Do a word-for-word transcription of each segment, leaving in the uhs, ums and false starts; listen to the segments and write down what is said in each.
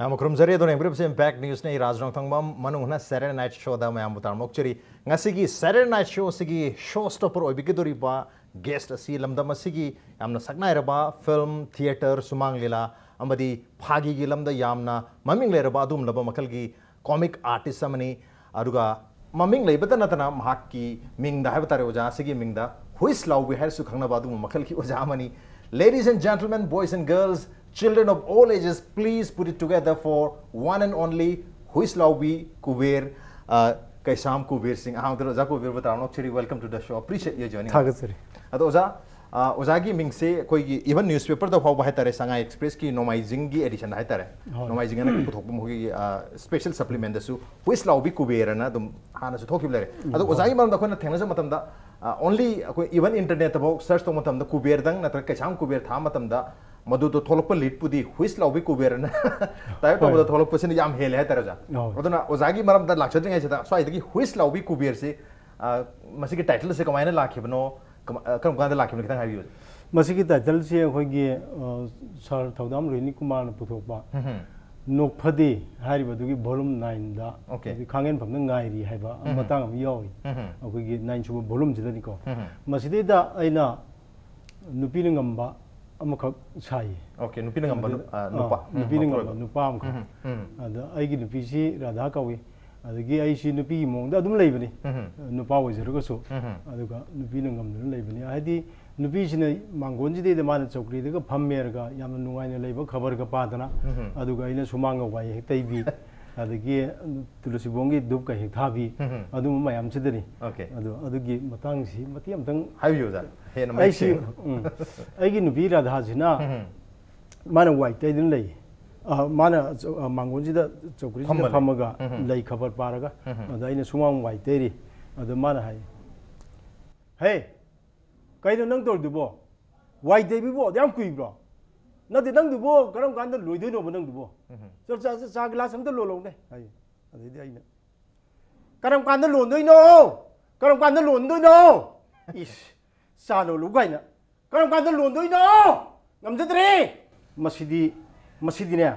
ꯌꯥꯝꯅ ꯈꯨꯔꯨꯝꯖꯔꯤ꯫ ꯑꯗꯨꯅ ꯌꯦꯡꯕꯤꯔꯤꯕꯁꯤ Impact Newsꯅꯤ꯫ ꯔꯥꯖ ꯅꯣꯡꯊꯥꯡꯕꯝ ꯃꯅꯨꯡ ꯍꯨꯠꯅ Saturday Night Showꯗ ꯃꯌꯥꯝꯕꯨ ꯇꯔꯥꯝꯅ ꯑꯣꯛꯆꯔꯤ꯫ ꯉꯁꯤꯒꯤ Saturday Night Showꯁꯤꯒꯤ show stopper ꯑꯣꯏꯕꯤꯒꯗꯧꯔꯤꯕ guest ꯑꯁꯤ ꯂꯝꯗꯝ ꯑꯁꯤꯒꯤ ꯌꯥꯝꯅ ꯁꯛꯅꯥꯏꯔꯕ film, theatre, ꯁꯨꯃꯥꯡ ꯂꯤꯂꯥ ꯑꯃꯗꯤ ꯐꯥꯒꯤꯒꯤ ꯂꯝꯗ ꯌꯥꯝꯅ ꯃꯃꯤꯡ ꯂꯩꯔꯕ ꯑꯗꯨꯒꯨꯝꯂꯕ ꯃꯈꯜꯒꯤ comic artist ꯑꯃꯅꯤ꯫ ꯑꯗꯨꯒ ꯃꯃꯤꯡ ꯂꯩꯕꯇ ꯅꯠꯇꯅ ꯃꯍꯥꯛꯀꯤ ꯃꯤꯡꯗ ꯍꯥꯏꯕ ꯇꯥꯔꯦ, ꯑꯣꯖꯥ ꯑꯁꯤꯒꯤ ꯃꯤꯡꯗ ꯍꯨꯏꯁ ꯂꯥꯎꯕꯤ ꯍꯥꯏꯔꯁꯨ ꯈꯪꯅꯕ ꯑꯗꯨꯒꯨꯝꯕ ꯃꯈꯜꯒꯤ ꯑꯣꯖꯥ ꯑꯃꯅꯤ꯫ Ladies and gentlemen, boys and girls, children of all ages, please put it together for one and only ꯍꯨꯏꯁ ꯂꯥꯎꯕꯤ Kuber, ꯑ, ꯀꯩꯁꯥꯝ ꯀꯨꯕꯦꯔ ꯁꯤꯡ꯫ ꯑꯍꯥꯟꯕꯗ ꯑꯣꯖꯥ ꯀꯨꯕꯦꯔꯕꯨ ꯇꯔꯥꯝꯅ ꯑꯣꯛꯆꯔꯤ꯫ Welcome to the show. Appreciate your joining. ꯊꯥꯒꯠꯆꯔꯤ꯫ ꯑꯗꯣ ꯑꯣꯖꯥ, ꯑ, ꯑꯣꯖꯥꯒꯤ ꯃꯤꯡꯁꯦ ꯑꯩꯈꯣꯏꯒꯤ even newspaperꯗ ꯐꯥꯎꯕ ꯍꯥꯏꯇꯥꯔꯦ, ꯁꯉꯥꯏ Expressꯀꯤ ꯅꯣꯡꯃꯥꯏꯖꯤꯡꯒꯤ editionꯗ ꯍꯥꯏꯇꯥꯔꯦ, ꯍꯣꯏ꯫ ꯅꯣꯡꯃꯥꯏꯖꯤꯡ ꯑꯅ ꯄꯨꯊꯣꯛꯄ ꯃꯈꯣꯏꯒꯤ, ꯑ, special supplementꯗꯁꯨ ꯍꯨꯏꯁ ꯂꯥꯎꯕꯤ ꯀꯨꯕꯦꯔꯅ ꯑꯗꯨꯝ ꯍꯥꯟꯅꯁꯨ ꯊꯣꯛꯈꯤꯕ ꯂꯩꯔꯦ꯫ ꯑꯗꯣ ꯎꯝ, ꯑꯣꯖꯥꯒꯤ ꯍꯣꯏ꯫ ꯃꯔꯝꯗ ꯑꯩꯈꯣꯏꯅ ꯊꯦꯡꯅꯖꯕ ꯃꯇꯝꯗ, ꯑ, only ꯑꯩꯈꯣꯏ even internetꯇꯐꯥꯎ search ꯇꯧꯕ ꯃꯇꯝꯗ ꯀꯨꯕꯦꯔꯗꯪ ꯅꯠꯇ꯭ꯔꯒ ꯀꯩꯁꯥꯝ ꯀꯨꯕꯦꯔ ꯊꯥꯕ ꯃꯇꯝꯗ ꯃꯗꯨꯗꯣ ꯊꯣꯛꯂꯛꯄ leadꯄꯨꯗꯤ ꯍꯨꯏꯁ ꯂꯥꯎꯕꯤ ꯀꯨꯕꯦꯔꯅ type ꯍꯣꯏ꯫ ꯇꯧꯕꯗ ꯊꯣꯛꯂꯛꯄꯁꯤꯅ ꯌꯥꯝ ꯍꯦꯜꯂꯦ ꯍꯥꯏꯇꯥꯔꯦ ꯑꯣꯖꯥ꯫ ꯍꯣꯏ꯫ ꯑꯗꯨꯅ ꯑꯣꯖꯥꯒꯤ ꯃꯔꯝꯗ ꯂꯥꯛꯆꯗ꯭ꯔꯤꯉꯩꯁꯤꯗ ꯁ꯭ꯋꯥꯏꯗꯒꯤ ꯍꯨꯏꯁ ꯂꯥꯎꯕꯤ ꯀꯨꯕꯦꯔꯁꯤ, ꯑ, ꯃꯁꯤꯒꯤ titleꯁꯦ ꯀꯃꯥꯏꯅ ꯂꯥꯛꯈꯤꯕꯅꯣ? ꯀꯃ-, ꯑ, ꯀꯔꯝ ꯀꯥꯟꯗ ꯂꯥꯛꯈꯤꯕꯅꯣ ꯈꯤꯇꯪ ꯍꯥꯏꯕꯤꯌꯨ꯫ ꯃꯁꯤꯒꯤ titleꯁꯤ ꯑꯩꯈꯣꯏꯒꯤ, ꯑ, ꯁꯥꯔ ꯊꯧꯗꯥꯝ ꯔꯣꯍꯤꯅꯤ ꯀꯨꯃꯥꯔꯅ ꯄꯨꯊꯣꯛꯄ ꯎꯝ꯫ ꯅꯣꯛꯐꯗꯦ ꯍꯥꯏꯔꯤꯕꯗꯨꯒꯤ volume nineꯗ OK꯫ ꯍꯧꯖꯤꯛ ꯈꯥꯡꯉꯦꯟꯐꯝꯗ ꯉꯥꯏꯔꯤ ꯍꯥꯏꯕ ꯎꯝ꯫ ꯃꯇꯥꯡ ꯑꯃ ꯌꯥꯎꯔꯤ꯫ ꯎꯝ꯫ ꯑꯩꯈꯣꯏꯒꯤ nine ꯁꯨꯕ volumeꯁꯤꯗꯅꯤꯀꯣ꯫ ꯎꯝ꯫ ꯃꯁꯤꯗꯩꯗ ꯑꯩꯅ ꯅꯨꯄꯤꯅ ꯉꯝꯕ ꯑꯃꯈꯛ ꯁꯥꯏꯌꯦ꯫ OK, ꯅꯨꯄꯤꯅ ꯉꯝꯕ ꯅꯨ-, ꯑꯗꯨꯗ-, ꯑ, ꯅꯨꯄꯥ꯫ ꯑꯥ, ꯎꯝ, ꯅꯨꯄꯤꯅ ꯃꯄꯨꯔꯣꯏꯕ꯫ ꯉꯝꯕ ꯅꯨꯄꯥ ꯑꯃꯈꯛ꯫ ꯎꯝ, ꯎꯝ꯫ ꯑꯗ ꯑꯩꯒꯤ ꯅꯨꯄꯤꯁꯤ ꯔꯥꯙꯥ ꯀꯧꯏ꯫ ꯑꯗꯒꯤ ꯑꯩꯁꯤ ꯅꯨꯄꯤꯒꯤ ꯃꯑꯣꯡꯗ ꯑꯗꯨꯝ ꯂꯩꯕꯅꯤ꯫ ꯎꯝ꯫ ꯅꯨꯄꯥ ꯑꯣꯏꯖꯔꯒꯁꯨ꯫ ꯎꯝ꯫ ꯑꯗꯨꯒ ꯅꯨꯄꯤꯅ ꯉꯝꯗꯨꯅ ꯂꯩꯕꯅꯤ꯫ ꯍꯥꯏꯗꯤ ꯅꯨꯄꯤꯁꯤꯅ ꯃꯥꯡꯒꯣꯟꯁꯤꯗꯩꯗ ꯃꯥꯅ ꯆꯧꯀ꯭ꯔꯤꯗꯒ ꯐꯝꯃꯦꯔꯒ ꯌꯥꯝꯅ ꯅꯨꯡꯉꯥꯏꯅ ꯂꯩꯕ ꯈꯕꯔꯒ ꯄꯥꯗꯅ, ꯎꯝ꯫ ꯑꯗꯨꯒ ꯑꯩꯅ ꯁꯨꯃꯥꯡꯒ ꯋꯥꯏ ꯍꯦꯛ ꯇꯩꯕꯤ, ꯑꯗꯒꯤ ꯇꯨꯂꯁꯤꯕꯣꯡꯒꯤ ꯙꯨꯞꯀ ꯍꯦꯛ ꯊꯥꯕꯤ, ꯎꯝ꯫ ꯑꯗꯨꯝꯕ ꯃꯌꯥꯝꯁꯤꯗꯅꯤ꯫ OK꯫ ꯑꯗꯣ ꯑꯗꯨꯒꯤ ꯃꯇꯥꯡꯁꯤ ꯃꯇꯦꯛ ꯑꯃꯇꯪ ꯍꯥꯏꯕꯤꯌꯨ ꯑꯣꯖꯥ, ꯍꯦꯟꯅ ꯃꯌꯦꯛ ꯑꯩꯁꯤ, ꯁꯦꯡꯅ꯫ ꯎꯝ, ꯑꯩꯒꯤ ꯅꯨꯄꯤ ꯔꯥꯙꯥꯁꯤꯅ ꯎꯝ꯫ ꯃꯥꯅ ꯋꯥꯏ ꯇꯩꯗꯨꯅ ꯂꯩ꯫ ꯑ, ꯃꯥꯅ ꯆꯧ-, ꯑ, ꯃꯥꯡꯒꯣꯟꯁꯤꯗ ꯆꯧꯀ꯭ꯔꯤꯁꯤꯗ ꯐꯝꯃ ꯂꯩ꯫ ꯐꯝꯃꯒ ꯎꯝ꯫ ꯂꯩ ꯈꯕꯔ ꯄꯥꯔꯒ, ꯎꯝ꯫ ꯑꯗ ꯑꯩꯅ ꯁꯨꯃꯥꯡ ꯋꯥꯏ ꯇꯩꯔꯤ꯫ ꯑꯗ ꯃꯥꯅ ꯍꯥꯏ, "ꯍꯦ, ꯀꯩꯅꯣ ꯅꯪ ꯇꯧꯔꯤꯗꯨꯕꯣ? ꯋꯥꯏ ꯇꯩꯕꯤꯕꯨ ꯑꯗꯨ ꯌꯥꯝ ꯀꯨꯏꯕ꯭ꯔꯣ? ꯅꯠꯇꯦ, ꯅꯪꯗꯨꯕꯣ ꯀꯔꯝ ꯀꯥꯟꯗ ꯂꯣꯏꯗꯣꯏꯅꯣꯕ ꯅꯪꯗꯨꯕꯣ? ꯎꯝ꯫ ꯆꯥ, ꯆꯥ, ꯆꯥ, ꯆꯥ ꯒꯤꯂꯥꯁ ꯑꯝꯇ ꯂꯣꯜꯂꯧꯅꯦ" ꯍꯥꯏ꯫ ꯑꯗꯩꯗꯤ ꯑꯩꯅ, "ꯀꯔꯝ ꯀꯥꯟꯗ ꯂꯣꯟꯗꯣꯏꯅꯣ? ꯀꯔꯝ ꯀꯥꯟꯗ ꯂꯣꯟꯗꯣꯏꯅꯣ? ꯏꯁ, ꯆꯥ ꯂꯣꯜꯂꯨ ꯀꯥꯏꯅ꯫ ꯀꯔꯝ ꯀꯥꯟꯗ ꯂꯣꯟꯗꯣꯏꯅꯣ? ꯉꯝꯖꯗ꯭ꯔꯦ!" ꯃꯁꯤꯗꯤ, ꯃꯁꯤꯗꯤꯅꯦ,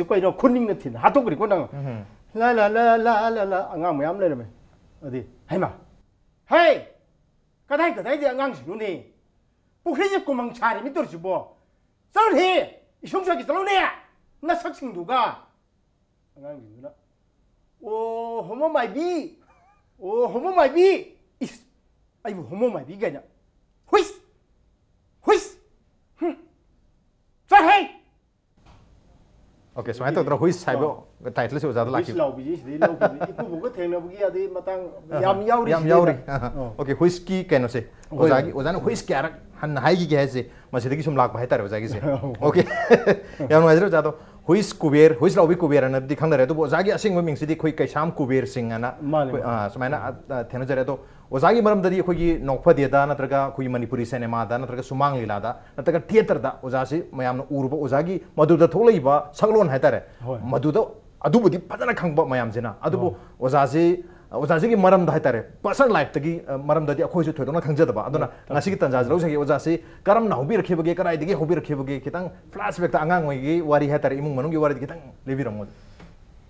ꯅꯪꯁꯤ ꯀꯩꯅꯣ ꯈꯨꯅꯤꯡꯅ ꯊꯤꯟ ꯍꯥꯠꯇꯣꯛꯈ꯭ꯔꯦꯀꯣ ꯅꯪ꯫ ꯎꯝ꯫ ꯂꯥ ꯂꯥ ꯂꯥ ꯂꯥ ꯂꯥ ꯂꯥ ꯑꯉꯥꯡ ꯃꯌꯥꯝ ꯂꯩꯔꯝꯃꯦ꯫ ꯑꯗꯤ ꯍꯩꯃ, ꯍꯦ, ꯀꯗꯥꯏ ꯀꯗꯥꯏꯗꯤ ꯑꯉꯥꯡꯁꯤꯡꯅꯣꯅꯦ? ꯄꯨꯈ꯭ꯔꯤꯁꯦ ꯀꯨꯃꯪ ꯁꯥꯔꯤ ꯃꯤ ꯇꯧꯔꯤꯁꯤꯕꯣ? ꯆꯠꯂꯨꯍꯦ, ꯏꯁꯨꯡ ꯆꯠꯈꯤ ꯆꯠꯂꯨꯅꯦ, ꯅꯁꯛꯁꯤꯡꯗꯨꯒ꯫ ꯑꯉꯥꯡꯁꯤꯡꯗꯨꯅ, "ꯑꯣ, ꯍꯣꯃꯣ ꯃꯥꯏꯕꯤ, ꯑꯣ, ꯍꯣꯃꯣ ꯃꯥꯏꯕꯤ, ꯏꯁ, ꯑꯩꯕꯨ ꯍꯣꯃꯣ ꯃꯥꯏꯕꯤ ꯀꯥꯏꯅ, ꯍꯨꯏꯁ, ꯍꯨꯏꯁ, ꯍꯨꯝ, ꯆꯠꯍꯦ!" ꯑꯣꯀꯦ, ꯁꯨꯃꯥꯏꯅ ꯇꯧꯗꯅ ꯍꯨꯏꯁ ꯍꯥꯏꯕ ꯇꯥꯏꯇꯜꯁꯦ ꯑꯣꯖꯥꯗ ꯍꯨꯏꯁ ꯂꯥꯛꯈꯤꯕ꯫ ꯂꯥꯎꯕꯤꯁꯦ ꯁꯤꯗꯩ ꯂꯧꯈꯤꯕꯅꯤ꯫ ꯏꯀꯨꯕꯣꯛꯀ ꯊꯦꯡꯅꯕꯒꯤ ꯑꯗꯩ ꯃꯇꯥꯡ ꯌꯥꯝ ꯌꯥꯎꯔꯤ ꯌꯥꯝ ꯁꯤꯗꯩꯗ꯫ ꯌꯥꯎꯔꯤ꯫ ꯑꯣ꯫ ꯑꯣꯀꯦ, ꯍꯨꯏꯁꯀꯤ ꯀꯩꯅꯣꯁꯦ ꯍꯣꯏ, ꯑꯣꯖꯥꯒꯤ ꯍꯣꯏ꯫ ꯑꯣꯖꯥꯅ ꯍꯨꯏꯁ ꯀꯌꯥꯔꯛ ꯍꯟꯅ ꯍꯥꯏꯈꯤꯒꯦ ꯍꯥꯏꯁꯦ ꯃꯁꯤꯗꯒꯤ ꯁꯨꯝ ꯂꯥꯛꯄ ꯍꯥꯏꯇꯥꯔꯦ ꯑꯣꯖꯥꯒꯤꯁꯦ꯫ ꯑꯣꯀꯦ, ꯌꯥꯝ ꯅꯨꯡꯉꯥꯏꯖꯔꯦ ꯑꯣꯖꯥꯗꯣ꯫ ꯍꯨꯏꯁ ꯀꯨꯕꯦꯔ, ꯍꯨꯏꯁ ꯂꯥꯎꯕꯤ ꯀꯨꯕꯦꯔ ꯑꯅꯗꯤ ꯈꯪꯅꯔꯦ, ꯑꯗꯨꯕꯨ ꯑꯣꯖꯥꯒꯤ ꯑꯁꯦꯡꯕ ꯃꯤꯡꯁꯤꯗꯤ ꯑꯩꯈꯣꯏ ꯀꯩꯁꯥꯝ ꯀꯨꯕꯦꯔ ꯁꯤꯡ ꯑꯅ ꯃꯥꯅꯦ, ꯑꯩꯈꯣꯏ, ꯃꯥꯅꯦ꯫ ꯑ, ꯁꯨꯃꯥꯏꯅ ꯑ, ꯑ, ꯊꯦꯡꯅꯖꯔꯦ꯫ ꯑꯗꯣ ꯑꯣꯖꯥꯒꯤ ꯃꯔꯝꯗꯗꯤ ꯑꯩꯈꯣꯏꯒꯤ ꯅꯣꯛꯐꯗꯦꯗ ꯅꯠꯇ꯭ꯔꯒ ꯑꯩꯈꯣꯏꯒꯤ ꯃꯅꯤꯄꯨꯔꯤ ꯁꯤꯅꯦꯃꯥꯗ ꯅꯠꯇ꯭ꯔꯒ ꯁꯨꯃꯥꯡ ꯂꯤꯂꯥꯗ ꯅꯠꯇ꯭ꯔꯒ ꯊꯤꯌꯦꯇꯔꯗ ꯑꯣꯖꯥꯁꯤ ꯃꯌꯥꯝꯅ ꯎꯔꯨꯕ, ꯑꯣꯖꯥꯒꯤ ꯃꯗꯨꯗ ꯊꯣꯛꯂꯛꯏꯕ ꯁꯛꯂꯣꯟ ꯍꯥꯏꯇꯥꯔꯦ, ꯍꯣꯏ꯫ ꯃꯗꯨꯗ ꯑꯗꯨꯕꯨꯗꯤ ꯐꯖꯅ ꯈꯪꯕ ꯃꯌꯥꯝꯁꯤꯅ꯫ ꯑꯗꯨꯕꯨ ꯑꯣꯖꯥꯁꯤ, ꯑꯣꯖꯥꯁꯤꯒꯤ ꯃꯔꯝꯗ ꯍꯥꯏꯇꯥꯔꯦ, ꯄꯔꯁꯅꯦꯜ ꯂꯥꯏꯐꯇꯒꯤ, ꯑ, ꯃꯔꯝꯗꯗꯤ ꯑꯩꯈꯣꯏꯁꯨ ꯊꯣꯏꯗꯣꯛꯅ ꯈꯪꯖꯗꯕ꯫ ꯑꯗꯨꯅ ꯉꯁꯤꯒꯤ ꯇꯥꯟꯖꯥꯁꯤ ꯂꯧꯖꯒꯦ꯫ ꯑꯣꯖꯥꯁꯤ ꯀꯔꯝꯅ ꯍꯧꯕꯤꯔꯛꯈꯤꯕꯒꯦ, ꯀꯗꯥꯏꯗꯒꯤ ꯍꯧꯕꯤꯔꯛꯈꯤꯕꯒꯦ, ꯈꯤꯇꯪ ꯐ꯭ꯂꯥꯁꯕꯦꯛꯇ ꯑꯉꯥꯡ ꯑꯣꯏꯔꯤꯉꯩꯒꯤ ꯋꯥꯔꯤ ꯍꯥꯏꯇꯥꯔꯦ, ꯏꯃꯨꯡ ꯃꯅꯨꯡꯒꯤ ꯋꯥꯔꯤꯗꯤ ꯈꯤꯇꯪ ꯂꯤꯕꯤꯔꯝꯃꯣ꯫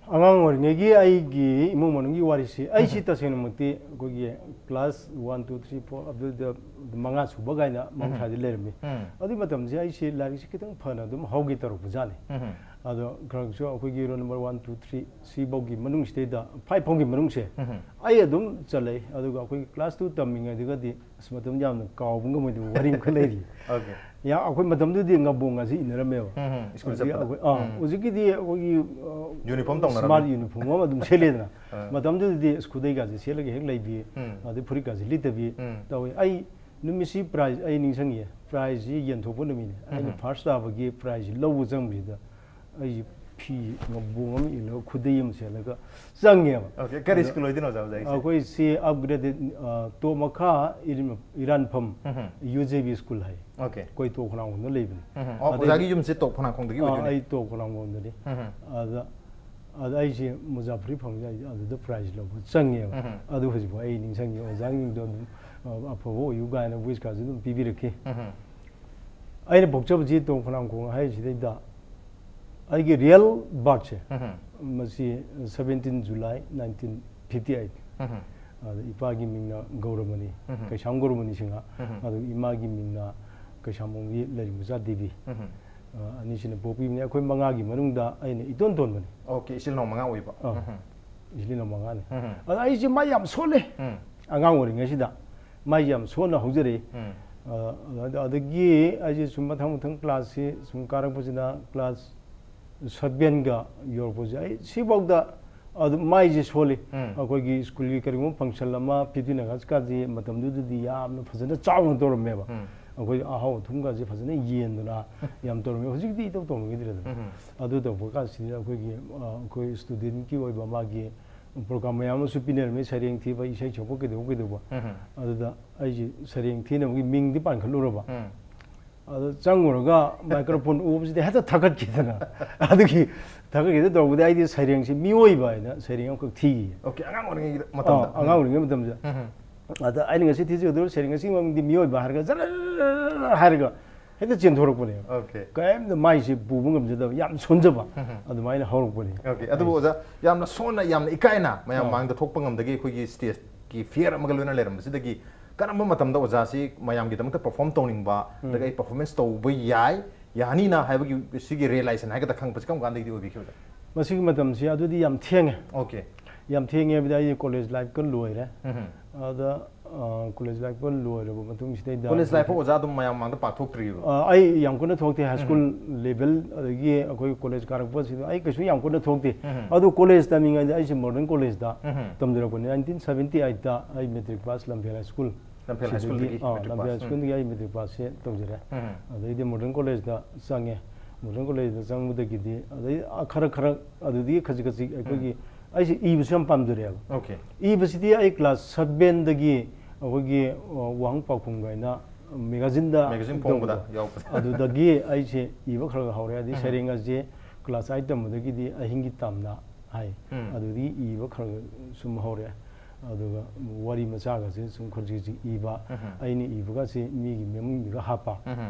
ꯑꯉꯥꯡ ꯑꯣꯏꯔꯤꯉꯩꯒꯤ ꯑꯩꯒꯤ ꯏꯃꯨꯡ ꯃꯅꯨꯡꯒꯤ ꯋꯥꯔꯤꯁꯤ, ꯑꯩꯁꯤ ꯎꯝ꯫ ꯇꯁꯦꯡꯅꯃꯛꯇꯤ ꯑꯩꯈꯣꯏꯒꯤ class one, two, three, four ꯑꯗꯨꯗ ꯃꯉꯥ ꯁꯨꯕ ꯀꯥꯏꯅ ꯎꯝ꯫ ꯃꯍꯧꯁꯥꯗꯤ ꯂꯩꯔꯝꯃꯤ꯫ ꯎꯝ꯫ ꯑꯗꯨꯒꯤ ꯃꯇꯝꯁꯦ ꯑꯩꯁꯤ ꯂꯥꯏꯔꯤꯛꯁꯤ ꯈꯤꯇꯪ ꯐꯅ ꯑꯗꯨꯝ ꯍꯧꯒꯦ ꯇꯧꯔꯛꯄꯖꯥꯠꯅꯤ꯫ ꯎꯝ꯫ ꯑꯗꯣ ꯈꯔꯁꯨ ꯑꯩꯈꯣꯏꯒꯤ roll number one, two, three, ꯁꯤꯐꯥꯎꯒꯤ ꯃꯅꯨꯡꯁꯤꯗꯩꯗ, five ꯐꯥꯎꯒꯤ ꯃꯅꯨꯡꯁꯦ ꯎꯝ꯫ ꯑꯩ ꯑꯗꯨꯝ ꯆꯠꯂꯛꯏ꯫ ꯑꯗꯨꯒ ꯑꯩꯈꯣꯏꯒꯤ class two ꯇꯝꯃꯤꯉꯩꯗꯨꯒꯗꯤ ꯑꯁ, ꯃꯇꯝꯗ ꯌꯥꯝꯅ ꯀꯥꯎꯕ ꯉꯝꯃꯣꯏꯗꯕ ꯋꯥꯔꯤ ꯑꯃꯈꯛ ꯂꯩꯔꯤ꯫ Okay꯫ ꯌꯥ, ꯑꯩꯈꯣꯏ ꯃꯇꯝꯗꯨꯗꯤ ꯉꯥꯕꯣꯡ ꯑꯁꯤ ꯏꯟꯅꯔꯝꯃꯦꯕ꯫ ꯎꯝ, ꯎꯝ, school ꯍꯧꯖꯤꯛ ꯆꯠꯄꯗ꯫ ꯑꯩꯈꯣꯏ, ꯑꯥ, ꯎꯝ꯫ ꯍꯧꯖꯤꯛꯀꯤꯗꯤ ꯑꯩꯈꯣꯏꯒꯤ, ꯑ, Uniform ꯇꯧꯅꯔꯝꯃꯤ꯫ Smart uniform ꯑꯃ ꯑꯗꯨꯝ ꯁꯦꯠꯂꯦꯗꯅ꯫ ꯑꯥ꯫ ꯃꯇꯝꯗꯨꯗꯗꯤ ꯈꯨꯗꯩꯒꯥꯁꯦ ꯁꯦꯠꯂꯒ ꯍꯦꯛ ꯂꯩꯕꯤ, ꯎꯝ꯫ ꯑꯗꯩ ꯐꯨꯔꯤꯠꯀꯥꯁꯦ ꯂꯤꯠꯇꯕꯤ ꯎꯝ꯫ ꯇꯧꯋꯤ꯫ ꯑꯩ ꯅꯨꯃꯤꯠꯁꯤ prize, ꯑꯩ ꯅꯤꯡꯁꯤꯡꯉꯤꯌꯦ, prizeꯁꯤ ꯌꯦꯟꯊꯣꯛꯄ ꯅꯨꯃꯤꯠꯅꯦ꯫ ꯑꯩꯅ ꯎꯝ꯫ First ꯇꯥꯕꯒꯤ prizeꯁꯤ ꯂꯧꯕ ꯆꯪꯕꯁꯤꯗ ꯑꯩꯁꯦ ꯐꯤ ꯉꯥꯕꯣꯡ ꯑꯃ ꯏꯜꯂꯒ ꯈꯨꯗꯩ ꯑꯃ ꯁꯦꯠꯂꯒ ꯆꯪꯉꯦꯕ꯫ Okay, ꯀꯔꯤ ꯑꯗꯣ school ꯑꯣꯏꯗꯣꯏꯅꯣ ꯑꯣꯖꯥ ꯍꯧꯖꯤꯛ ꯍꯥꯏꯁꯦ? ꯑꯩꯈꯣꯏꯁꯤ upgraded, ꯑ, ꯇꯣꯞ ꯃꯈꯥ ꯏꯔꯤꯟ-, ꯏꯔꯥꯟꯐꯝ ꯎꯝ꯫ UJB school ꯍꯥꯏ꯫ Okay꯫ ꯑꯩꯈꯣꯏ ꯇꯣꯞ ꯈꯣꯡꯅꯥꯡꯈꯣꯡꯗ ꯂꯩꯕꯅꯤ꯫ ꯎꯝ꯫ ꯑꯣ, ꯑꯗꯩ ꯑꯣꯖꯥꯒꯤ ꯌꯨꯝꯁꯦ ꯇꯣꯞ ꯈꯣꯡꯅꯥꯡꯈꯣꯡꯗꯒꯤ ꯑꯥ, ꯑꯣꯏꯗꯣꯏꯅꯦ? ꯑꯩ ꯇꯣꯞ ꯈꯣꯡꯅꯥꯡꯈꯣꯡꯗꯅꯤ꯫ ꯎꯝ꯫ ꯑꯗ, ꯑꯗ ꯑꯩꯁꯦ ꯃꯨꯖꯥꯐꯔꯤ ꯐꯪꯉꯦ, ꯑꯩ ꯑꯗꯨꯗ prize ꯂꯧꯕ ꯆꯪꯉꯦꯕ꯫ ꯎꯝ꯫ ꯑꯗꯨ ꯍꯧꯖꯤꯛꯐꯥꯎ ꯑꯩ ꯅꯤꯡꯁꯤꯡꯉꯤ꯫ ꯑꯣꯖꯥꯁꯤꯡꯗꯣ ꯑꯗꯨꯝ, ꯑ, ꯑꯐꯕ ꯑꯣꯏꯌꯨ ꯀꯥꯏꯅ wishꯀꯥꯁꯦ ꯑꯗꯨꯝ ꯄꯤꯕꯤꯔꯛꯈꯤ꯫ ꯎꯝ꯫ ꯑꯩꯅ ꯄꯣꯛꯆꯕꯁꯤ ꯇꯣꯞ ꯈꯣꯡꯅꯥꯡꯈꯣꯡ ꯍꯥꯏꯔꯤꯁꯤꯗꯩꯗ ꯑꯩꯒꯤ real birthꯁꯦ ꯎꯝ꯫ ꯃꯁꯤ seventeen July nineteen fifty eight꯫ ꯎꯝ꯫ ꯑꯗ ꯏꯄꯥꯒꯤ ꯃꯤꯡꯅ ꯒꯧꯔꯃꯅꯤ, ꯎꯝ꯫ ꯀꯩꯁꯥꯝ ꯒꯧꯔꯃꯅꯤ ꯁꯤꯡꯍ꯫ ꯎꯝ꯫ ꯑꯗꯨꯒ ꯏꯃꯥꯒꯤ ꯃꯤꯡꯅ ꯀꯩꯁꯥꯝꯕꯣꯝꯒꯤ ꯂꯥꯏꯔꯤꯛ ꯃꯆꯥ ꯗꯦꯕꯤ꯫ ꯎꯝ꯫ ꯑ, ꯑꯅꯤꯁꯤꯅ ꯄꯣꯛꯄꯤꯕꯅꯤ꯫ ꯑꯩꯈꯣꯏ ꯃꯉꯥꯒꯤ ꯃꯅꯨꯡꯗ ꯑꯩꯅ ꯏꯇꯣꯟ ꯇꯣꯟꯕꯅꯤ꯫ Okay, ꯏꯆꯤꯜ ꯏꯅꯥꯎ ꯃꯉꯥ ꯑꯣꯏꯕ꯫ ꯑꯥ꯫ ꯎꯝ꯫ ꯏꯆꯤꯜ ꯏꯅꯥꯎ ꯃꯉꯥꯅꯤ꯫ ꯎꯝ꯫ ꯑꯗ ꯑꯩꯁꯦ ꯃꯥꯏ ꯌꯥꯝ ꯁꯣꯜꯂꯦ꯫ ꯎꯝ꯫ ꯑꯉꯥꯡ ꯑꯣꯏꯔꯤꯉꯩꯁꯤꯗ ꯃꯥꯏꯁꯦ ꯌꯥꯝ ꯁꯣꯟꯅ ꯍꯧꯖꯔꯛꯏ꯫ ꯎꯝ꯫ ꯑ, ꯑꯗ-, ꯑꯗꯒꯤ ꯑꯩꯁꯦ ꯁꯨꯝ ꯃꯊꯪ ꯃꯊꯪ classꯁꯤ ꯁꯨꯝ ꯀꯥꯔꯛꯄꯁꯤꯅ class sevenꯒ ꯌꯧꯔꯛꯄꯁꯦ ꯑꯩ ꯁꯤꯐꯥꯎꯗ ꯑꯗꯨꯝ ꯃꯥꯏꯁꯦ ꯁꯣꯜꯂꯤ꯫ ꯎꯝ꯫ ꯑꯩꯈꯣꯏꯒꯤ schoolꯒꯤ ꯀꯔꯤꯒꯨꯝꯕ function ꯑꯃ, fifteen Augustꯀꯥꯁꯦ ꯃꯇꯝꯗꯨꯗꯗꯤ ꯌꯥꯝꯅ ꯐꯖꯅ ꯆꯥꯎꯅ ꯇꯧꯔꯝꯃꯦꯕ꯫ ꯎꯝ꯫ ꯑꯩꯈꯣꯏ ꯑꯍꯥꯎ ꯑꯊꯨꯝꯒꯥꯁꯦ ꯐꯖꯅ ꯌꯦꯟꯗꯅ ꯌꯥꯝ ꯇꯧꯔꯝꯃꯦ꯫ ꯍꯧꯖꯤꯛꯇꯤ ꯏꯇꯧ ꯇꯧꯅꯈꯤꯗ꯭ꯔꯦꯗꯅ꯫ ꯎꯝ꯫ ꯑꯗꯨ ꯇꯧꯕ ꯀꯥꯟꯁꯤꯗ ꯑꯩꯈꯣꯏꯒꯤ, ꯑ, ꯑꯩꯈꯣꯏ studentꯀꯤ ꯑꯣꯏꯕ ꯃꯥꯒꯤ program ꯃꯌꯥꯝ ꯑꯃꯁꯨ ꯄꯤꯅꯔꯝꯃꯤ, ꯁꯩꯔꯦꯡ ꯊꯤꯕ, ꯏꯁꯩ ꯁꯛꯄ, ꯀꯩꯗꯧꯕ ꯀꯩꯗꯧꯕ꯫ ꯎꯝ꯫ ꯑꯗꯨꯗ ꯑꯩꯁꯦ ꯁꯩꯔꯦꯡ ꯊꯤꯅꯕꯒꯤ ꯃꯤꯡꯗꯤ ꯄꯥꯟꯈꯠꯂꯨꯔꯕ꯫ ꯎꯝ꯫ ꯑꯗ ꯆꯪꯉꯨꯔꯒ microphone ꯎꯕꯁꯤꯗ ꯍꯦꯛꯇ ꯊꯥꯒꯠꯈꯤꯗꯅ꯫ ꯑꯗꯨꯒꯤ ꯊꯥꯒꯠꯈꯤꯗ ꯇꯧꯕꯗ ꯑꯩꯗꯤ ꯁꯩꯔꯦꯡꯁꯤ ꯃꯤꯑꯣꯏꯕ ꯍꯥꯏꯅ ꯁꯩꯔꯦꯡ ꯑꯃꯈꯛ ꯊꯤꯈꯤ꯫ Okay, ꯑꯉꯥꯡ ꯑꯣꯏꯔꯤꯉꯩꯒꯤ ꯃꯇꯝꯗ꯫ ꯑꯥ, ꯑꯉꯥꯡ ꯑꯣꯏꯔꯤꯉꯩ ꯃꯇꯝꯁꯤꯗ꯫ ꯎꯝ꯫ ꯑꯗ ꯑꯩꯅ ꯉꯁꯤ ꯊꯤꯖꯒꯗꯧꯔꯤꯕ ꯁꯩꯔꯦꯡ ꯑꯁꯤꯒꯤ ꯃꯃꯤꯡꯗꯤ ꯃꯤꯑꯣꯏꯕ ꯍꯥꯏꯔꯒ ꯖꯔ ꯍꯥꯏꯔꯒ ꯍꯦꯛꯇ ꯆꯦꯟꯊꯣꯔꯛꯄꯅꯦꯕ꯫ ꯑꯣꯀꯦ꯫ ꯀꯔꯤꯝꯇ ꯃꯥꯏꯁꯦ ꯄꯨꯕ ꯉꯝꯖꯗꯕ, ꯌꯥꯝ ꯁꯣꯟꯖꯕ, ꯑꯗꯨꯃꯥꯏꯅ ꯍꯧꯔꯛꯄꯅꯦ꯫ ꯑꯣꯀꯦ꯫ ꯑꯗꯨꯕꯨ ꯑꯣꯖꯥ, ꯌꯥꯝꯅ ꯁꯣꯟꯅ, ꯌꯥꯝꯅ ꯏꯀꯥꯏꯅ ꯃꯌꯥꯝ ꯑꯥ꯫ ꯃꯥꯡꯗ ꯊꯣꯛꯄ ꯉꯝꯗꯒꯦ ꯑꯩꯈꯣꯏꯒꯤ ꯁ꯭ꯇꯦꯖꯀꯤ ꯐꯤꯌꯔ ꯑꯃꯒ ꯂꯣꯏꯅ ꯂꯩꯔꯝꯕꯁꯤꯗꯒꯤ ꯀꯔꯝꯕ ꯃꯇꯝꯗ ꯑꯣꯖꯥꯁꯤ ꯃꯌꯥꯝꯒꯤꯗꯃꯛꯇ ꯄꯔꯐꯣꯔꯝ ꯇꯧꯅꯤꯡꯕ, ꯅꯠꯇ꯭ꯔꯒ ꯑꯩ ꯄꯔꯐꯣꯔꯃꯦꯟꯁ ꯇꯧꯕ ꯌꯥꯏ, ꯌꯥꯅꯤꯅ ꯍꯥꯏꯕꯒꯤ ꯁꯤꯒꯤ ꯔꯤꯌꯦꯂꯥꯏꯖꯦꯁꯟ ꯍꯥꯏꯒꯗ꯭ꯔꯥ, ꯈꯪꯕꯁꯤ ꯀꯔꯝ ꯀꯥꯟꯗꯒꯤꯗꯤ ꯑꯣꯏꯕꯤꯈꯤꯕꯗ? ꯃꯁꯤꯒꯤ ꯃꯇꯝꯁꯤ ꯑꯗꯨꯗꯤ ꯌꯥꯝ ꯊꯦꯡꯉꯦ꯫ ꯑꯣꯀꯦ꯫ ꯌꯥꯝ ꯊꯦꯡꯉꯦ ꯍꯥꯏꯕꯗꯤ ꯑꯩ ꯀꯣꯂꯦꯖ ꯂꯥꯏꯐꯀ ꯂꯣꯏꯔꯦ꯫ ꯎꯝ꯫ ꯑꯗ ꯀꯣꯂꯦꯖ ꯂꯥꯏꯐꯀ ꯂꯣꯏꯔꯕ ꯃꯇꯨꯡꯁꯤꯗꯩꯗ ꯀꯣꯂꯦꯖ ꯂꯥꯏꯐ ꯑꯣꯖꯥ ꯑꯗꯨꯝ ꯃꯌꯥꯝ ꯃꯥꯡꯗ ꯄꯥꯛꯊꯣꯛꯇ꯭ꯔꯤꯕ? ꯑ, ꯑꯩ ꯌꯥꯝ ꯀꯟꯅ ꯊꯣꯛꯇꯦ꯫ ꯍꯥꯏ ꯁ꯭ꯀꯨꯜ ꯂꯦꯚꯦꯜ ꯑꯗꯒꯤ ꯑꯩꯈꯣꯏ ꯀꯣꯂꯦꯖ ꯀꯥꯔꯛꯄꯁꯤꯗ ꯑꯩ ꯀꯩꯁꯨ ꯌꯥꯝ ꯀꯟꯅ ꯊꯣꯛꯇꯦ꯫ ꯑꯗꯨ ꯀꯣꯂꯦꯖ ꯇꯝꯃꯤꯉꯩꯗ ꯑꯩꯁꯦ ꯃꯣꯗꯔꯟ ꯀꯣꯂꯦꯖꯇ ꯎꯝ꯫ ꯇꯝꯖꯔꯛꯄꯅꯤ꯫ ꯅꯥꯏꯟꯇꯤꯟ ꯁꯚꯦꯟꯇꯤ ꯑꯩꯠꯇ ꯑꯩ ꯃꯦꯇ꯭ꯔꯤꯛ ꯄꯥꯁ ꯂꯝꯐꯦꯜ ꯍꯥꯏ ꯁ꯭ꯀꯨꯜ꯫ ꯂꯝꯐꯦꯜ ꯍꯥꯏ ꯁꯤꯗꯒꯤ, ꯁ꯭ꯀꯨꯜꯗꯒꯤ ꯑꯥ, ꯃꯦꯇ꯭ꯔꯤꯛ ꯂꯝꯐꯦꯜ ꯍꯥꯏ ꯄꯥꯁ꯫ ꯁ꯭ꯀꯨꯜꯗꯒꯤ ꯑꯩ ꯃꯦꯇ꯭ꯔꯤꯛ ꯄꯥꯁꯁꯦ ꯇꯧꯖꯔꯦ꯫ ꯎꯝ꯫ ꯑꯗꯩꯗꯤ ꯃꯣꯗꯔꯟ ꯀꯣꯂꯦꯖꯇ ꯆꯪꯉꯦ꯫ ꯃꯣꯗꯔꯟ ꯀꯣꯂꯦꯖꯇ ꯆꯪꯕꯗꯒꯤꯗꯤ ꯑꯗꯩ ꯈꯔ ꯈꯔ ꯑꯗꯨꯗꯒꯤ ꯈꯖꯤꯛ ꯈꯖꯤꯛ ꯑꯩꯈꯣꯏꯒꯤ ꯑꯩꯁꯦ ꯏꯕꯁꯨ ꯌꯥꯝ ꯄꯥꯝꯖꯔꯛꯑꯦꯕ꯫ ꯑꯣꯀꯦ꯫ ꯏꯕꯁꯤꯗꯤ ꯑꯩ ꯀ꯭ꯂꯥꯁ ꯁꯚꯦꯟꯗꯒꯤ ꯑꯩꯈꯣꯏꯒꯤ, ꯑ, ꯋꯥꯍꯪ ꯄꯥꯎꯈꯨꯝ ꯀꯥꯏꯅ ꯃꯦꯒꯥꯖꯤꯟꯗ ꯃꯦꯒꯥꯖꯤꯟ ꯐꯣꯡꯕꯗ ꯇꯧꯕꯗꯣ꯫ ꯌꯥꯎꯕꯗ꯫ ꯑꯗꯨꯗꯒꯤ ꯑꯩꯁꯦ ꯏꯕ ꯈꯔ ꯈꯔ ꯍꯧꯔꯦ꯫ ꯑꯗꯩ ꯁꯩꯔꯦꯡ ꯑꯁꯦ ꯀ꯭ꯂꯥꯁ ꯑꯥꯏꯠ ꯇꯝꯕꯗꯒꯤꯗꯤ ꯑꯍꯤꯡꯒꯤ ꯇꯝꯅ ꯍꯥꯏ꯫ ꯎꯝ꯫ ꯑꯗꯨꯗꯒꯤ ꯏꯕ ꯈꯔ ꯈꯔ ꯁꯨꯝ ꯍꯧꯔꯦ꯫ ꯑꯗꯨꯒ ꯋꯥꯔꯤ ꯃꯆꯥꯒꯁꯦ ꯁꯨꯝ ꯈꯖꯤꯛ ꯈꯖꯤꯛ ꯏꯕ꯫ ꯑꯩꯅ ꯏꯕꯒꯁꯦ ꯃꯤꯒꯤ ꯃꯃꯤꯡꯗꯒ ꯍꯥꯞꯄ꯫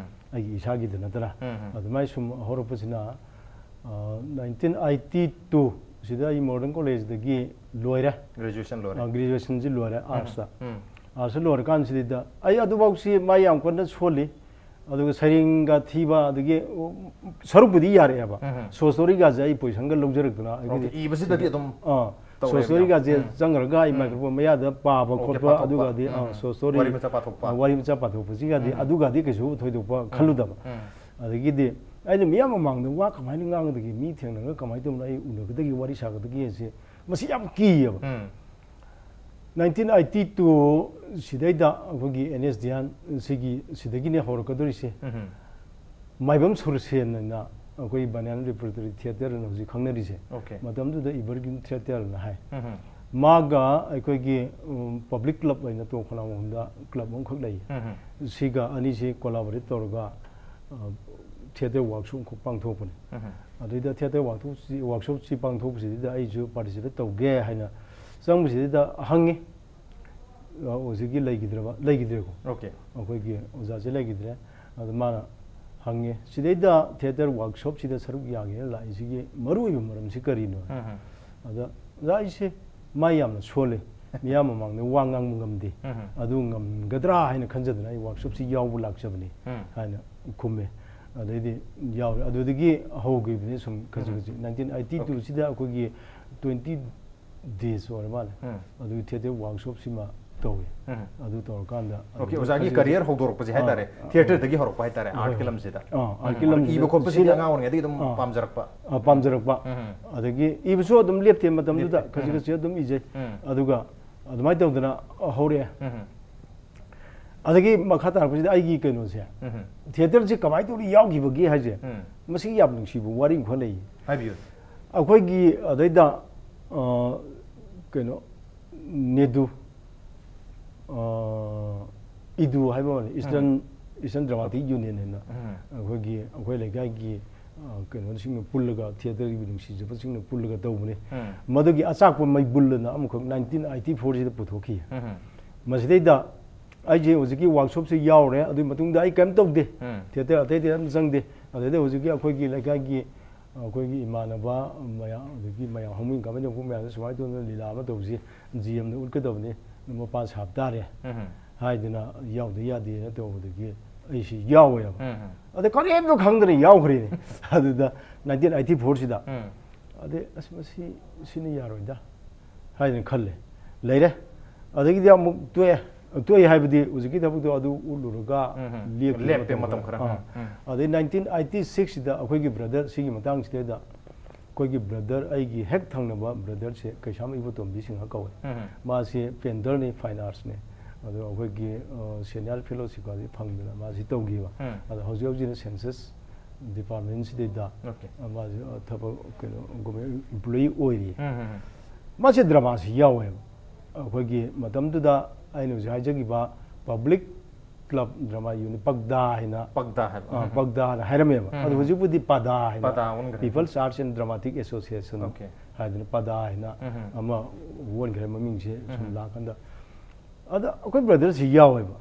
ꯑꯩꯒꯤ ꯏꯁꯥꯒꯤꯗ ꯅꯠꯇꯅ꯫ ꯑꯗꯨꯃꯥꯏꯅ ꯁꯨꯝ ꯍꯧꯔꯛꯄꯁꯤꯅ, ꯑ, ꯅꯥꯏꯟꯇꯤꯟ ꯑꯥꯏꯠꯇꯤ ꯇꯨ ꯁꯤꯗ ꯑꯩ ꯃꯣꯗꯔꯟ ꯀꯣꯂꯦꯖꯇꯒꯤ ꯂꯣꯏꯔꯦ꯫ ꯒ꯭ꯔꯦꯖꯨꯑꯦꯁꯟ ꯂꯣꯏꯔꯦ꯫ ꯑ, ꯒ꯭ꯔꯦꯖꯨꯑꯦꯁꯟꯁꯤ ꯂꯣꯏꯔꯦ, ꯑꯥꯔꯠꯁꯇ꯫ ꯎꯝ꯫ ꯑꯥꯔꯠꯁꯇ ꯂꯣꯏꯔꯀꯥꯟꯁꯤꯗ ꯑꯩ ꯑꯗꯨꯐꯥꯎꯁꯤ ꯃꯥꯏ ꯌꯥꯝ ꯀꯟꯅ ꯁꯣꯜꯂꯤ꯫ ꯑꯗꯨꯒ ꯁꯩꯔꯦꯡꯒ ꯊꯤꯕ, ꯑꯗꯒꯤ, ꯎ, ꯁꯔꯨꯛꯄꯨꯗꯤ ꯌꯥꯔꯛꯑꯦꯕ꯫ ꯎꯝ꯫ ꯁꯣꯔꯠ ꯁ꯭ꯇꯣꯔꯤꯒꯥꯁꯦ ꯑꯩ ꯄꯣꯖꯤꯁꯟꯒ ꯂꯧꯖꯔꯛꯇꯅ ꯑꯩꯈꯣꯏꯒꯤ ꯑꯣꯀꯦ, ꯏꯕꯁꯤꯗꯗꯤ ꯑꯗꯨꯝ ꯑꯥ, ꯇꯧꯔꯦꯕ ꯁꯣꯔꯠ ꯁ꯭ꯇꯣꯔꯤꯒꯥꯁꯦ ꯌꯥꯝ꯫ ꯎꯝ꯫ ꯆꯪꯈ꯭ꯔꯒ ꯑꯩ ꯎꯝ꯫ ꯃꯥꯏꯀ꯭ꯔꯣꯐꯣꯟ ꯃꯌꯥꯗ ꯄꯥꯕ ꯑꯣꯀꯦ, ꯈꯣꯠꯄ ꯄꯥꯊꯣꯛꯄ꯫ ꯑꯗꯨꯒꯗꯤ, ꯑꯥ, ꯎꯝ꯫ ꯁꯣꯔꯠ ꯁ꯭ꯇꯣꯔꯤ, ꯋꯥꯔꯤ ꯃꯆꯥ ꯄꯥꯊꯣꯛꯄ꯫ ꯑꯥ, ꯋꯥꯔꯤ ꯃꯆꯥ ꯄꯥꯊꯣꯛꯄꯁꯤꯒꯗꯤ ꯎꯝ꯫ ꯑꯗꯨꯒꯗꯤ ꯀꯩꯁꯨ ꯊꯣꯏꯗꯣꯛꯄ ꯈꯜꯂꯨꯗꯕ꯫ ꯎꯝ꯫ ꯑꯗꯒꯤꯗꯤ ꯑꯩꯅ ꯃꯤꯌꯥꯝ ꯃꯃꯥꯡꯗ ꯋꯥ ꯀꯃꯥꯏꯅ ꯉꯥꯡꯒꯗꯒꯦ, ꯃꯤ ꯊꯦꯡꯅꯔꯒ ꯀꯃꯥꯏꯅ ꯇꯧꯗꯅ ꯑꯩ ꯎꯅꯒꯗꯒꯦ, ꯋꯥꯔꯤ ꯁꯥꯒꯗꯒꯦꯁꯦ ꯃꯁꯤ ꯌꯥꯝ ꯀꯤꯌꯦꯕ꯫ ꯎꯝ꯫ ꯅꯥꯏꯟꯇꯤꯟ ꯑꯥꯏꯠꯇꯤ ꯇꯨ ꯁꯤꯗꯩꯗ ꯑꯩꯈꯣꯏꯒꯤ ꯑꯦꯟ ꯑꯦꯁ ꯗꯤꯌꯥꯟ ꯁꯤꯒꯤ, ꯁꯤꯗꯒꯤꯅꯦ ꯍꯧꯔꯛꯀꯗꯣꯔꯤꯁꯦ꯫ ꯎꯝ꯫ ꯃꯥꯏꯕꯝ ꯁꯨꯔꯁꯦꯟ ꯍꯥꯏꯅ ꯑꯩꯈꯣꯏ ꯕꯅꯤꯌꯥꯟ ꯔꯦꯄꯔꯇꯣꯔꯤ ꯊꯤꯌꯦꯇꯔ ꯑꯅ ꯍꯧꯖꯤꯛ ꯈꯪꯅꯔꯤꯁꯦ꯫ ꯑꯣꯀꯦ꯫ ꯃꯇꯝꯗꯨꯗ ꯏꯚꯔꯒ꯭ꯔꯤꯟ ꯊꯤꯌꯦꯇꯔ ꯑꯅ ꯍꯥꯏ꯫ ꯎꯝ꯫ ꯃꯥꯒ ꯑꯩꯈꯣꯏꯒꯤ, ꯎꯝ, ꯄꯕ꯭ꯂꯤꯛ ꯀ꯭ꯂꯕ ꯍꯥꯏꯅ ꯇꯣꯞ ꯈꯣꯡꯅꯥꯡꯃꯈꯣꯡꯗ ꯀ꯭ꯂꯕ ꯑꯃꯈꯛ ꯂꯩ꯫ ꯎꯝ꯫ ꯁꯤꯒ ꯑꯅꯤꯁꯤ ꯀꯣꯂꯥꯕꯣꯔꯦꯠ ꯇꯧꯔꯒ, ꯑ, ꯊꯤꯌꯦꯇꯔ ꯋꯥꯔꯛꯁꯣꯞ ꯑꯃꯈꯛ ꯄꯥꯡꯊꯣꯛꯄꯅꯦ꯫ ꯎꯝ꯫ ꯑꯗꯨꯗꯩꯗ ꯊꯤꯌꯦꯇꯔ ꯋꯥꯔꯛꯁꯣꯞꯁꯤ, ꯋꯥꯔꯛꯁꯣꯞꯁꯤ ꯄꯥꯡꯊꯣꯛꯄꯁꯤꯗꯩꯗ ꯑꯩꯁꯨ ꯄꯥꯔꯇꯤꯁꯤꯄꯦꯠ ꯇꯧꯒꯦ ꯍꯥꯏꯅ ꯆꯪꯕꯁꯤꯗꯩꯗ ꯍꯪꯉꯤ꯫ ꯑ, ꯍꯧꯖꯤꯛꯀꯤ ꯂꯩꯈꯤꯗ꯭ꯔꯕ, ꯂꯩꯈꯤꯗ꯭ꯔꯦꯀꯣ꯫ ꯑꯣꯀꯦ꯫ ꯑꯩꯈꯣꯏꯒꯤ ꯑꯣꯖꯥꯁꯦ ꯂꯩꯈꯤꯗ꯭ꯔꯦ꯫ ꯑꯗꯨ ꯃꯥꯅ ꯍꯪꯉꯦ, ꯁꯤꯗꯩꯗ ꯊꯤꯌꯦꯇꯔ ꯋꯥꯔꯛꯁꯣꯞꯁꯤꯗ ꯁꯔꯨꯛ ꯌꯥꯒꯦꯅ ꯂꯥꯛꯏꯁꯤꯒꯤ ꯃꯔꯨꯑꯣꯏꯕ ꯃꯔꯝꯁꯤ ꯀꯔꯤꯅꯣ? ꯑꯗ ꯑꯣꯖꯥ, ꯑꯩꯁꯦ ꯃꯥꯏ ꯌꯥꯝꯅ ꯁꯣꯜꯂꯦ, ꯃꯤꯌꯥꯝ ꯃꯃꯥꯡꯗ ꯋꯥ ꯉꯥꯡꯕ ꯉꯝꯗꯦ, ꯑꯗꯨ ꯉꯝꯒꯗ꯭ꯔꯥ ꯍꯥꯏꯅ ꯈꯟꯖꯗꯅ ꯑꯩ ꯋꯥꯔꯛꯁꯣꯞꯁꯤ ꯌꯥꯎꯕ ꯂꯥꯛꯆꯕꯅꯤ ꯍꯥꯏꯅ ꯈꯨꯝꯃꯦ꯫ ꯑꯗꯩꯗꯤ ꯌꯥꯎꯔꯦ꯫ ꯑꯗꯨꯗꯒꯤ ꯍꯧꯈꯤꯕꯅꯤ ꯁꯨꯝ ꯈꯖꯤꯛ ꯈꯖꯤꯛ꯫ ꯅꯥꯏꯟꯇꯤꯟ ꯑꯥꯏꯇꯤ ꯇꯨꯁꯤꯗ ꯑꯩꯈꯣꯏꯒꯤ ꯇ꯭ꯋꯦꯟꯇꯤ ꯗꯦꯖ ꯑꯣꯏꯔ ꯃꯥꯜꯂꯦ꯫ ꯑꯗꯨꯒꯤ ꯊꯤꯌꯦꯇꯔ ꯋꯥꯔꯛꯁꯣꯞꯁꯤꯃ ꯇꯧꯋꯤ꯫ ꯑꯗꯨ ꯇꯧꯔꯀꯥꯟꯗ ꯑꯣꯀꯦ, ꯑꯗꯨꯗꯒꯤ ꯑꯣꯖꯥꯒꯤ ꯈꯖꯤꯛ ꯀꯖꯤꯛ, career ꯍꯧꯗꯣꯔꯛꯄꯁꯦ ꯑꯥ, ꯍꯥꯏꯇꯥꯔꯦ, ꯑꯥ, ꯊꯤꯌꯦꯇꯔꯗꯒꯤ ꯍꯧꯔꯛꯄ ꯍꯥꯏꯇꯥꯔꯦ, ꯍꯣꯏ, ꯍꯣꯏ꯫ ꯑꯥꯔꯠꯀꯤ ꯂꯝꯁꯤꯗ꯫ ꯑꯥ, ꯑꯥꯔꯠꯀꯤ ꯎꯝ, ꯂꯝꯁꯤꯗ ꯏꯕ ꯈꯣꯠꯄꯁꯤꯗꯤ ꯁꯤꯗ, ꯑꯉꯥꯡ ꯑꯣꯏꯔꯤꯉꯩꯗꯒꯤ ꯑꯗꯨꯝ ꯑꯥ, ꯄꯥꯝꯖꯔꯛꯄ꯫ ꯑꯥ, ꯄꯥꯝꯖꯔꯛꯄ꯫ ꯎꯝ꯫ ꯑꯗꯒꯤ ꯏꯕꯁꯨ ꯑꯗꯨꯝ ꯂꯦꯞꯇꯦ ꯃꯇꯝꯗꯨꯗ, ꯂꯦꯞꯇꯦ꯫ ꯈꯖꯤꯛ ꯎꯝ꯫ ꯈꯖꯤꯛ ꯑꯗꯨꯝ ꯏꯖꯩ꯫ ꯎꯝ꯫ ꯑꯗꯨꯒ ꯑꯗꯨꯃꯥꯏꯅ ꯇꯧꯗꯅ ꯍꯧꯔꯛꯑꯦ꯫ ꯎꯝ꯫ ꯑꯗꯒꯤ ꯃꯈꯥ ꯇꯥꯔꯛꯄꯁꯤꯗ ꯑꯩꯒꯤ ꯀꯩꯅꯣꯁꯦ, ꯎꯝ꯫ ꯊꯤꯌꯦꯇꯔꯁꯦ ꯀꯃꯥꯏꯅ ꯇꯧꯔ ꯌꯥꯎꯈꯤꯕꯒꯦ ꯍꯥꯏꯁꯦ, ꯎꯝ꯫ ꯃꯁꯤꯒꯤ ꯌꯥꯝ ꯅꯨꯡꯁꯤꯕ ꯋꯥꯔꯤ ꯑꯃꯈꯛ ꯂꯩꯌꯦ꯫ ꯍꯥꯏꯕꯤꯌꯨ꯫ ꯑꯩꯈꯣꯏꯒꯤ ꯑꯗꯩꯗ, ꯑ, ꯀꯩꯅꯣ, ꯅꯦꯗꯨ, ꯑ, ꯏꯗꯨ ꯍꯥꯏꯕ ꯑꯃꯅꯤ, ꯎꯝ꯫ Eastern, Eastern Dramatic Union ꯍꯥꯏꯅ꯫ ꯎꯝ꯫ ꯑꯩꯈꯣꯏꯒꯤ, ꯑꯩꯈꯣꯏ ꯂꯩꯀꯥꯏꯒꯤ, ꯑ, ꯀꯩꯅꯣꯁꯤꯡꯅ ꯄꯨꯜꯂꯒ, ꯊꯤꯌꯦꯇꯔꯒꯤ ꯅꯨꯡꯁꯤꯖꯕꯁꯤꯡꯅ ꯄꯨꯜꯂꯒ ꯇꯧꯕꯅꯤ꯫ ꯎꯝ꯫ ꯃꯗꯨꯒꯤ ꯑꯆꯥꯛꯄ ꯃꯩꯕꯨꯜ ꯑꯅ ꯑꯃꯈꯛ ꯅꯥꯏꯟꯇꯤꯟ ꯑꯥꯏꯇꯤ ꯐꯣꯔꯁꯤꯗ ꯄꯨꯊꯣꯛꯈꯤ꯫ ꯎꯝ꯫ ꯃꯁꯤꯗꯩꯗ ꯑꯩꯁꯦ ꯍꯧꯖꯤꯛꯀꯤ ꯋꯥꯔꯛꯁꯣꯞꯁꯦ ꯌꯥꯎꯔꯦ꯫ ꯑꯗꯨꯒꯤ ꯃꯇꯨꯡꯗ ꯑꯩ ꯀꯔꯤꯝ ꯇꯧꯗꯦ꯫ ꯎꯝ꯫ ꯊꯤꯌꯦꯇꯔ ꯑꯇꯩ ꯑꯇꯩ ꯑꯝꯇ ꯆꯪꯗꯦ꯫ ꯑꯗꯩꯗ ꯍꯧꯖꯤꯛꯀꯤ ꯑꯩꯈꯣꯏꯒꯤ ꯂꯩꯀꯥꯏꯒꯤ, ꯑꯩꯈꯣꯏꯒꯤ ꯏꯃꯥꯟꯅꯕ ꯃꯌꯥꯝ, ꯑꯗꯒꯤ ꯃꯌꯥꯝ ꯍꯧꯃꯤꯟ ꯀꯥꯃꯤꯟꯅꯕ ꯃꯌꯥꯝꯗ ꯁꯨꯃꯥꯏꯅ ꯇꯧꯗꯅ ꯂꯤꯂꯥ ꯑꯃ ꯇꯧꯁꯤ, ꯖꯤ ꯑꯦꯝꯗ ꯎꯠꯀꯗꯕꯅꯤ, ꯃꯄꯥ ꯁꯥꯞ ꯇꯥꯔꯦ ꯎꯝ꯫ ꯍꯥꯏꯗꯅ ꯌꯥꯎꯗ ꯌꯥꯗꯦꯅ ꯇꯧꯕꯗꯒꯤ ꯑꯩꯁꯤ ꯌꯥꯎꯋꯦꯕ꯫ ꯎꯝ꯫ ꯑꯗ ꯀꯔꯤꯝꯇ ꯈꯪꯗꯅ ꯌꯥꯎꯈ꯭ꯔꯦꯅꯦ꯫ ꯑꯗꯨꯗ ꯅꯥꯏꯟꯇꯤꯟ ꯑꯥꯏꯇꯤ ꯐꯣꯔꯁꯤꯗ꯫ ꯎꯝ꯫ ꯑꯗꯩ ꯑꯁ, ꯃꯁꯤ, ꯁꯤꯅ ꯌꯥꯔꯣꯏꯗ ꯍꯥꯏꯗꯅ ꯈꯜꯂꯦ, ꯂꯩꯔꯦ꯫ ꯑꯗꯒꯤꯗꯤ ꯑꯃꯨꯛ ꯇꯣꯛꯑꯦ꯫ ꯇꯣꯛꯑꯦ ꯍꯥꯏꯕꯗꯤ ꯍꯧꯖꯤꯛꯀꯤ ꯊꯕꯛꯇꯣ ꯑꯗꯨ ꯎꯠꯂꯨꯔꯒ ꯎꯝ, ꯎꯝ꯫ ꯂꯦꯞꯈꯤꯕ ꯂꯦꯞꯄꯦ ꯃꯇꯝ ꯃꯇꯝ ꯈꯔ꯫ ꯈꯔ꯫ ꯑꯥ꯫ ꯎꯝ, ꯎꯝ꯫ ꯑꯗꯩ ꯅꯥꯏꯟꯇꯤꯟ ꯑꯥꯏꯇꯤ ꯁꯤꯛꯁꯁꯤꯗ ꯑꯩꯈꯣꯏꯒꯤ ꯕ꯭ꯔꯗꯔ, ꯁꯤꯒꯤ ꯃꯇꯥꯡꯁꯤꯗꯩꯗ ꯑꯩꯈꯣꯏꯒꯤ ꯕ꯭ꯔꯗꯔ, ꯑꯩꯒꯤ ꯍꯦꯛ ꯊꯪꯅꯕ ꯕ꯭ꯔꯗꯔꯁꯦ ꯀꯩꯁꯥꯝ ꯏꯕꯣꯇꯣꯝꯕꯤ ꯁꯤꯡꯍ ꯀꯧꯋꯦ꯫ ꯎꯝ, ꯎꯝ꯫ ꯃꯥꯁꯤ ꯄꯦꯟꯇꯔꯅꯤ, ꯐꯥꯏꯟ ꯑꯥꯔꯠꯁꯅꯤ꯫ ꯑꯗꯣ ꯑꯩꯈꯣꯏꯒꯤ, ꯑ, ꯁꯦꯅꯤꯌꯔ ꯐꯦꯂꯣꯁꯤꯞꯀꯗꯤ ꯐꯪꯗꯅ ꯃꯥꯁꯤ ꯇꯧꯈꯤꯕ꯫ ꯎꯝ꯫ ꯑꯗꯣ ꯍꯧꯖꯤꯛ ꯍꯧꯖꯤꯛꯅ ꯁꯦꯟꯁꯁ ꯗꯤꯄꯥꯔꯠꯃꯦꯟꯁꯤꯗꯩꯗ ꯑꯣꯀꯦ꯫ ꯃꯥꯁꯦ ꯊꯕꯛ, ꯀꯩꯅꯣ, ꯒꯣꯔꯃꯦꯟ ꯏꯝꯄ꯭ꯂꯣꯌꯤ ꯑꯣꯏꯔꯤ꯫ ꯎꯝ, ꯎꯝ, ꯎꯝ꯫ ꯃꯥꯁꯦ ꯗ꯭ꯔꯃꯥꯁꯤ ꯌꯥꯎꯋꯦꯕ꯫ ꯑꯩꯈꯣꯏꯒꯤ ꯃꯇꯝꯗꯨꯗ ꯑꯩꯅ ꯍꯧꯖꯤꯛ ꯍꯥꯏꯖꯈꯤꯕ ꯄꯕ꯭ꯂꯤꯛ ꯀ꯭ꯂꯕ ꯗ꯭ꯔꯃꯥ ꯌꯨꯅꯤꯠ, ꯄꯛꯗꯥ ꯍꯥꯏꯅ, ꯄꯛꯗꯥ ꯍꯥꯏꯕ꯫ ꯑꯥ, ꯎꯝ, ꯎꯝ꯫ ꯄꯛꯗꯥ ꯍꯥꯏꯅ ꯍꯥꯏꯔꯝꯃꯦꯕ꯫ ꯎꯝ, ꯑꯗꯣ ꯎꯝ꯫ ꯍꯧꯖꯤꯛꯄꯨꯗꯤ ꯄꯗꯥ ꯍꯥꯏꯅ, ꯄꯗꯥ ꯑꯣꯟꯈ꯭ꯔꯦ꯫ People's Arts and Dramatic Association okay. ꯍꯥꯏꯗꯅ ꯄꯗꯥ ꯍꯥꯏꯅ ꯎꯝ, ꯎꯝ꯫ ꯑꯃ ꯑꯣꯟꯈ꯭ꯔꯦ ꯃꯃꯤꯡꯁꯦ ꯁꯨꯝ ꯎꯝ, ꯎꯝ꯫ ꯂꯥꯛꯀꯥꯟꯗ꯫ ꯑꯗ ꯑꯩꯈꯣꯏ ꯕ꯭ꯔꯗꯔꯁꯤ ꯌꯥꯎꯋꯦꯕ꯫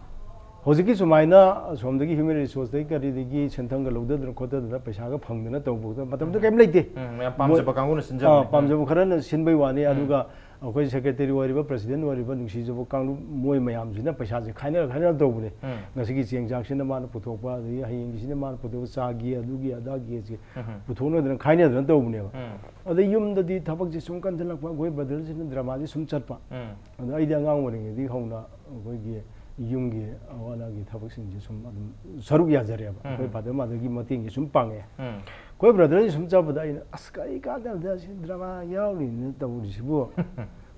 ꯍꯧꯖꯤꯛꯀꯤ ꯁꯨꯃꯥꯏꯅ ꯑꯁꯣꯝꯗꯒꯤ human resourceꯇꯒꯤ ꯀꯔꯤꯗꯒꯤ ꯁꯦꯟꯊꯪꯒ ꯂꯧꯊꯗꯅ ꯈꯣꯠꯇꯗꯅ ꯄꯩꯁꯥꯒ ꯐꯪꯗꯅ ꯇꯧꯕꯗ ꯃꯇꯝꯗ ꯀꯩꯝ ꯂꯩꯇꯦ꯫ ꯎꯝ, ꯌꯥꯝ ꯄꯥꯝꯖꯕ ꯀꯥꯡꯕꯨꯅ ꯑꯥ, ꯁꯤꯟꯖꯕꯅꯦ꯫ ꯄꯥꯝꯖꯕ ꯈꯔꯅ ꯁꯤꯟꯕꯩ ꯋꯥꯅꯤ꯫ ꯎꯝ꯫ ꯑꯗꯨꯒ ꯑꯩꯈꯣꯏ secretary ꯑꯣꯏꯔꯤꯕ, president ꯑꯣꯏꯔꯤꯕ, ꯅꯨꯡꯁꯤꯖꯕ ꯀꯥꯡꯂꯨꯞ, ꯃꯣꯏ ꯃꯌꯥꯝꯁꯤꯅ ꯄꯩꯁꯥꯁꯦ ꯈꯥꯏꯅꯔ ꯈꯥꯏꯅꯔ ꯇꯧꯕꯅꯦ꯫ ꯎꯝ꯫ ꯉꯁꯤꯒꯤ ꯆꯦꯡ ꯆꯥꯛꯁꯤꯅ ꯃꯥꯅ ꯄꯨꯊꯣꯛꯄ, ꯑꯗꯒꯤ ꯍꯌꯦꯡꯒꯤꯁꯤꯅ ꯃꯥꯅ ꯄꯨꯊꯣꯛꯄ, ꯆꯥꯒꯤ, ꯑꯗꯨꯒꯤ, ꯑꯗꯥꯒꯤ, ꯎꯝ꯫ ꯄꯨꯊꯣꯛꯅꯗꯅ ꯈꯥꯏꯅꯗꯅ ꯇꯧꯕꯅꯦꯕ꯫ ꯎꯝ꯫ ꯑꯗꯩ ꯌꯨꯝꯗꯗꯤ ꯊꯕꯛꯁꯦ ꯁꯨꯝ ꯀꯟꯁꯤꯜꯂꯛꯄ, ꯑꯩꯈꯣꯏ brotherꯁꯤꯅ dramaꯁꯦ ꯁꯨꯝ ꯆꯠꯄ꯫ ꯎꯝ꯫ ꯑꯗꯣ ꯑꯩꯗꯤ ꯑꯉꯥꯡ ꯑꯣꯏꯔꯤꯉꯩꯗꯒꯤ ꯍꯧꯅ ꯑꯩꯈꯣꯏꯒꯤ ꯌꯨꯝꯒꯤ ꯑꯋꯥ ꯑꯅꯥꯒꯤ ꯊꯕꯛꯁꯤꯡꯁꯦ ꯁꯨꯝ ꯑꯗꯨꯝ ꯁꯔꯨꯛ ꯌꯥꯖꯔꯦꯕ꯫ ꯎꯝ꯫ ꯑꯩꯈꯣꯏ father motherꯒꯤ ꯃꯇꯦꯡꯁꯦ ꯁꯨꯝ ꯄꯥꯡꯉꯦ꯫ ꯎꯝ꯫ ꯑꯩꯈꯣꯏ brotherꯁꯦ ꯁꯨꯝ ꯆꯠꯄꯗ ꯑꯩꯅ, "ꯑꯁ, ꯀꯔꯤ ꯀꯥꯟꯗꯕꯗ ꯁꯤ drama ꯌꯥꯎꯔꯤꯅ ꯇꯧꯔꯤꯁꯤꯕꯨ?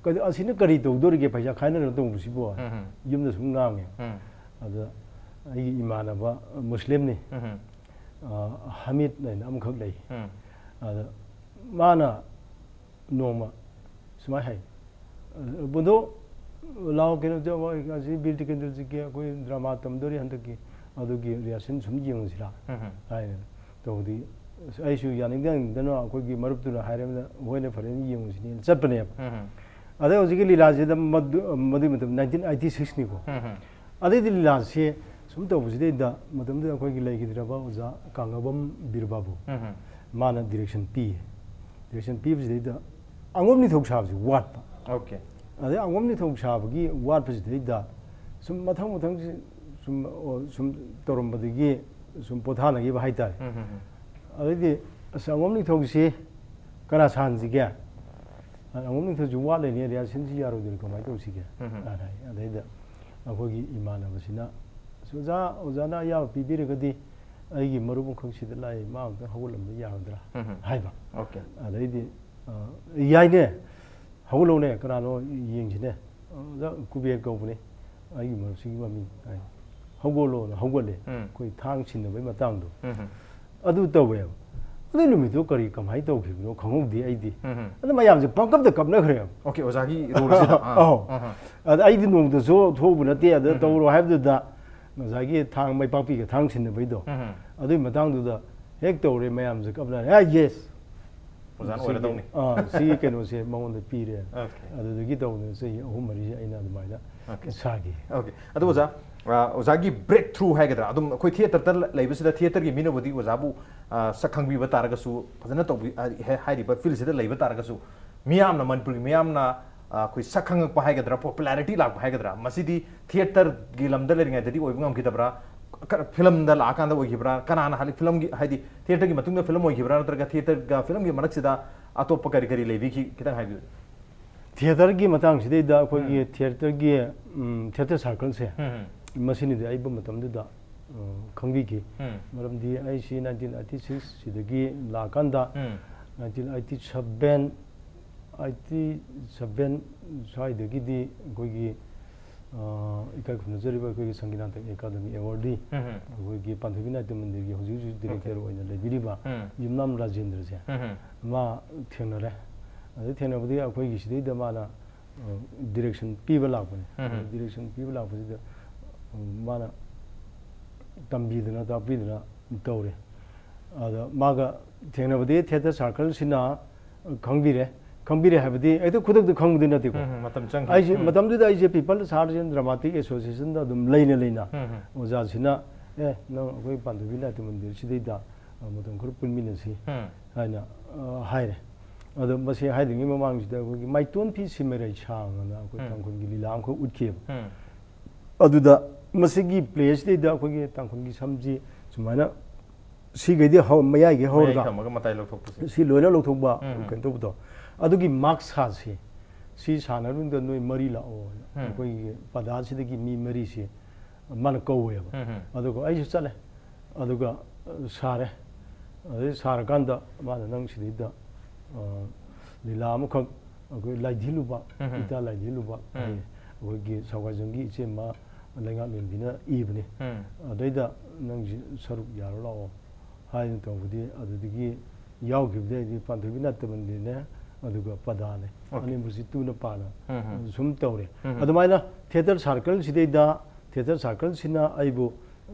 ꯀꯩꯅꯣ, ꯑꯁꯤꯅ ꯀꯔꯤ ꯇꯧꯗꯣꯔꯤꯒꯦ ꯄꯩꯁꯥ ꯈꯥꯏꯅꯔꯒ ꯇꯧꯕꯁꯤꯕꯨ?" ꯎꯝ꯫ ꯌꯨꯝꯗ ꯁꯨꯝ ꯉꯥꯡꯉꯦ꯫ ꯎꯝ꯫ ꯑꯗ ꯑꯩꯒꯤ ꯏꯃꯥꯟꯅꯕ ꯃꯨꯁꯂꯤꯝꯅꯤ, ꯎꯝ꯫ ꯑ, ꯍꯃꯤꯗ ꯍꯥꯏꯅ ꯑꯃꯈꯛ ꯂꯩ꯫ ꯎꯝ꯫ ꯑꯗ ꯃꯥꯅ ꯅꯣꯡꯃ ꯁꯨꯃꯥꯏꯅ ꯍꯥꯏ, "ꯕꯨꯙꯣ, ꯂꯥꯛꯑꯣ, ꯀꯩꯅꯣ ꯇꯧꯕ, ꯑꯁꯤ ꯕꯤꯔ ꯇꯤꯀꯦꯟꯗ꯭ꯔꯖꯤꯠꯀꯤ ꯑꯩꯈꯣꯏ drama ꯇꯝꯗꯣꯔꯤ ꯍꯟꯗꯛꯀꯤ, ꯑꯗꯨꯒꯤ rehearsal ꯁꯨꯝ ꯌꯦꯡꯉꯨꯁꯤꯔꯥ?" ꯎꯝ꯫ ꯍꯥꯏꯅ ꯇꯧꯕꯗꯤ, ꯑꯁ, ꯑꯩꯁꯨ ꯌꯥꯅꯤꯡꯗ ꯌꯥꯅꯤꯡꯗꯅ ꯑꯩꯈꯣꯏꯒꯤ ꯃꯔꯨꯞꯇꯨꯅ ꯍꯥꯏꯔꯕꯅꯤꯅ, "ꯍꯣꯏꯅꯦ, ꯐꯔꯦꯅꯦ, ꯌꯦꯡꯉꯨꯁꯤꯅꯦꯅ" ꯆꯠꯄꯅꯦꯕ꯫ ꯎꯝ꯫ ꯑꯗꯩ ꯍꯧꯖꯤꯛꯀꯤ ꯂꯤꯂꯥꯁꯤꯗ ꯃꯗꯨ-, ꯃꯗꯨꯒꯤ ꯃꯇꯝ nineteen eighty sixꯅꯤꯀꯣ꯫ ꯎꯝ꯫ ꯑꯗꯩꯗꯤ ꯂꯤꯂꯥꯁꯦ ꯁꯨꯝ ꯇꯧꯕꯁꯤꯗꯩꯗ ꯃꯇꯝꯗꯨꯗ ꯑꯩꯈꯣꯏꯒꯤ ꯂꯩꯈꯤꯗ꯭ꯔꯕ ꯑꯣꯖꯥ ꯀꯥꯡꯉꯕꯝ ꯕꯤꯔ ꯕꯥꯕꯨ, ꯎꯝ꯫ ꯃꯥꯅ direction ꯄꯤꯌꯦ꯫ Direction ꯄꯤꯕꯁꯤꯗꯩꯗ ꯑꯉꯣꯝ ꯅꯤꯡꯊꯧ ꯁꯥꯕꯁꯤ ꯋꯥꯠꯄ꯫ OK꯫ ꯑꯗꯩ ꯑꯉꯣꯝ ꯅꯤꯡꯊꯧ ꯁꯥꯕꯒꯤ ꯋꯥꯠꯄꯁꯤꯗꯩꯗ ꯁꯨꯝ ꯃꯊꯪ ꯃꯊꯪ ꯁꯨꯝ, ꯑꯣ, ꯁꯨꯝ ꯇꯧꯔꯝꯕꯗꯒꯤ ꯁꯨꯝ ꯄꯣꯊꯥꯅꯈꯤꯕ ꯍꯥꯏꯇꯥꯔꯦ꯫ ꯎꯝ, ꯎꯝ, ꯎꯝ꯫ ꯑꯗꯩꯗꯤ, "ꯑꯁ, ꯑꯉꯣꯝ ꯅꯤꯡꯊꯧꯁꯤ ꯀꯅꯥ ꯁꯥꯍꯟꯁꯤꯒꯦ? ꯑꯉꯣꯝ ꯅꯤꯡꯊꯧꯁꯤ ꯋꯥꯠꯂꯦꯅꯦ, rehearsalꯁꯤ ꯌꯥꯔꯣꯏꯗꯣꯏꯅꯤ, ꯀꯃꯥꯏꯅ ꯇꯧꯁꯤꯒꯦ?" ꯎꯝ, ꯎꯝ꯫ ꯑꯅ ꯍꯥꯏ꯫ ꯑꯗꯩꯗ ꯑꯩꯈꯣꯏꯒꯤ ꯏꯃꯥꯟꯅꯕꯁꯤꯅ, "ꯑꯁ, ꯑꯣꯖꯥ, ꯑꯣꯖꯥꯅ ꯑꯌꯥꯕ ꯄꯤꯕꯤꯔꯒꯗꯤ ꯑꯩꯒꯤ ꯃꯔꯨꯞ ꯑꯃꯈꯛ ꯁꯤꯗ ꯂꯥꯛꯑꯦ, ꯃꯥ ꯑꯝꯇꯪ ꯍꯧꯒꯠꯂꯝꯕ ꯌꯥꯒꯗ꯭ꯔꯥ?" ꯎꯝ, ꯎꯝ꯫ ꯍꯥꯏꯕ꯫ OK꯫ ꯑꯗꯩꯗꯤ, "ꯑ, ꯌꯥꯏꯅꯦ, ꯍꯧꯒꯠꯂꯛꯎꯅꯦ, ꯀꯅꯥꯅꯣ ꯌꯦꯡꯁꯤꯅꯦ꯫ ꯑ, ꯑꯣꯖꯥ ꯀꯨꯕꯦꯔ ꯀꯧꯕꯅꯦ, ꯑꯩꯒꯤ ꯃꯔꯨꯞꯁꯤꯒꯤ ꯃꯃꯤꯡ" ꯍꯥꯏ꯫ "ꯍꯧꯒꯠꯂꯣꯅ" ꯍꯧꯒꯠꯂꯦ꯫ ꯎꯝ꯫ ꯑꯩꯈꯣꯏ ꯊꯥꯡ ꯁꯤꯟꯅꯕꯩ ꯃꯇꯥꯡꯗꯣ꯫ ꯎꯝ, ꯎꯝ꯫ ꯑꯗꯨ ꯇꯧꯋꯦꯕ꯫ ꯑꯗꯨ ꯅꯨꯃꯤꯠꯇꯨ ꯀꯔꯤ ꯀꯃꯥꯏꯅ ꯇꯧꯈꯤꯕꯅꯣ ꯈꯪꯍꯧꯗꯦ ꯑꯩꯗꯤ꯫ ꯎꯝ, ꯎꯝ꯫ ꯑꯗꯨ ꯃꯌꯥꯝꯁꯦ ꯄꯪꯀꯞꯇ ꯀꯞꯅꯈ꯭ꯔꯦꯕ꯫ OK, ꯑꯣꯖꯥꯒꯤ roleꯁꯤꯗ꯫ ꯑꯥ꯫ ꯑꯧ꯫ ꯑꯍ꯫ ꯑꯗ ꯑꯩꯗꯤ ꯅꯣꯡꯃꯇꯁꯨ ꯊꯣꯛꯎꯕ ꯅꯠꯇꯦ, ꯑꯗ ꯎꯝ꯫ ꯇꯧꯔꯣ ꯍꯥꯏꯕꯗꯨꯗ ꯉꯁꯥꯏꯒꯤ ꯊꯥꯡ ꯃꯩꯄꯥꯛꯄꯤꯒ ꯊꯥꯡ ꯁꯤꯟꯅꯕꯩꯗꯣ꯫ ꯎꯝ꯫ ꯑꯗꯨꯒꯤ ꯃꯇꯥꯡꯗꯨꯗ ꯍꯦꯛ ꯇꯧꯔꯦ, ꯃꯌꯥꯝꯁꯦ ꯀꯞꯅꯔꯦ, "ꯑꯦ, yes!" ꯑꯣꯖꯥꯅ ꯁꯤꯒꯤ, ꯑꯣꯏꯔꯗꯧꯅꯤ꯫ ꯑꯥ, ꯁꯤꯒꯤ ꯀꯩꯅꯣꯁꯦ ꯃꯉꯣꯟꯗ ꯄꯤꯔꯦ꯫ OK꯫ ꯑꯗꯨꯗꯒꯤ ꯇꯧꯗꯅ ꯆꯍꯤ ꯑꯍꯨꯝ ꯃꯔꯤꯁꯦ ꯑꯩꯅ ꯑꯗꯨꯃꯥꯏꯅ OK꯫ ꯁꯥꯈꯤ꯫ OK꯫ ꯑꯗꯨ ꯑꯣꯖꯥ, ꯑ, ꯑꯣꯖꯥꯒꯤ ꯕ꯭ꯔꯦꯛ ꯊ꯭ꯔꯨ ꯍꯥꯏꯒꯗ꯭ꯔꯥ, ꯑꯗꯨꯝ ꯑꯩꯈꯣꯏ ꯊꯤꯌꯦꯇꯔꯗ ꯂꯩꯕꯁꯤꯗ ꯊꯤꯌꯦꯇꯔꯒꯤ ꯃꯤꯅꯕꯨꯗꯤ ꯑꯣꯖꯥꯕꯨ, ꯑ, ꯁꯛ ꯈꯪꯕꯤꯕ ꯇꯥꯔꯒꯁꯨ, ꯐꯖꯅ ꯇꯧꯕꯤ-, ꯍꯥꯏ-, ꯍꯥꯏꯔꯤꯕ ꯐꯤꯜꯁꯤꯗ ꯂꯩꯕ ꯇꯥꯔꯒꯁꯨ, ꯃꯤꯌꯥꯝꯅ, ꯃꯅꯤꯄꯨꯔꯒꯤ ꯃꯤꯌꯥꯝꯅ, ꯑ, ꯑꯩꯈꯣꯏ ꯁꯛ ꯈꯪꯉꯛꯄ ꯍꯥꯏꯒꯗ꯭ꯔꯥ, ꯄꯣꯄꯨꯂꯥꯔꯤꯇꯤ ꯂꯥꯛꯄ ꯍꯥꯏꯒꯗ꯭ꯔꯥ, ꯃꯁꯤꯗꯤ ꯊꯤꯌꯦꯇꯔꯒꯤ ꯂꯝꯗ ꯂꯩꯔꯤꯉꯩꯗꯗꯤ ꯑꯣꯏꯕ ꯉꯝꯈꯤꯗꯕ꯭ꯔꯥ? ꯀ-, ꯐꯤꯂꯝꯗ ꯂꯥꯛꯑꯀꯥꯟꯗ ꯑꯣꯏꯈꯤꯕ꯭ꯔꯥ? ꯀꯅꯥꯅ ꯍꯥꯏꯗꯤ ꯐꯤꯂꯝꯒꯤ, ꯍꯥꯏꯗꯤ ꯊꯤꯌꯦꯇꯔꯒꯤ ꯃꯇꯨꯡꯗ ꯐꯤꯂꯝ ꯑꯣꯏꯈꯤꯕ꯭ꯔꯥ, ꯅꯠꯇ꯭ꯔꯒ ꯊꯤꯌꯦꯇꯔꯒ ꯐꯤꯂꯝꯒꯤ ꯃꯔꯛꯁꯤꯗ ꯑꯇꯣꯞꯄ ꯀꯔꯤ ꯀꯔꯤ ꯂꯩꯕꯤꯈꯤ? ꯈꯤꯇꯪ ꯍꯥꯏꯕꯤꯌꯨ꯫ ꯊꯤꯌꯦꯇꯔꯒꯤ ꯃꯇꯥꯡꯁꯤꯗꯩꯗ ꯑꯩꯈꯣꯏꯒꯤ ꯊꯤꯌꯦꯇꯔꯒꯤ, ꯎꯝ, ꯊꯤꯌꯦꯇꯔ ꯁꯥꯔꯀꯜꯁꯦ, ꯎꯝ꯫ ꯃꯁꯤꯅꯗꯤ ꯑꯏꯕ ꯃꯇꯝꯗꯨꯗ, ꯑ, ꯈꯪꯕꯤꯈꯤ꯫ ꯎꯝ꯫ ꯃꯔꯝꯗꯤ ꯑꯩꯁꯤ ꯅꯥꯏꯟꯇꯤꯟ ꯑꯩꯠꯇꯤ ꯁꯤꯛꯁ ꯁꯤꯗꯒꯤ ꯂꯥꯛꯑꯀꯥꯟꯗ, um. Nineteen eighty seven, eighty seven ꯁ꯭ꯋꯥꯏꯗꯒꯤꯗꯤ ꯑꯩꯈꯣꯏꯒꯤ, ꯑ, ꯏꯀꯥꯏ ꯈꯨꯝꯅꯖꯔꯤꯕ ꯑꯩꯈꯣꯏꯒꯤ ꯁꯪꯒꯤꯠ ꯅꯥꯇꯛ ꯑꯦꯀꯥꯗꯃꯤ ꯑꯦꯋꯥꯔꯗꯤ, ꯎꯝ꯫ ꯑꯩꯈꯣꯏꯒꯤ ꯄꯥꯟꯊꯣꯏꯕꯤ ꯅꯥꯇ꯭ꯌ ꯃꯟꯗꯤꯔꯒꯤ ꯍꯧꯖꯤꯛ ꯍꯧꯖꯤꯛ ꯗꯤꯔꯦꯛꯇꯔ ꯑꯣꯏꯅ ꯂꯩꯕꯤꯔꯤꯕ, ꯎꯝ꯫ ꯌꯨꯝꯅꯥꯝ ꯔꯥꯖꯦꯟꯗ꯭ꯔꯁꯦ, ꯎꯝ꯫ ꯃꯥ ꯊꯦꯡꯅꯔꯦ꯫ ꯑꯗꯩ ꯊꯦꯡꯅꯕꯗꯒꯤ ꯑꯩꯈꯣꯏꯒꯤ ꯁꯤꯗꯩꯗ ꯃꯥꯅ, ꯑ, ꯗꯤꯔꯦꯛꯁꯟ ꯄꯤꯕ ꯂꯥꯛꯄꯅꯦ꯫ ꯎꯝ꯫ ꯑꯗꯨ ꯗꯤꯔꯦꯛꯁꯟ ꯄꯤꯕ ꯂꯥꯛꯄꯁꯤꯗ, ꯎꯝ, ꯃꯥꯅ ꯇꯝꯕꯤꯗꯅ ꯇꯥꯛꯄꯤꯗꯅ ꯇꯧꯔꯦ꯫ ꯑꯗ ꯃꯥꯒ ꯊꯦꯡꯅꯕꯗꯤ ꯊꯤꯌꯦꯇꯔ ꯁꯥꯔꯀꯜꯁꯤꯅ ꯈꯪꯕꯤꯔꯦ꯫ ꯈꯪꯕꯤꯔꯦ ꯍꯥꯏꯕꯗꯤ ꯍꯦꯛꯇ ꯈꯨꯗꯛꯇ ꯈꯪꯕꯗꯤ ꯅꯠꯇꯦꯀꯣ꯫ ꯎꯝ, ꯎꯝ, ꯃꯇꯝ ꯆꯪꯈꯤ꯫ ꯑꯩꯁꯦ ꯎꯝ꯫ ꯃꯇꯝꯗꯨꯗ ꯑꯩꯁꯦ People's Arts and Dramatic Associationꯗ ꯑꯗꯨꯝ ꯂꯩꯅ ꯂꯩꯅ ꯎꯝ, ꯎꯝ꯫ ꯑꯣꯖꯥꯁꯤꯅ, "ꯑꯦ, ꯅꯪ ꯑꯩꯈꯣꯏ ꯄꯥꯟꯊꯣꯏꯕꯤ ꯅꯥꯇ꯭ꯌ ꯃꯟꯗꯤꯔꯁꯤꯗꯩꯗ, ꯑ, ꯃꯇꯝ ꯈꯔ ꯄꯨꯟꯃꯤꯟꯅꯁꯤ" ꯎꯝ꯫ ꯍꯥꯏꯅ, ꯑ, ꯍꯥꯏꯔꯦ꯫ ꯑꯗꯣ ꯃꯁꯤ ꯍꯥꯏꯗ꯭ꯔꯤꯉꯩ ꯃꯃꯥꯡꯁꯤꯗ ꯑꯩꯈꯣꯏꯒꯤ ꯃꯥꯏꯇꯣꯟ ꯐꯤ ꯁꯤꯃꯩꯔꯩ ꯁꯥꯡ ꯑꯅ ꯑꯩꯈꯣꯏ ꯎꯝ꯫ ꯇꯥꯡꯈꯨꯜꯒꯤ ꯂꯤꯂꯥ ꯑꯃꯈꯛ ꯎꯠꯈꯤꯑꯕ꯫ ꯎꯝ꯫ ꯑꯗꯨꯗ ꯃꯁꯤꯒꯤ ꯄ꯭ꯂꯦꯁꯤꯗꯩꯗ ꯑꯩꯈꯣꯏꯒꯤ ꯇꯥꯡꯈꯨꯜꯒꯤ ꯁꯝꯁꯤ ꯁꯨꯃꯥꯏꯅ ꯁꯤꯈꯩꯗꯤ ꯍꯧ-, ꯃꯌꯥꯏꯒꯤ ꯃꯌꯥꯏ ꯍꯧꯔꯒ ꯊꯝꯃꯒ ꯃꯇꯥꯏ ꯂꯧꯊꯣꯛꯄꯁꯦ꯫ ꯁꯤ ꯂꯣꯏꯅ ꯂꯧꯊꯣꯛꯄ, ꯎꯝ꯫ ꯀꯩꯅꯣ ꯇꯧꯕꯗꯣ꯫ ꯑꯗꯨꯒꯤ ꯃꯥꯛꯁ ꯁꯥꯁꯤ, ꯁꯤ ꯁꯥꯟꯅꯔꯕ ꯃꯇꯨꯡꯗ ꯅꯣꯏ ꯃꯔꯤ ꯂꯥꯛꯑꯣ꯫ ꯎꯝ꯫ ꯑꯩꯈꯣꯏꯒꯤ ꯄꯗꯥꯁꯤꯗꯒꯤ ꯃꯤ ꯃꯔꯤꯁꯤ ꯃꯥꯅ ꯀꯧꯋꯦꯕ꯫ ꯎꯝ, ꯎꯝ꯫ ꯑꯗꯨꯒ ꯑꯩꯁꯨ ꯆꯠꯂꯦ꯫ ꯑꯗꯨꯒ, ꯑ, ꯁꯥꯔꯦ꯫ ꯑꯗꯩ ꯁꯥꯔꯀꯥꯟꯗ ꯃꯥꯅ, "ꯅꯪ ꯁꯤꯗꯩꯗ, ꯑ, ꯂꯤꯂꯥ ꯑꯃꯈꯛ ꯑꯩꯈꯣꯏ ꯂꯥꯏꯙꯤꯂꯨꯕ, ꯎꯝ, ꯎꯝ꯫ ꯏꯇꯥ ꯂꯥꯏꯙꯤꯂꯨꯕ ꯎꯝ꯫ ꯍꯥꯏꯌꯦ꯫ ꯑꯩꯈꯣꯏꯒꯤ ꯁꯒ꯭ꯋꯥꯏꯖꯝꯒꯤ ꯏꯆꯦꯃ ꯂꯩꯉꯥꯛꯂꯦꯟꯕꯤꯅ ꯏꯕꯅꯤ꯫ ꯎꯝ꯫ ꯑꯗꯩꯗ ꯅꯪꯁꯤ ꯁꯔꯨꯛ ꯌꯥꯔꯨ ꯂꯥꯛꯑꯣ" ꯍꯥꯏꯅ ꯇꯧꯕꯗꯤ ꯑꯗꯨꯗꯒꯤ ꯌꯥꯎꯈꯤꯕꯗꯒꯤꯗꯤ ꯄꯥꯟꯊꯣꯏꯕꯤ ꯅꯥꯇ꯭ꯌ ꯃꯟꯗꯤꯔꯅꯦ, ꯑꯗꯨꯒ ꯄꯗꯥꯅꯦ꯫ ꯑꯣꯀꯦ꯫ ꯑꯅꯤꯃꯛꯁꯤ ꯇꯨꯅ ꯄꯥꯅ ꯎꯝ, ꯎꯝ꯫ ꯁꯨꯝ ꯇꯧꯔꯦ꯫ ꯎꯝ, ꯎꯝ꯫ ꯑꯗꯨꯃꯥꯏꯅ ꯊꯤꯌꯦꯇꯔ ꯁꯥꯔꯀꯜꯁꯤꯗꯩꯗ, ꯊꯤꯌꯦꯇꯔ ꯁꯥꯔꯀꯜꯁꯤꯅ ꯑꯩꯕꯨ,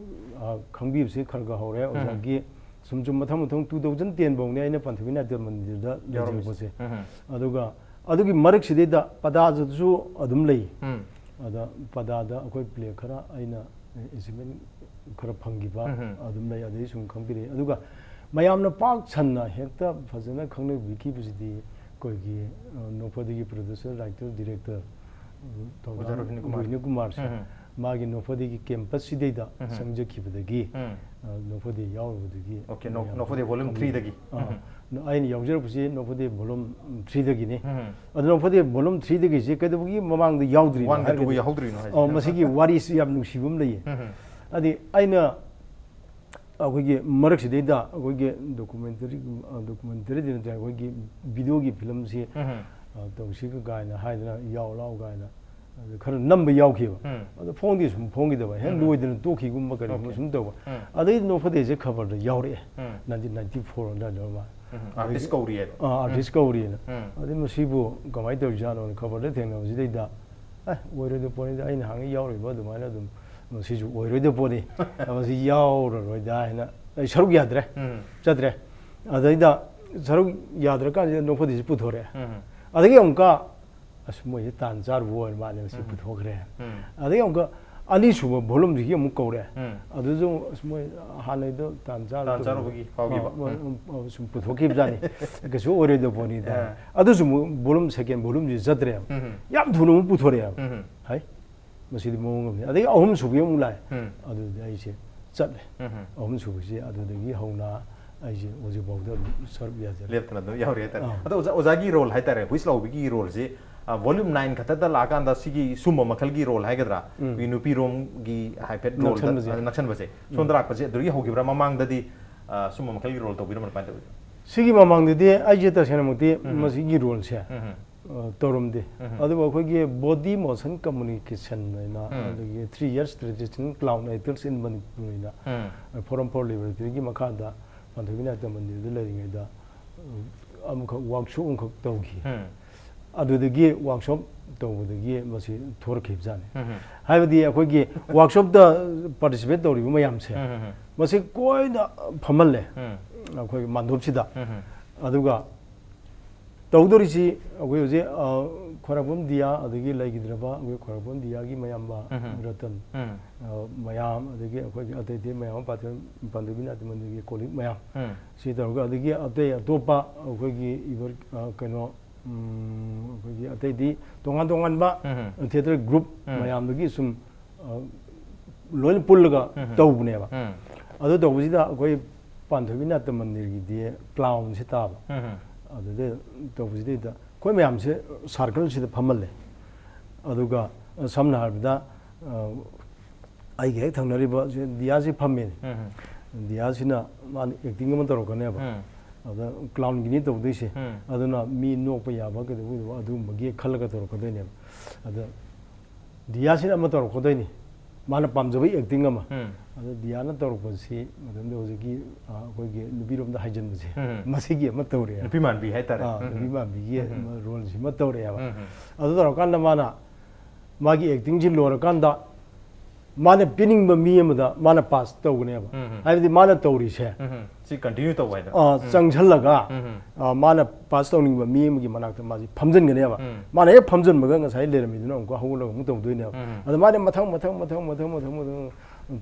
ꯑ, ꯈꯪꯕꯤꯕꯁꯤ ꯈꯔ ꯈꯔ ꯍꯧꯔꯦ꯫ ꯎꯝ꯫ ꯑꯣꯖꯥꯒꯤ ꯁꯨꯝ ꯁꯨꯝ ꯃꯊꯪ ꯃꯊꯪ two thousand ten ꯐꯥꯎꯅꯦ ꯑꯩꯅ ꯄꯥꯟꯊꯣꯏꯕꯤ ꯅꯥꯇ꯭ꯌ ꯃꯟꯗꯤꯔꯗ ꯌꯥꯎꯔꯝꯃꯤꯁꯦ꯫ ꯂꯩꯖꯔꯛꯄꯁꯦ꯫ ꯎꯝ, ꯎꯝ꯫ ꯑꯗꯨꯒ ꯑꯗꯨꯒꯤ ꯃꯔꯛꯁꯤꯗꯩꯗ ꯄꯗꯥꯗꯁꯨ ꯑꯗꯨꯝ ꯂꯩ꯫ ꯎꯝ꯫ ꯑꯗ ꯄꯗꯥꯗ ꯑꯩꯈꯣꯏ ꯄ꯭ꯂꯦ ꯈꯔ ꯑꯩꯅ ꯑꯦꯆꯤꯞꯃꯦꯟ ꯈꯔ ꯐꯪꯈꯤꯕ ꯎꯝ꯫ ꯑꯗꯨꯝ ꯂꯩ꯫ ꯑꯗꯩ ꯁꯨꯝ ꯈꯪꯕꯤꯔꯛꯏ꯫ ꯑꯗꯨꯒ ꯃꯌꯥꯝꯅ ꯄꯥꯛ ꯁꯟꯅ ꯍꯦꯛꯇ ꯐꯖꯅ ꯈꯪꯅꯕꯤꯈꯤꯕꯁꯤꯗꯤ ꯑꯩꯈꯣꯏꯒꯤ, ꯑ, ꯅꯣꯡꯄꯣꯛꯗꯒꯤ ꯄ꯭ꯔꯣꯗ꯭ꯌꯨꯁꯔ, ꯔꯥꯏꯇꯔ, ꯗꯤꯔꯦꯛꯇꯔ, ꯑ, ꯊꯧꯗꯥꯝ ꯑꯣꯖꯥ ꯔꯣꯍꯤꯅꯤ ꯀꯨꯃꯥꯔ꯫ ꯔꯣꯍꯤꯅꯤ ꯀꯨꯃꯥꯔꯁꯦ ꯎꯝ꯫ ꯃꯥꯒꯤ ꯅꯣꯡꯄꯣꯛꯗꯒꯤ ꯀꯦꯝꯄꯁꯁꯤꯗꯩꯗ ꯎꯝ꯫ ꯆꯪꯖꯈꯤꯕꯗꯒꯤ, ꯎꯝ꯫ ꯑ, ꯅꯣꯡꯄꯣꯛꯗ ꯌꯥꯎꯔꯨꯕꯗꯒꯤ ꯑꯣꯀꯦ, ꯅꯣ-, ꯃꯌꯥꯝ ꯅꯣꯡꯄꯣꯛꯗ volume ꯈꯪꯅꯩ꯫ Three ꯗꯒꯤ꯫ ꯑ, ꯎꯝ꯫ ꯑꯩꯅ ꯌꯥꯎꯖꯔꯛꯄꯁꯤ ꯅꯣꯡꯄꯣꯛꯗ volume Three ꯗꯒꯤꯅꯤ꯫ ꯎꯝ꯫ ꯑꯗꯨ ꯅꯣꯡꯄꯣꯛꯗ volume Three ꯗꯒꯤꯁꯦ ꯀꯩꯗꯧꯕꯒꯤ ꯃꯃꯥꯡꯗ ꯌꯥꯎꯗ꯭ꯔꯤꯅꯣ ꯋꯥꯟꯒ ꯍꯥꯏꯔꯒꯗꯤ, ꯇꯨꯒ ꯌꯥꯎꯍꯧꯗ꯭ꯔꯤꯅꯣ ꯍꯥꯏꯁꯦ? ꯑ, ꯃꯁꯤꯒꯤ ꯋꯥꯔꯤꯁꯤ ꯌꯥꯝ ꯅꯨꯡꯁꯤꯕ ꯑꯃ ꯂꯩꯌꯦ꯫ ꯎꯝ꯫ ꯑꯗꯤ ꯑꯩꯅ ꯑꯩꯈꯣꯏꯒꯤ ꯃꯔꯛꯁꯤꯗꯩꯗ ꯑꯩꯈꯣꯏꯒꯤ documentary, ꯑ, documentary ꯗꯤ ꯅꯠꯇ꯭ꯔꯦ, ꯑꯩꯈꯣꯏꯒꯤ video ꯒꯤ film ꯁꯤ, ꯎꯝ꯫ ꯑ, ꯇꯧꯁꯤꯒ ꯀꯥꯏꯅ ꯍꯥꯏꯗꯅ, ꯌꯥꯎ ꯂꯥꯎ ꯀꯥꯏꯅ, ꯑꯗꯨ ꯈꯔ ꯅꯝꯕ ꯌꯥꯎꯈꯤꯕ꯫ ꯎꯝ꯫ ꯑꯗꯣ ꯐꯣꯡꯗꯤ ꯁꯨꯝ ꯐꯣꯡꯈꯤꯗꯕ, ꯍꯦꯛ ꯎꯝ꯫ ꯂꯣꯏꯗꯅ ꯇꯣꯛꯈꯤꯒꯨꯝꯕ ꯀꯔꯤꯒꯨꯝꯕ ꯑꯣꯀꯦ꯫ ꯁꯨꯝ ꯇꯧꯕ꯫ ꯎꯝ꯫ ꯑꯗꯩ ꯅꯣꯡꯄꯣꯛꯗꯁꯦ ꯈꯕꯔꯗ ꯌꯥꯎꯔꯛꯑꯦ꯫ ꯎꯝ꯫ Nineteen ninety four ꯑꯗꯨꯋꯥꯏꯗ ꯑꯣꯏꯔ ꯃꯥꯜꯂꯦ꯫ ꯎꯝ, artist ꯑꯗꯩ ꯀꯧꯔꯤꯑꯕ꯫ ꯑꯥ, artist ꯎꯝ꯫ ꯀꯧꯔꯤꯑꯅ꯫ ꯎꯝ꯫ ꯑꯗꯩ ꯃꯁꯤꯕꯨ ꯀꯃꯥꯏꯅ ꯇꯧꯔꯤꯖꯥꯠꯅꯣꯅ ꯈꯕꯔꯗ ꯊꯦꯡꯅꯕꯁꯤꯗꯩꯗ, "ꯑꯦ, ꯑꯣꯏꯔꯣꯏꯗꯕ ꯄꯣꯠꯅꯤꯗ, ꯑꯩꯅ ꯍꯥꯟꯅ ꯌꯥꯎꯔꯤꯕ ꯑꯗꯨꯃꯥꯏꯅ ꯑꯗꯨꯝ ꯃꯁꯤꯁꯨ ꯑꯣꯏꯔꯣꯏꯗꯕ ꯄꯣꯠꯅꯤ, ꯃꯁꯤ ꯌꯥꯎꯔꯔꯣꯏꯗ" ꯍꯥꯏꯅ ꯑꯩ ꯁꯔꯨꯛ ꯌꯥꯗ꯭ꯔꯦ, ꯎꯝ꯫ ꯆꯠꯇ꯭ꯔꯦ꯫ ꯑꯗꯩꯗ ꯁꯔꯨꯛ ꯌꯥꯗ꯭ꯔꯀꯥꯟꯁꯤꯗ ꯅꯣꯡꯄꯣꯛꯗꯁꯦ ꯄꯨꯊꯣꯔꯛꯑꯦ꯫ ꯎꯝ꯫ ꯑꯗꯒꯤ ꯑꯃꯨꯛꯀ, "ꯑꯁ, ꯃꯣꯏꯁꯦ ꯇꯥꯟ ꯆꯥꯔꯨꯕ ꯑꯣꯏꯔ ꯃꯥꯜꯂꯦ, ꯃꯁꯤ ꯎꯝ꯫ ꯄꯨꯊꯣꯛꯈ꯭ꯔꯦ"꯫ ꯎꯝ꯫ ꯑꯗꯒꯤ ꯑꯃꯨꯛꯀ ꯑꯅꯤꯁꯨꯕ volume ꯁꯤꯒꯤ ꯑꯃꯨꯛ ꯀꯧꯔꯦ꯫ ꯎꯝ꯫ ꯑꯗꯨꯁꯨ, "ꯑꯁ, ꯃꯣꯏ ꯍꯥꯟꯅꯩꯗꯣ ꯇꯥꯟ ꯆꯥꯔꯨꯕ ꯇꯥꯟ ꯆꯥꯔꯨꯕꯒꯤ ꯐꯥꯎꯈꯤꯕ꯫ ꯑ, ꯃꯣꯏ, ꯎꯝ꯫ ꯑ, ꯁꯨꯝ ꯄꯨꯊꯣꯛꯈꯤꯕꯖꯥꯠꯅꯤ꯫ ꯀꯩꯁꯨ ꯑꯣꯏꯔꯣꯏꯗꯕ ꯄꯣꯠꯅꯤꯗ"꯫ ꯑ꯫ ꯑꯗꯨꯁꯨ ꯑꯃꯨꯛ volume, second volume ꯁꯤ ꯆꯠꯇ꯭ꯔꯦꯕ꯫ ꯎꯝ꯫ ꯌꯥꯝ ꯊꯨꯅ ꯑꯃꯨꯛ ꯄꯨꯊꯣꯔꯛꯑꯦꯕ꯫ ꯎꯝ꯫ ꯍꯩ, ꯃꯁꯤꯗꯤ ꯃꯑꯣꯡ ꯑꯃꯅꯤ꯫ ꯑꯗꯒꯤ ꯑꯍꯨꯝꯁꯨꯕꯒꯤ ꯑꯃꯨꯛ ꯂꯥꯛꯑꯦ꯫ ꯎꯝ꯫ ꯑꯗꯨꯗꯤ ꯑꯩꯁꯦ ꯆꯠꯂꯦ꯫ ꯎꯝ꯫ ꯑꯍꯨꯝꯁꯨꯕꯁꯤ ꯑꯗꯨꯗꯒꯤ ꯍꯧꯅ ꯑꯩꯁꯦ ꯍꯧꯖꯤꯛꯐꯥꯎꯗ ꯑꯗꯨꯝ ꯁꯔꯨꯛ ꯌꯥꯖꯔꯤ꯫ ꯂꯦꯞꯇꯅ ꯑꯗꯨꯝ ꯌꯥꯎꯔꯤ ꯍꯥꯏꯇꯥꯔꯦ꯫ ꯑꯥ꯫ ꯑꯗꯣ ꯑꯣꯖꯥ, ꯑꯣꯖꯥꯒꯤ role ꯍꯥꯏꯇꯥꯔꯦ, ꯍꯨꯏꯁ ꯂꯥꯎꯕꯤꯒꯤ role ꯁꯦ, ꯑ, volume nine ꯈꯛꯇꯗ ꯂꯥꯛꯑꯀꯥꯟꯗ ꯁꯤꯒꯤ ꯁꯨꯝꯕ ꯃꯈꯜꯒꯤ role ꯍꯥꯏꯒꯗ꯭ꯔꯥ? ꯎꯝ꯫ ꯑꯩꯈꯣꯏꯒꯤ ꯅꯨꯄꯤꯔꯣꯝꯒꯤ ꯍꯥꯏꯐꯦꯠ role ꯗ, ꯅꯛꯁꯟꯕꯁꯦ꯫ ꯑ, ꯅꯛꯁꯟꯕꯁꯦ꯫ ꯎꯝ꯫ ꯁꯣꯝꯗ ꯂꯥꯛꯄꯁꯦ ꯑꯗꯨꯗꯒꯤ ꯍꯧꯈꯤꯕ꯭ꯔꯥ? ꯃꯃꯥꯡꯗꯗꯤ, ꯑ, ꯁꯨꯝꯕ ꯃꯈꯜꯒꯤ role ꯇꯧꯕꯤꯔꯝꯕ꯭ꯔꯥ? ꯀꯃꯥꯏꯅ ꯇꯧꯋꯤ? ꯁꯤꯒꯤ ꯃꯃꯥꯡꯗꯗꯤ ꯑꯩꯁꯦ ꯇꯁꯦꯡꯅꯃꯛꯇꯤ ꯎꯝ꯫ ꯃꯁꯤꯒꯤ role ꯁꯦ, ꯎꯝ꯫ ꯑ, ꯇꯧꯔꯝꯗꯦ꯫ ꯎꯝ꯫ ꯑꯗꯨꯕꯨ ꯑꯩꯈꯣꯏꯒꯤ body motion communication ꯍꯥꯏꯅ, ꯎꯝ꯫ ꯑꯗꯒꯤ three years traditional clown actors in Manipur ꯍꯥꯏꯅ, ꯎꯝ꯫ ꯑ, Forum for Liberty ꯒꯤ ꯃꯈꯥꯗ ꯄꯥꯟꯊꯣꯏꯕꯤ ꯅꯥꯇ꯭ꯌ ꯃꯟꯗꯤꯔꯗ ꯂꯩꯔꯤꯉꯩꯗ, ꯑ, ꯑꯃꯈꯛ workshop ꯑꯃꯈꯛ ꯇꯧꯈꯤ꯫ ꯎꯝ꯫ ꯑꯗꯨꯗꯒꯤ workshop ꯇꯧꯕꯗꯒꯤ ꯃꯁꯤ ꯊꯣꯔꯛꯈꯤꯕꯖꯥꯠꯅꯤ꯫ ꯎꯝ꯫ ꯍꯥꯏꯕꯗꯤ ꯑꯩꯈꯣꯏꯒꯤ workshop ꯇ participate ꯇꯧꯔꯤꯕ ꯃꯌꯥꯝꯁꯦ, ꯎꯝ꯫ ꯃꯁꯤ ꯀꯣꯏꯅ ꯐꯝꯍꯜꯂꯦ꯫ ꯎꯝ꯫ ꯑꯩꯈꯣꯏꯒꯤ ꯃꯥꯟꯗꯣꯞꯁꯤꯗ꯫ ꯎꯝ꯫ ꯑꯗꯨꯒ ꯇꯧꯗꯣꯔꯤꯁꯤ ꯑꯩꯈꯣꯏ ꯍꯧꯖꯤꯛ, ꯑ, ꯈ꯭ꯋꯥꯏꯔꯥꯛꯄꯝ ꯗꯤꯌꯥ, ꯑꯗꯒꯤ ꯂꯩꯈꯤꯗ꯭ꯔꯕ ꯑꯩꯈꯣꯏ ꯈ꯭ꯋꯥꯏꯔꯥꯛꯄꯝ ꯗꯤꯌꯥꯒꯤ ꯃꯌꯥꯝꯕ ꯎꯝ꯫ ꯔꯇꯟ, ꯎꯝ꯫ ꯑ, ꯃꯌꯥꯝ, ꯑꯗꯒꯤ ꯑꯩꯈꯣꯏꯒꯤ ꯑꯇꯩ ꯑꯇꯩ ꯃꯌꯥꯝ ꯑꯃ, ꯄꯥꯟꯊꯣꯏ-, ꯄꯥꯟꯊꯣꯏꯕꯤ ꯅꯥꯇ꯭ꯌ ꯃꯟꯗꯤꯔꯒꯤ ꯀꯣꯂꯤꯛ ꯃꯌꯥꯝ, ꯎꯝ꯫ ꯁꯤ ꯇꯧꯔꯒ, ꯑꯗꯒꯤ ꯑꯇꯩ ꯑꯇꯣꯞꯄ ꯑꯩꯈꯣꯏꯒꯤ ꯏꯕꯔ-, ꯑ, ꯀꯩꯅꯣ, ꯎꯝ, ꯑꯩꯈꯣꯏꯒꯤ ꯑꯇꯩꯗꯤ ꯇꯣꯉꯥꯟ ꯇꯣꯉꯥꯟꯕ ꯎꯝ꯫ ꯊꯤꯌꯦꯇꯔ ꯒ꯭ꯔꯨꯞ ꯎꯝ꯫ ꯃꯌꯥꯝꯗꯒꯤ ꯁꯨꯝ, ꯑ, ꯂꯣꯏꯅ ꯄꯨꯜꯂꯒ ꯎꯝ꯫ ꯇꯧꯕꯅꯦꯕ꯫ ꯎꯝ꯫ ꯑꯗꯨ ꯇꯧꯕꯁꯤꯗ ꯑꯩꯈꯣꯏ ꯄꯥꯟꯊꯣꯏꯕꯤ ꯅꯥꯇ꯭ꯌ ꯃꯟꯗꯤꯔꯒꯤꯗꯤ ꯀ꯭ꯂꯥꯎꯟꯁꯦ ꯇꯥꯕ꯫ ꯎꯝ꯫ ꯑꯗꯨꯗ ꯇꯧꯕꯁꯤꯗꯩꯗ ꯑꯩꯈꯣꯏ ꯃꯌꯥꯝꯁꯦ ꯁꯥꯔꯀꯜꯁꯤꯗ ꯐꯝꯍꯜꯂꯦ꯫ ꯑꯗꯨꯒ, ꯑ, ꯁꯝꯅ ꯍꯥꯏꯔꯕꯗ, ꯑ, ꯑꯩꯒꯤ ꯍꯦꯛ ꯊꯪꯅꯔꯤꯕ ꯁꯤ ꯗꯤꯌꯥꯁꯤ ꯐꯝꯃꯦ꯫ ꯎꯝ꯫ ꯗꯤꯌꯥꯁꯤꯅ ꯃꯥꯅ ꯑꯦꯛꯇꯤꯡ ꯑꯃ ꯇꯧꯔꯛꯀꯅꯦꯕ꯫ ꯎꯝ꯫ ꯑꯗ ꯀ꯭ꯂꯥꯎꯟꯒꯤꯅꯤ ꯇꯧꯗꯣꯏꯁꯦ꯫ ꯎꯝ꯫ ꯑꯗꯨꯅ ꯃꯤ ꯅꯣꯛꯄ ꯌꯥꯕ ꯀꯩꯗꯧꯕ ꯑꯗꯨꯒꯨꯝꯕꯒꯤ ꯈꯜꯂꯒ ꯇꯧꯔꯛꯀꯗꯣꯏꯅꯦꯕ꯫ ꯑꯗ ꯗꯤꯌꯥꯁꯤꯅ ꯑꯃ ꯇꯧꯔꯛꯀꯗꯣꯏꯅꯤ, ꯃꯥꯅ ꯄꯥꯝꯖꯕ ꯑꯦꯛꯇꯤꯡ ꯑꯃ꯫ ꯎꯝ꯫ ꯑꯗ ꯗꯤꯌꯥꯅ ꯇꯧꯔꯛꯄꯁꯤ ꯃꯇꯝꯗ ꯍꯧꯖꯤꯛꯀꯤ, ꯑ, ꯑꯩꯈꯣꯏꯒꯤ ꯅꯨꯄꯤꯔꯣꯝꯗ ꯍꯥꯏꯖꯟꯕꯁꯦ, ꯎꯝ꯫ ꯃꯁꯤꯒꯤ ꯑꯃ ꯇꯧꯔꯦ꯫ ꯅꯨꯄꯤ ꯃꯥꯟꯕꯤ ꯍꯥꯏꯇꯥꯔꯦ꯫ ꯑꯥ, ꯎꯝ꯫ ꯅꯨꯄꯤ ꯃꯥꯟꯕꯤꯒꯤ ꯎꯝ꯫ ꯔꯣꯜꯁꯤꯃ ꯇꯧꯔꯛꯑꯦꯕ꯫ ꯎꯝ꯫ ꯑꯗꯨ ꯇꯧꯔꯀꯥꯟꯗ ꯃꯥꯅ ꯃꯥꯒꯤ ꯑꯦꯛꯇꯤꯡꯁꯤ ꯂꯣꯏꯔꯀꯥꯟꯗ ꯃꯥꯅ ꯄꯤꯅꯤꯡꯕ ꯃꯤ ꯑꯃꯗ ꯃꯥꯅ ꯄꯥꯁ ꯇꯧꯒꯅꯦꯕ꯫ ꯎꯝ꯫ ꯍꯥꯏꯕꯗꯤ ꯃꯥꯅ ꯇꯧꯔꯤꯁꯦ, ꯎꯝ꯫ ꯁꯤ ꯀꯟꯇꯤꯅ꯭ꯌꯨ ꯇꯧꯕ ꯍꯥꯏꯗꯣ꯫ ꯑ, ꯎꯝ꯫ ꯆꯪꯁꯜꯂꯒ, ꯎꯝ꯫ ꯑ, ꯃꯥꯅ ꯄꯥꯁ ꯇꯧꯅꯤꯡꯕ ꯃꯤ ꯑꯃꯒꯤ ꯃꯅꯥꯛꯇ ꯃꯥꯁꯤ ꯐꯝꯖꯤꯟꯒꯅꯦꯕ꯫ ꯎꯝ꯫ ꯃꯥꯅ ꯍꯦꯛ ꯐꯝꯖꯤꯟꯕꯒ ꯉꯁꯥꯏ ꯂꯩꯔꯝꯃꯤꯗꯨꯅ ꯑꯃꯨꯛꯀ ꯍꯧꯒꯠꯂꯒ ꯑꯃꯨꯛ ꯇꯧꯗꯣꯏꯅꯦꯕ꯫ ꯎꯝ꯫ ꯑꯗ ꯃꯥꯅ ꯃꯊꯪ, ꯃꯊꯪ, ꯃꯊꯪ, ꯃꯊꯪ, ꯃꯊꯪ, ꯃꯊꯪ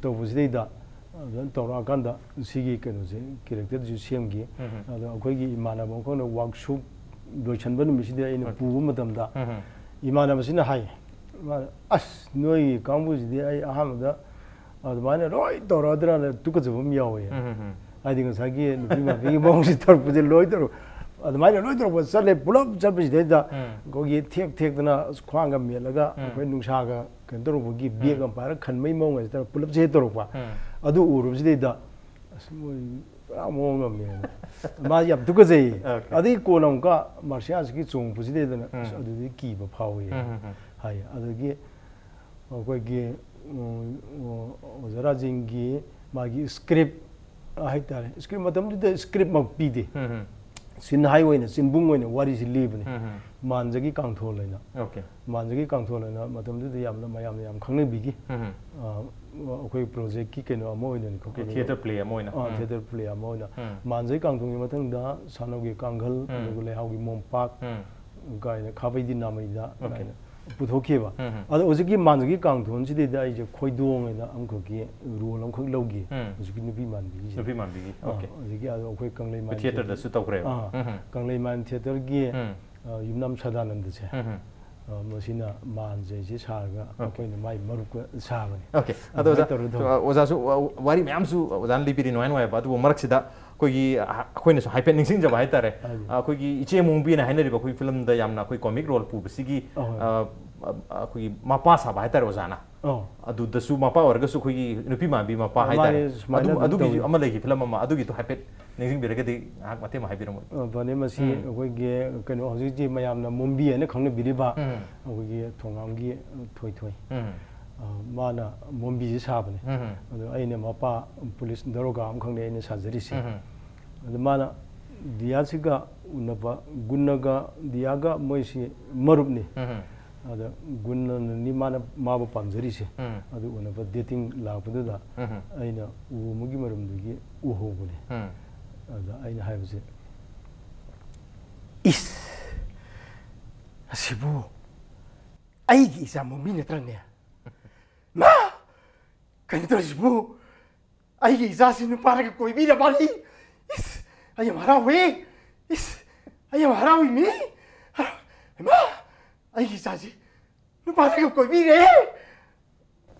ꯇꯧꯕꯁꯤꯗꯩꯗ, ꯑꯗꯨꯃꯥꯏꯅ ꯇꯧꯔꯛꯑꯀꯥꯟꯗ ꯁꯤꯒꯤ ꯀꯩꯅꯣꯁꯦ, ꯀꯦꯔꯦꯛꯇꯔꯁꯤ ꯁꯦꯝꯈꯤ꯫ ꯎꯝ꯫ ꯑꯗꯣ ꯑꯩꯈꯣꯏꯒꯤ ꯏꯃꯥꯟꯅꯕ ꯑꯃꯈꯛꯅ ꯋꯥꯛꯁꯣꯞ ꯂꯣꯏꯁꯟꯕ ꯅꯨꯃꯤꯠꯁꯤꯗ ꯑꯩꯅ Okay. ꯄꯨꯕ ꯃꯇꯝꯗ, ꯎꯝ꯫ ꯏꯃꯥꯟꯅꯕꯁꯤꯅ ꯍꯥꯏ, ꯃꯥꯅ, "ꯑꯁ, ꯅꯣꯏꯒꯤ ꯀꯥꯡꯕꯨꯁꯤꯗꯤ ꯑꯩ ꯑꯍꯥꯟꯕꯗ ꯑꯗꯨꯃꯥꯏꯅ ꯂꯣꯏ ꯇꯧꯔꯛꯑꯗ꯭ꯔꯥꯅ ꯇꯨꯀꯠꯆꯕ ꯑꯃ ꯌꯥꯎꯋꯦ"꯫ ꯎꯝ꯫ ꯍꯥꯏꯗꯤ ꯉꯁꯥꯏꯒꯤ ꯅꯨꯄꯤ ꯃꯥꯟꯕꯤꯒꯤ ꯃꯑꯣꯡꯁꯤ ꯇꯧꯔꯛꯄꯁꯦ ꯂꯣꯏ ꯇꯧꯔꯛ-, ꯑꯗꯨꯃꯥꯏꯅ ꯂꯣꯏ ꯇꯧꯔꯛꯄ ꯆꯠꯂꯦ, ꯄꯨꯂꯞ ꯆꯠꯄꯁꯤꯗꯩꯗ ꯎꯝ꯫ ꯑꯩꯈꯣꯏꯒꯤ ꯊꯦꯛ ꯊꯦꯛꯇꯅ ꯈ꯭ꯋꯥꯡꯒ ꯃꯦꯠꯂꯒ ꯎꯝ꯫ ꯑꯩꯈꯣꯏ ꯅꯨꯡꯁꯥꯒ ꯀꯩꯅꯣ ꯇꯧꯔꯛꯄꯒꯤ ꯕꯦꯒ ꯎꯝ꯫ ꯑꯃ ꯄꯥꯏꯔꯒ ꯈꯟꯕꯒꯤ ꯃꯑꯣꯡ ꯍꯥꯏꯁꯦ ꯇꯧꯔꯒ ꯄꯨꯂꯞꯁꯦ ꯍꯦꯛ ꯇꯧꯔꯛꯄ꯫ ꯎꯝ꯫ ꯑꯗꯨ ꯎꯔꯨꯕꯁꯤꯗꯩꯗ, "ꯑꯁ, ꯃꯣꯏ ꯄꯨꯔꯥ ꯃꯑꯣꯡ ꯑꯃꯅꯦ"꯫ ꯃꯥ ꯌꯥꯝ ꯇꯨꯀꯠꯆꯩꯌꯦ꯫ Okay. ꯑꯗꯩ ꯀꯣꯟꯅ ꯑꯃꯨꯛꯀ ꯃꯥꯔꯁꯤꯌꯥꯁꯀꯤ ꯆꯣꯡꯉꯛꯄꯁꯤꯗꯩꯗꯅ, "ꯑꯁ, ꯎꯝ꯫ ꯑꯗꯨꯗꯤ ꯀꯤꯕ ꯐꯥꯎꯋꯤ" ꯎꯝ, ꯎꯝ, ꯎꯝ꯫ ꯍꯥꯏ꯫ ꯑꯗꯒꯤ ꯑꯩꯈꯣꯏꯒꯤ, ꯎꯝ, ꯑꯣꯖꯥ ꯔꯥꯖꯦꯟꯒꯤ ꯃꯥꯒꯤ ꯁ꯭ꯀ꯭ꯔꯤꯞ ꯍꯥꯏꯇꯥꯔꯦ, ꯁ꯭ꯀ꯭ꯔꯤꯞ ꯃꯇꯝꯗꯨꯗ ꯁ꯭ꯀ꯭ꯔꯤꯞꯃꯛ ꯄꯤꯗꯦ꯫ ꯎꯝ, ꯎꯝ꯫ ꯁꯤꯟꯍꯥꯏ ꯑꯣꯏꯅ, ꯆꯤꯟꯕꯨꯡ ꯑꯣꯏꯅ ꯋꯥꯔꯤꯁꯤ ꯂꯤꯕꯅꯤ꯫ ꯎꯝ, ꯎꯝ꯫ ꯃꯥꯟꯖꯒꯤ ꯀꯥꯡꯊꯣꯜ ꯍꯥꯏꯅ꯫ Okay꯫ ꯃꯥꯟꯖꯒꯤ ꯀꯥꯡꯊꯣꯜ ꯍꯥꯏꯅ ꯃꯇꯝꯗꯨꯗ ꯌꯥꯝꯅ, ꯃꯌꯥꯝꯅ ꯌꯥꯝ ꯈꯪꯅꯕꯤꯈꯤ꯫ ꯎꯝ, ꯎꯝ꯫ ꯑ, ꯑꯩꯈꯣꯏ project ꯀꯤ ꯀꯩꯅꯣ ꯑꯃ ꯑꯣꯏꯅꯅꯤꯀꯣ꯫ Okay, theatre play ꯑꯃ ꯑꯣꯏꯅ꯫ ꯑ, ꯎꯝ꯫ Theatre play ꯑꯃ ꯑꯣꯏꯅ꯫ ꯎꯝ꯫ ꯃꯥꯟꯖꯒꯤ ꯀꯥꯡꯊꯣꯜꯒꯤ ꯃꯊꯪꯗ ꯁꯥꯟꯅꯧꯒꯤ ꯀꯥꯡꯈꯜ, ꯎꯝ꯫ ꯑꯗꯨꯒ ꯂꯩꯍꯥꯎꯒꯤ ꯃꯣꯝꯄꯥꯛ ꯎꯝ꯫ ꯀꯥꯏꯅ, ꯈꯥꯕꯩꯗꯤ ꯅꯥꯃꯩꯗ Okay꯫ ꯀꯥꯏꯅ ꯄꯨꯊꯣꯛꯈꯤꯕ꯫ ꯎꯝ, ꯎꯝ꯫ ꯑꯗꯣ ꯍꯧꯖꯤꯛꯀꯤ ꯃꯥꯟꯖꯒꯤ ꯀꯥꯡꯊꯣꯜꯁꯤꯗꯩꯗ ꯑꯩꯁꯦ ꯈꯣꯏꯗꯣꯡ ꯍꯥꯏꯅ ꯑꯃꯈꯛꯀꯤ role ꯑꯃꯈꯛ ꯂꯧꯈꯤ꯫ ꯎꯝ꯫ ꯍꯧꯖꯤꯛꯀꯤ ꯅꯨꯄꯤ ꯃꯥꯟꯕꯤꯒꯤꯁꯦ꯫ ꯅꯨꯄꯤ ꯃꯥꯟꯕꯤꯒꯤ꯫ ꯑ, Okay꯫ ꯍꯧꯖꯤꯛꯀꯤ ꯑꯗꯣ ꯑꯩꯈꯣꯏ ꯀꯪꯂꯩꯃꯥꯏ Theatre ꯗꯁꯨ ꯇꯧꯈ꯭ꯔꯦꯕ꯫ ꯑ, ꯎꯝ, ꯎꯝ꯫ ꯀꯪꯂꯩꯃꯥꯏ theatre ꯒꯤ, ꯎꯝ꯫ ꯑ, ꯌꯨꯝꯅꯥꯝ ꯁꯗꯥꯅꯟꯗꯁꯦ꯫ ꯎꯝ, ꯎꯝ꯫ ꯑ, ꯃꯁꯤꯅ ꯃꯥꯟꯁꯦ ꯁꯤ ꯁꯥꯔꯒ ꯑꯩꯈꯣꯏꯅ ꯃꯥꯏ ꯃꯔꯨꯞꯀ ꯁꯥꯕꯅꯤ꯫ Okay꯫ ꯑꯗꯣ ꯑꯣꯖꯥ, ꯑꯗꯨꯃꯥꯏꯅ ꯇꯧꯔ ꯇꯧ- ꯑꯣꯖꯥꯁꯨ ꯋꯥ-, ꯋꯥꯔꯤ ꯃꯌꯥꯝꯁꯨ ꯑꯣꯖꯥꯅ ꯂꯤꯕꯤꯔꯤ, ꯅꯨꯡꯉꯥꯏ ꯅꯨꯡꯉꯥꯏꯕ꯫ ꯑꯗꯨꯕꯨ ꯃꯔꯛꯁꯤꯗ ꯑꯩꯈꯣꯏꯒꯤ, ꯑ, ꯑꯩꯈꯣꯏꯅꯁꯨ ꯍꯥꯏꯐꯦꯠ ꯅꯤꯡꯁꯤꯡꯖꯕ ꯍꯥꯏꯇꯥꯔꯦ꯫ ꯍꯥꯏꯕꯤꯌꯨ꯫ ꯑ, ꯑꯩꯈꯣꯏꯒꯤ ꯏꯆꯦ ꯃꯨꯡꯕꯤꯅ ꯍꯥꯏꯅꯔꯤꯕ ꯑꯩꯈꯣꯏ film ꯗ ꯌꯥꯝꯅ ꯑꯩꯈꯣꯏ comic role ꯄꯨꯕꯁꯤꯒꯤ, ꯑꯍꯣꯏ꯫ ꯑ, ꯑ, ꯑꯩꯈꯣꯏꯒꯤ ꯃꯄꯥ ꯁꯥꯕ ꯍꯥꯏꯇꯥꯔꯦ ꯑꯣꯖꯥꯅ꯫ ꯑꯣ꯫ ꯑꯗꯨꯗꯁꯨ ꯃꯄꯥ ꯑꯣꯏꯔꯒꯁꯨ ꯑꯩꯈꯣꯏꯒꯤ ꯅꯨꯄꯤ ꯃꯥꯟꯕꯤ ꯃꯄꯥ ꯑ, ꯍꯥꯏꯇꯥꯔꯦ꯫ ꯃꯥꯅꯦ, ꯁꯨꯃꯥꯏꯅ ꯑꯗꯨ-, ꯑꯗꯨꯝ ꯑꯗꯨꯒꯤꯁꯨ ꯇꯧꯋꯤ꯫ ꯑꯃ ꯂꯩꯈꯤ film ꯑꯃ, ꯑꯗꯨꯒꯤꯗꯣ ꯍꯥꯏꯐꯦꯠ ꯅꯤꯡꯁꯤꯡꯕꯤꯔꯒꯗꯤ ꯉꯥꯏꯍꯥꯛ ꯃꯇꯦꯛ ꯑꯃ ꯍꯥꯏꯕꯤꯔꯝꯃꯣ꯫ ꯑ, ꯐꯅꯤ, ꯃꯁꯤ ꯎꯝ꯫ ꯑꯩꯈꯣꯏꯒꯤ ꯀꯩꯅꯣ, ꯍꯧꯖꯤꯛ ꯍꯧꯖꯤꯛ ꯃꯌꯥꯝꯅ ꯃꯣꯝꯕꯤ ꯍꯥꯏꯅ ꯈꯪꯅꯕꯤꯔꯤꯕ ꯎꯝ꯫ ꯑꯩꯈꯣꯏꯒꯤ ꯊꯣꯉꯥꯝꯒꯤ ꯊꯣꯏꯊꯣꯏ꯫ ꯎꯝ꯫ ꯑ, ꯃꯥꯅ ꯃꯣꯝꯕꯤꯁꯦ ꯁꯥꯕꯅꯦ꯫ ꯎꯝ꯫ ꯑꯗꯣ ꯑꯩꯅ ꯃꯄꯥ police ꯗꯔꯣꯒꯥ ꯑꯃꯈꯛꯅꯦ ꯑꯩꯅ ꯁꯥꯖꯔꯤꯁꯦ꯫ ꯎꯝ꯫ ꯑꯗꯣ ꯃꯥꯅ ꯗꯤꯌꯥꯁꯤꯒ ꯎꯅꯕ, ꯒꯨꯟꯅꯒ ꯗꯤꯌꯥꯒ ꯃꯣꯏꯁꯤ ꯃꯔꯨꯞꯅꯤ꯫ ꯎꯝ꯫ ꯑꯗ ꯒꯨꯟꯅꯅꯤ ꯃꯥꯅ ꯃꯥꯕꯨ ꯄꯥꯝꯖꯔꯤꯁꯦ꯫ ꯎꯝ꯫ ꯑꯗꯨ ꯎꯅꯕ dating ꯂꯥꯛꯄꯗꯨꯗ ꯎꯝ꯫ ꯑꯩꯅ ꯎ ꯑꯃꯒꯤ ꯃꯔꯨꯝꯗꯒꯤ ꯎꯍꯧꯕꯅꯦ꯫ ꯎꯝ꯫ ꯑꯗ ꯑꯩꯅ ꯍꯥꯏꯕꯁꯦ, "ꯏꯁ, ꯑꯁꯤꯕꯨ ꯑꯩꯒꯤ ꯏꯆꯥ ꯃꯣꯝꯕꯤ ꯅꯠꯇ꯭ꯔꯅꯦ? ꯃꯥ, ꯀꯩꯅꯣ ꯇꯧꯔꯤꯁꯤꯕꯨ? ꯑꯩꯒꯤ ꯏꯆꯥꯁꯤ ꯅꯨꯄꯥꯅꯒ ꯀꯣꯏꯕꯤꯔ ꯃꯥꯜꯂꯤ꯫ ꯏꯁ, ꯑꯩ ꯌꯥꯝ ꯍꯔꯥꯎꯋꯦ꯫ ꯏꯁ, ꯑꯩ ꯌꯥꯝ ꯍꯔꯥꯎꯏ ꯃꯤ꯫ ꯍꯔꯥꯎ-, ꯏꯃꯥ, ꯑꯩꯒꯤ ꯏꯆꯥꯁꯤ ꯅꯨꯄꯥꯅꯒ ꯀꯣꯏꯕꯤꯔꯦ"꯫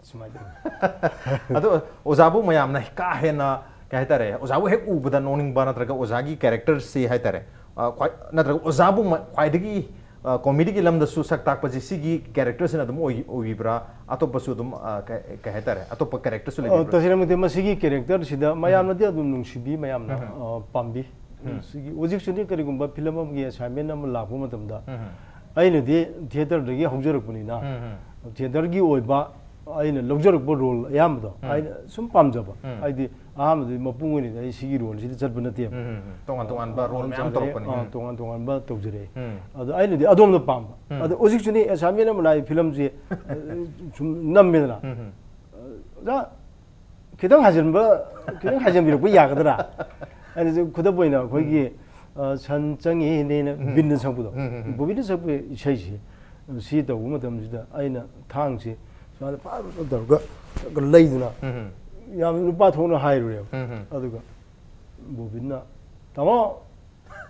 ꯁꯨꯃꯥꯏꯅ ꯇꯧꯋꯤ꯫ ꯑꯗꯣ ꯑꯣꯖꯥꯕꯨ ꯃꯌꯥꯝꯅ ꯀꯥ ꯍꯦꯟꯅ ꯀꯩ ꯍꯥꯏꯇꯥꯔꯦ, ꯑꯣꯖꯥꯕꯨ ꯍꯦꯛ ꯎꯕꯗ ꯅꯣꯛꯅꯤꯡꯕ ꯅꯠꯇ꯭ꯔꯒ ꯑꯣꯖꯥꯒꯤ character ꯁꯤ ꯍꯥꯏꯇꯥꯔꯦ, ꯑ, ꯈ꯭ꯋꯥꯏ-, ꯅꯠꯇ꯭ꯔꯒ ꯑꯣꯖꯥꯕꯨ ꯃ-, ꯈ꯭ꯋꯥꯏꯗꯒꯤ, ꯑ, comedy ꯒꯤ ꯂꯝꯗꯁꯨ ꯁꯛ ꯇꯥꯛꯄꯁꯤ ꯁꯤꯒꯤ character ꯁꯤꯅ ꯑꯗꯨꯝ ꯑꯣꯏ-, ꯑꯣꯏꯕꯤꯕ꯭ꯔꯥ? ꯑꯇꯣꯞꯄꯁꯨ ꯑꯗꯨꯝ, ꯑ, ꯀꯩ, ꯀꯩ ꯍꯥꯏꯇꯥꯔꯦ, ꯑꯇꯣꯞꯄ character ꯁꯨ ꯑ, ꯂꯩꯕꯤꯕ꯭ꯔꯥ? ꯇꯁꯦꯡꯅꯃꯛꯇꯤ ꯃꯁꯤꯒꯤ character ꯁꯤꯗ ꯃꯌꯥꯝꯅꯗꯤ ꯑꯗꯨꯝ ꯅꯨꯡꯁꯤꯕꯤ, ꯃꯌꯥꯝꯅ, ꯎꯝ꯫ ꯑ, ꯄꯥꯝꯕꯤ꯫ ꯎꯝ꯫ ꯁꯤꯒꯤ ꯍꯧꯖꯤꯛꯁꯨꯅꯤ ꯀꯔꯤꯒꯨꯝꯕ film ꯑꯃꯒꯤ assignment ꯑꯃ ꯂꯥꯛꯄ ꯃꯇꯝꯗ ꯎꯝ꯫ ꯑꯩꯅꯗꯤ theatre ꯗꯒꯤ ꯍꯧꯖꯔꯛꯄꯅꯤꯅ ꯎꯝ, ꯎꯝ꯫ Theatre ꯒꯤ ꯑꯣꯏꯕ ꯑꯩꯅ ꯂꯧꯖꯔꯛꯄ ꯔꯣꯜ ꯑꯌꯥꯝꯕꯗꯣ ꯎꯝ. ꯑꯩꯅ ꯁꯨꯝ ꯄꯥꯝꯖꯕ ꯎꯝ. ꯍꯥꯏꯗꯤ ꯑꯍꯥꯟꯕꯗ ꯃꯄꯨꯡ ꯑꯣꯏꯅꯗꯤ ꯑꯩ ꯁꯤꯒꯤ ꯔꯣꯜꯁꯤꯗ ꯆꯠꯄ ꯅꯠꯇꯦꯕ ꯎꯝ, ꯎꯝ, ꯎꯝ. ꯇꯣꯉꯥꯟ ꯇꯣꯉꯥꯟꯕ ꯔꯣꯜ ꯃꯌꯥꯝ ꯇꯧꯖꯔꯛꯑꯦ, ꯇꯧꯔꯛꯄꯅꯤ. ꯑꯥ, ꯎꯝ. ꯇꯣꯉꯥꯟ ꯇꯣꯉꯥꯟꯕ ꯇꯧꯖꯔꯛꯑꯦ ꯎꯝ. ꯑꯗꯣ ꯑꯩꯅꯗꯤ ꯑꯗꯣꯝꯗ ꯄꯥꯝꯕ ꯎꯝ. ꯑꯗꯣ ꯍꯧꯖꯤꯛꯁꯨꯅꯤ ꯑꯦꯁꯥꯃꯤ ꯑꯃ ꯂꯥꯛꯏ ꯐꯤꯂꯝꯁꯤ ꯁꯨꯝ ꯅꯝꯃꯦꯗꯅ ꯎꯝ, ꯎꯝ. ꯑꯣꯖꯥ ꯈꯤꯇꯪ ꯍꯥꯏꯖꯤꯟꯕ ꯈꯤꯇꯪ ꯍꯥꯏꯖꯤꯟꯕꯤꯔꯛꯄ ꯌꯥꯒꯗ꯭ꯔꯥ? ꯑꯩꯅꯁꯨ ꯈꯨꯗꯝ ꯑꯣꯏꯅ ꯑꯩꯈꯣꯏꯒꯤ ꯑ, ꯁꯟ ꯆꯪꯉꯤꯅꯦꯅ ꯎꯝ. ꯕꯤꯟꯗ ꯁꯛꯄꯗꯣ ꯎꯝ, ꯎꯝ, ꯎꯝ. ꯕꯣꯕꯤꯅ ꯁꯛꯄ ꯏꯁꯩꯁꯦ ꯁꯤ ꯇꯧꯕ ꯃꯇꯝꯁꯤꯗ ꯑꯩꯅ ꯊꯥꯡꯁꯦ ꯁꯨꯃꯥꯏꯅ ꯐꯥꯔ ꯇꯧꯔꯒ ꯂꯩꯗꯅ ꯎꯝ, ꯎꯝ. ꯌꯥꯝ ꯅꯨꯄꯥ ꯊꯣꯛꯅ ꯍꯥꯏꯔꯨꯔꯦꯕ ꯎꯝ, ꯎꯝ. ꯑꯗꯨꯒ ꯕꯣꯕꯤꯟꯅ "ꯇꯥꯃꯣ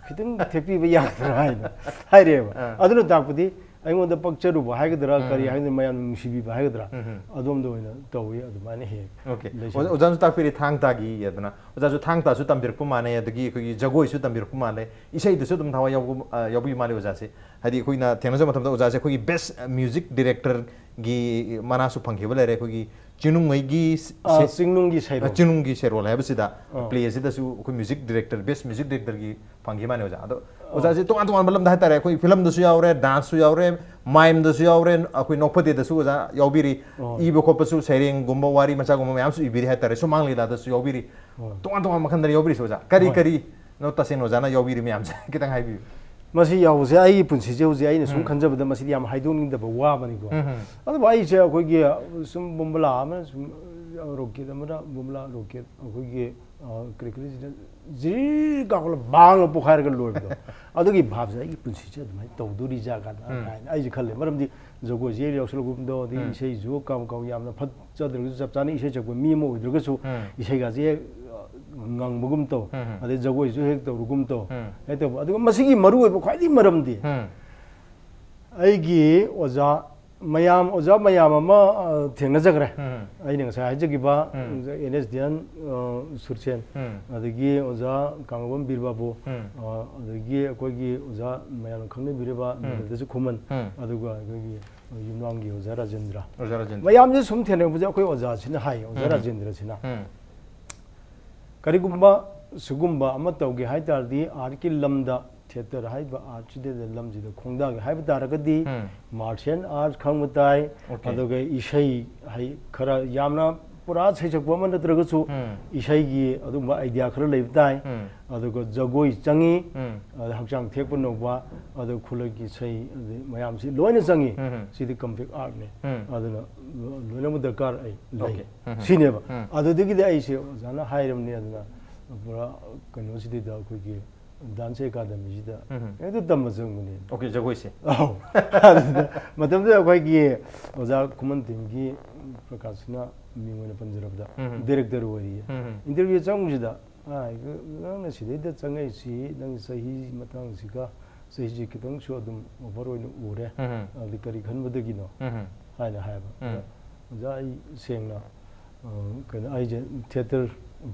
ꯈꯤꯇꯪ ꯊꯦꯛꯄꯤꯕ ꯌꯥꯒꯗ꯭ꯔꯥ?" ꯍꯥꯏꯅ ꯍꯥꯏꯔꯛꯑꯦꯕ ꯑꯥ. ꯑꯗꯨꯅ ꯇꯥꯛꯄꯗꯤ ꯑꯩꯉꯣꯟꯗ ꯄꯛꯆꯔꯨꯕ ꯍꯥꯏꯒꯗ꯭ꯔꯥ ꯎꯝ. ꯀꯔꯤ ꯍꯥꯏꯒꯗ꯭ꯔꯥ ꯃꯌꯥꯝꯅ ꯅꯨꯡꯁꯤꯕꯤꯕ ꯍꯥꯏꯒꯗ꯭ꯔꯥ ꯎꯝ, ꯎꯝ. ꯑꯗꯣꯝꯗ ꯑꯣꯏꯅ ꯇꯧꯋꯤ ꯑꯗꯨꯃꯥꯏꯅ ꯍꯦꯛ Okay. ꯂꯩꯁꯜꯂꯤ. ꯑꯣꯖꯥ- ꯑꯣꯖꯥꯅꯁꯨ ꯇꯥꯛꯄꯤꯔꯤ ꯊꯥꯡ ꯇꯥꯒꯤ ꯑꯗꯨꯅ ꯑꯣꯖꯥꯁꯨ ꯊꯥꯡ ꯇꯥꯁꯨ ꯇꯝꯕꯤꯔꯛꯄ ꯃꯥꯟꯅꯩ, ꯑꯗꯒꯤ ꯑꯩꯈꯣꯏꯒꯤ ꯖꯒꯣꯏꯁꯨ ꯇꯝꯕꯤꯔꯛꯄ ꯃꯥꯟꯅꯩ, ꯏꯁꯩꯗꯁꯨ ꯑꯗꯨꯝ ꯊꯋꯥꯏ ꯌꯥꯎꯕ ꯑ, ꯌꯥꯎꯕꯤ ꯃꯥꯜꯂꯦ ꯑꯣꯖꯥꯁꯦ. ꯍꯥꯏꯗꯤ ꯑꯩꯈꯣꯏꯅ ꯊꯦꯡꯅꯖꯕ ꯃꯇꯝꯗ ꯑꯣꯖꯥꯁꯦ ꯑꯩꯈꯣꯏꯒꯤ best music director ꯒꯤ ꯃꯅꯥꯁꯨ ꯐꯪꯈꯤꯕ ꯂꯩꯔꯦ. ꯑꯩꯈꯣꯏꯒꯤ ꯆꯤꯡꯅꯨꯡꯉꯩꯒꯤ ꯁ- ꯑꯥ, ꯁꯦ- ꯆꯤꯡꯅꯨꯡꯒꯤ ꯁꯩꯔꯣ ꯆꯤꯡꯅꯨꯡꯒꯤ ꯁꯩꯔꯣꯜ ꯍꯥꯏꯕꯁꯤꯗ ꯑꯥ. Play ꯑꯁꯤꯗꯁꯨ ꯑꯩꯈꯣꯏ music director, best music director ꯒꯤ ꯐꯪꯈꯤ ꯃꯥꯜꯂꯦ ꯑꯣꯖꯥ. ꯑꯗꯣ ꯑꯣꯖꯥꯁꯦ ꯇꯣꯉꯥꯟ ꯇꯣꯉꯥꯟꯕ ꯂꯝꯗ ꯍꯥꯏꯇꯥꯔꯦ, ꯑꯩꯈꯣꯏ ꯐꯤꯂꯝꯗꯁꯨ ꯌꯥꯎꯔꯦ, ꯗꯥꯟꯁꯁꯨ ꯌꯥꯎꯔꯦ, ꯃꯥꯏꯝꯗꯁꯨ ꯌꯥꯎꯔꯦ, ꯑꯩꯈꯣꯏ ꯅꯣꯛꯐꯗꯦꯗꯁꯨ ꯑꯣꯖꯥ ꯌꯥꯎꯕꯤꯔꯤ, ꯑꯣ. ꯏꯕ ꯈꯣꯠꯄꯁꯨ ꯁꯩꯔꯦꯡꯒꯨꯝꯕ ꯋꯥꯔꯤ ꯃꯆꯥꯒꯨꯝꯕ ꯃꯌꯥꯝꯁꯨ ꯏꯕꯤꯔꯤ ꯍꯥꯏꯇꯥꯔꯦ, ꯁꯨꯃꯥꯡ ꯂꯤꯂꯥꯗꯁꯨ ꯌꯥꯎꯕꯤꯔꯤ. ꯑꯣ. ꯇꯣꯉꯥꯟ ꯇꯣꯉꯥꯟꯕ ꯃꯈꯜꯗ ꯌꯥꯎꯕꯤꯔꯤꯁꯦ ꯑꯣꯖꯥ, ꯀꯔꯤ ꯍꯣꯏ. ꯀꯔꯤꯅꯣ ꯇꯁꯦꯡꯅ ꯑꯣꯖꯥꯅ ꯌꯥꯎꯕꯤꯔꯤ ꯃꯌꯥꯝꯁꯦ? ꯈꯤꯇꯪ ꯍꯥꯏꯕꯤꯌꯨ. ꯃꯁꯤ ꯌꯥꯎꯕꯁꯦ ꯑꯩꯒꯤ ꯄꯨꯟꯁꯤꯁꯦ ꯍꯧꯖꯤꯛ ꯑꯩꯅ ꯁꯨꯝ ꯎꯝ. ꯈꯟꯖꯕꯗ ꯃꯁꯤꯗꯤ ꯌꯥꯝ ꯍꯥꯏꯗꯣꯛꯅꯤꯡꯗꯕ ꯋꯥꯕꯅꯤꯀꯣ ꯎꯝ, ꯎꯝ. ꯑꯗꯨꯕꯨ ꯑꯩꯁꯦ ꯑꯩꯈꯣꯏꯒꯤ ꯁꯨꯝ ꯕꯣꯝꯕꯂꯥ ꯑꯃꯅ ꯁꯨꯝ ꯔꯣꯀꯦꯠ ꯑꯃꯅ ꯕꯣꯝꯕꯂꯥ ꯔꯣꯀꯦꯠ ꯑꯩꯈꯣꯏꯒꯤ ꯑ, ꯀꯔꯤ ꯀꯔꯤꯁꯤꯅ ꯖꯤꯔ ꯀꯥꯎꯈꯠꯂ ꯕꯥꯡꯅ ꯄꯣꯈꯥꯏꯔꯒ ꯂꯣꯏꯕꯗꯣ ꯑꯗꯨꯒꯤ ꯚꯥꯞꯁꯦ ꯑꯩꯒꯤ ꯄꯨꯟꯁꯤꯁꯦ ꯑꯗꯨꯃꯥꯏꯅ ꯇꯧꯗꯣꯔꯤꯖꯥꯠ ꯀꯥꯏꯅ ꯎꯝ. ꯀꯥꯏꯅ ꯑꯩꯁꯦ ꯈꯜꯂꯦ. ꯃꯔꯝꯗꯤ ꯖꯒꯣꯏꯁꯦ ꯌꯥꯎꯁꯜꯂꯛꯄꯗꯣ ꯑꯗꯩ ꯎꯝ. ꯏꯁꯩꯁꯨ ꯀꯥꯎ ꯀꯥꯎ ꯌꯥꯝꯅ ꯐꯠꯆꯗ꯭ꯔꯒꯁꯨ ꯆꯞ ꯆꯥꯅ ꯏꯁꯩ ꯁꯛꯄ ꯃꯤ ꯑꯃ ꯑꯣꯏꯗ꯭ꯔꯒꯁꯨ ꯎꯝ. ꯏꯁꯩꯒꯁꯦ ꯑ, ꯉꯪꯕꯒꯨꯝ ꯇꯧ ꯎꯝ. ꯑꯗꯩ ꯖꯒꯣꯏꯁꯨ ꯍꯦꯛ ꯇꯧꯔꯒꯨꯝ ꯇꯧ ꯎꯝ. ꯍꯦꯛ ꯇꯧꯕ ꯑꯗꯨꯒ ꯃꯁꯤꯒꯤ ꯃꯔꯨꯑꯣꯏꯕ ꯈ꯭ꯋꯥꯏꯗꯒꯤ ꯃꯔꯝꯗꯤ ꯎꯝ. ꯑꯩꯒꯤ ꯑꯣꯖꯥ ꯃꯌꯥꯝ ꯑꯣꯖꯥ ꯃꯌꯥꯝ ꯑꯃ ꯑ, ꯊꯦꯡꯅꯖꯈ꯭ꯔꯦ. ꯎꯝ. ꯑꯩꯅ ꯉꯁꯥꯏ ꯍꯥꯏꯖꯈꯤꯕ ꯎꯝ. ꯑꯦꯟ ꯑꯦꯁ ꯗꯤꯌꯟ ꯁꯨꯔꯁꯦꯟ ꯎꯝ. ꯑꯗꯒꯤ ꯑꯣꯖꯥ ꯀꯥꯡꯂꯨꯞ ꯕꯤꯔ ꯕꯥꯕꯨ ꯎꯝ. ꯑ, ꯑꯗꯒꯤ ꯑꯩꯈꯣꯏꯒꯤ ꯑꯣꯖꯥ ꯃꯌꯥꯝꯅ ꯈꯪꯅꯕꯤꯔꯤꯕ ꯎꯝ. ꯃꯦꯗꯜꯗꯁꯨ ꯈꯨꯃꯟ ꯎꯝ. ꯑꯗꯨꯒ ꯑꯩꯈꯣꯏꯒꯤ ꯌꯨꯝꯅꯥꯝꯒꯤ ꯑꯣꯖꯥ ꯔꯥꯖꯦꯟꯗ꯭ꯔ ꯑꯣꯖꯥ ꯔꯥꯖꯦꯟꯗ꯭ꯔ. ꯃꯌꯥꯝꯁꯦ ꯁꯨꯝ ꯊꯦꯡꯅꯔꯛꯄꯁꯦ ꯑꯩꯈꯣꯏ ꯑꯣꯖꯥꯁꯤꯅ ꯍꯥꯏ ꯑꯣꯖꯥ ꯎꯝ. ꯔꯥꯖꯦꯟꯗ꯭ꯔꯁꯤꯅ ꯎꯝ. ꯀꯔꯤꯒꯨꯝꯕ ꯁꯤꯒꯨꯝꯕ ꯑꯃ ꯇꯧꯒꯦ ꯍꯥꯏ ꯇꯥꯔꯗꯤ ꯑꯥꯔꯠꯀꯤ ꯂꯝꯗ ꯊꯤꯌꯦꯇꯔ ꯍꯥꯏꯕ ꯑꯥꯔꯠꯁꯤꯗ ꯂꯝꯁꯤꯗ ꯈꯣꯡꯗꯥꯒꯦ ꯍꯥꯏꯕ ꯇꯥꯔꯒꯗꯤ ꯎꯝ. ꯃꯥꯔꯁꯤꯌꯦꯜ ꯑꯥꯔꯠꯁ ꯈꯪꯕ ꯇꯥꯏ꯫ Okay. ꯑꯗꯨꯒ ꯏꯁꯩ ꯍꯩ ꯈꯔ ꯌꯥꯝꯅ ꯄꯨꯔꯥ ꯁꯩꯁꯛꯄ ꯑꯃ ꯅꯠꯇ꯭ꯔꯒꯁꯨ ꯎꯝ. ꯏꯁꯩꯒꯤ ꯑꯗꯨꯒꯨꯝꯕ ꯑꯥꯏꯗꯤꯌꯥ ꯈꯔ ꯂꯩꯕ ꯇꯥꯏ꯫ ꯎꯝ. ꯑꯗꯨꯒ ꯖꯒꯣꯏ ꯆꯪꯉꯤ꯫ ꯎꯝ. ꯑꯗ ꯍꯛꯆꯥꯡ ꯊꯦꯛꯄ ꯅꯧꯕ, ꯑꯗ ꯈꯨꯠꯂꯛꯀꯤ ꯏꯁꯩ, ꯑꯗꯩ ꯃꯌꯥꯝꯁꯤ ꯂꯣꯏꯅ ꯆꯪꯉꯤ꯫ ꯎꯝ. ꯁꯤꯗꯤ ꯀꯝꯄ꯭ꯂꯤꯠ ꯑꯥꯔꯠꯅꯤ꯫ ꯎꯝ. ꯑꯗꯨꯅ ꯂꯣꯏꯅꯃꯛ ꯗꯔꯀꯥꯔ ꯑꯩ ꯂꯩ꯫ Okay. ꯎꯝ. ꯁꯤꯅꯦꯕ꯫ ꯎꯝ. ꯑꯗꯨꯗꯒꯤꯗꯤ ꯑꯩꯁꯦ ꯑꯣꯖꯥꯅ ꯍꯥꯏꯔꯕꯅꯤ, ꯑꯗꯨꯅ ꯄꯨꯔꯥ ꯀꯩꯅꯣꯁꯤꯗꯩꯗ ꯑꯩꯈꯣꯏꯒꯤ ꯗꯥꯟꯁ ꯑꯦꯀꯥꯗꯃꯤꯁꯤꯗ ꯎꯝ. ꯍꯦꯛꯇ ꯇꯝꯕ ꯆꯪꯕꯅꯦ꯫ Okay, ꯖꯒꯣꯏꯁꯦ꯫ ꯑꯧ꯫ ꯑꯗꯨꯗ ꯃꯇꯝꯗꯨꯗ ꯑꯩꯈꯣꯏꯒꯤ ꯑꯣꯖꯥ ꯈꯨꯃꯟ ꯇꯤꯝꯒꯤ ꯄ꯭ꯔꯀꯥꯁꯁꯤꯅ ꯃꯤꯡ ꯑꯣꯏꯅ ꯄꯟꯖꯔꯕꯗ ꯎꯝ. ꯗꯤꯔꯦꯛꯇꯔ ꯑꯣꯏꯔꯤꯌꯦ꯫ ꯎꯝ. ꯏꯟꯇꯔꯚꯤꯌꯨ ꯆꯪꯕꯁꯤꯗ, "ꯑꯥ, ꯅꯪꯅ ꯁꯤꯗꯩꯗ ꯆꯪꯉꯛꯏꯁꯤ ꯅꯪꯒꯤ ꯆꯍꯤ ꯃꯇꯥꯡꯁꯤꯒ ꯆꯍꯤꯁꯤ ꯈꯤꯇꯪꯁꯨ ꯑꯗꯨꯝ ꯑꯣꯚꯔ ꯑꯣꯏꯅ ꯎꯔꯦ꯫ ꯎꯝ. ꯑꯗꯨ ꯀꯔꯤ ꯈꯟꯕꯗꯒꯤꯅꯣ?" ꯎꯝ. ꯍꯥꯏꯅ ꯍꯥꯏꯕ꯫ ꯎꯝ. ꯑꯣꯖꯥ, ꯑꯩ ꯁꯦꯡꯅ, ꯑ, ꯀꯩꯅꯣ, ꯑꯩꯁꯦ ꯊꯤꯌꯦꯇꯔ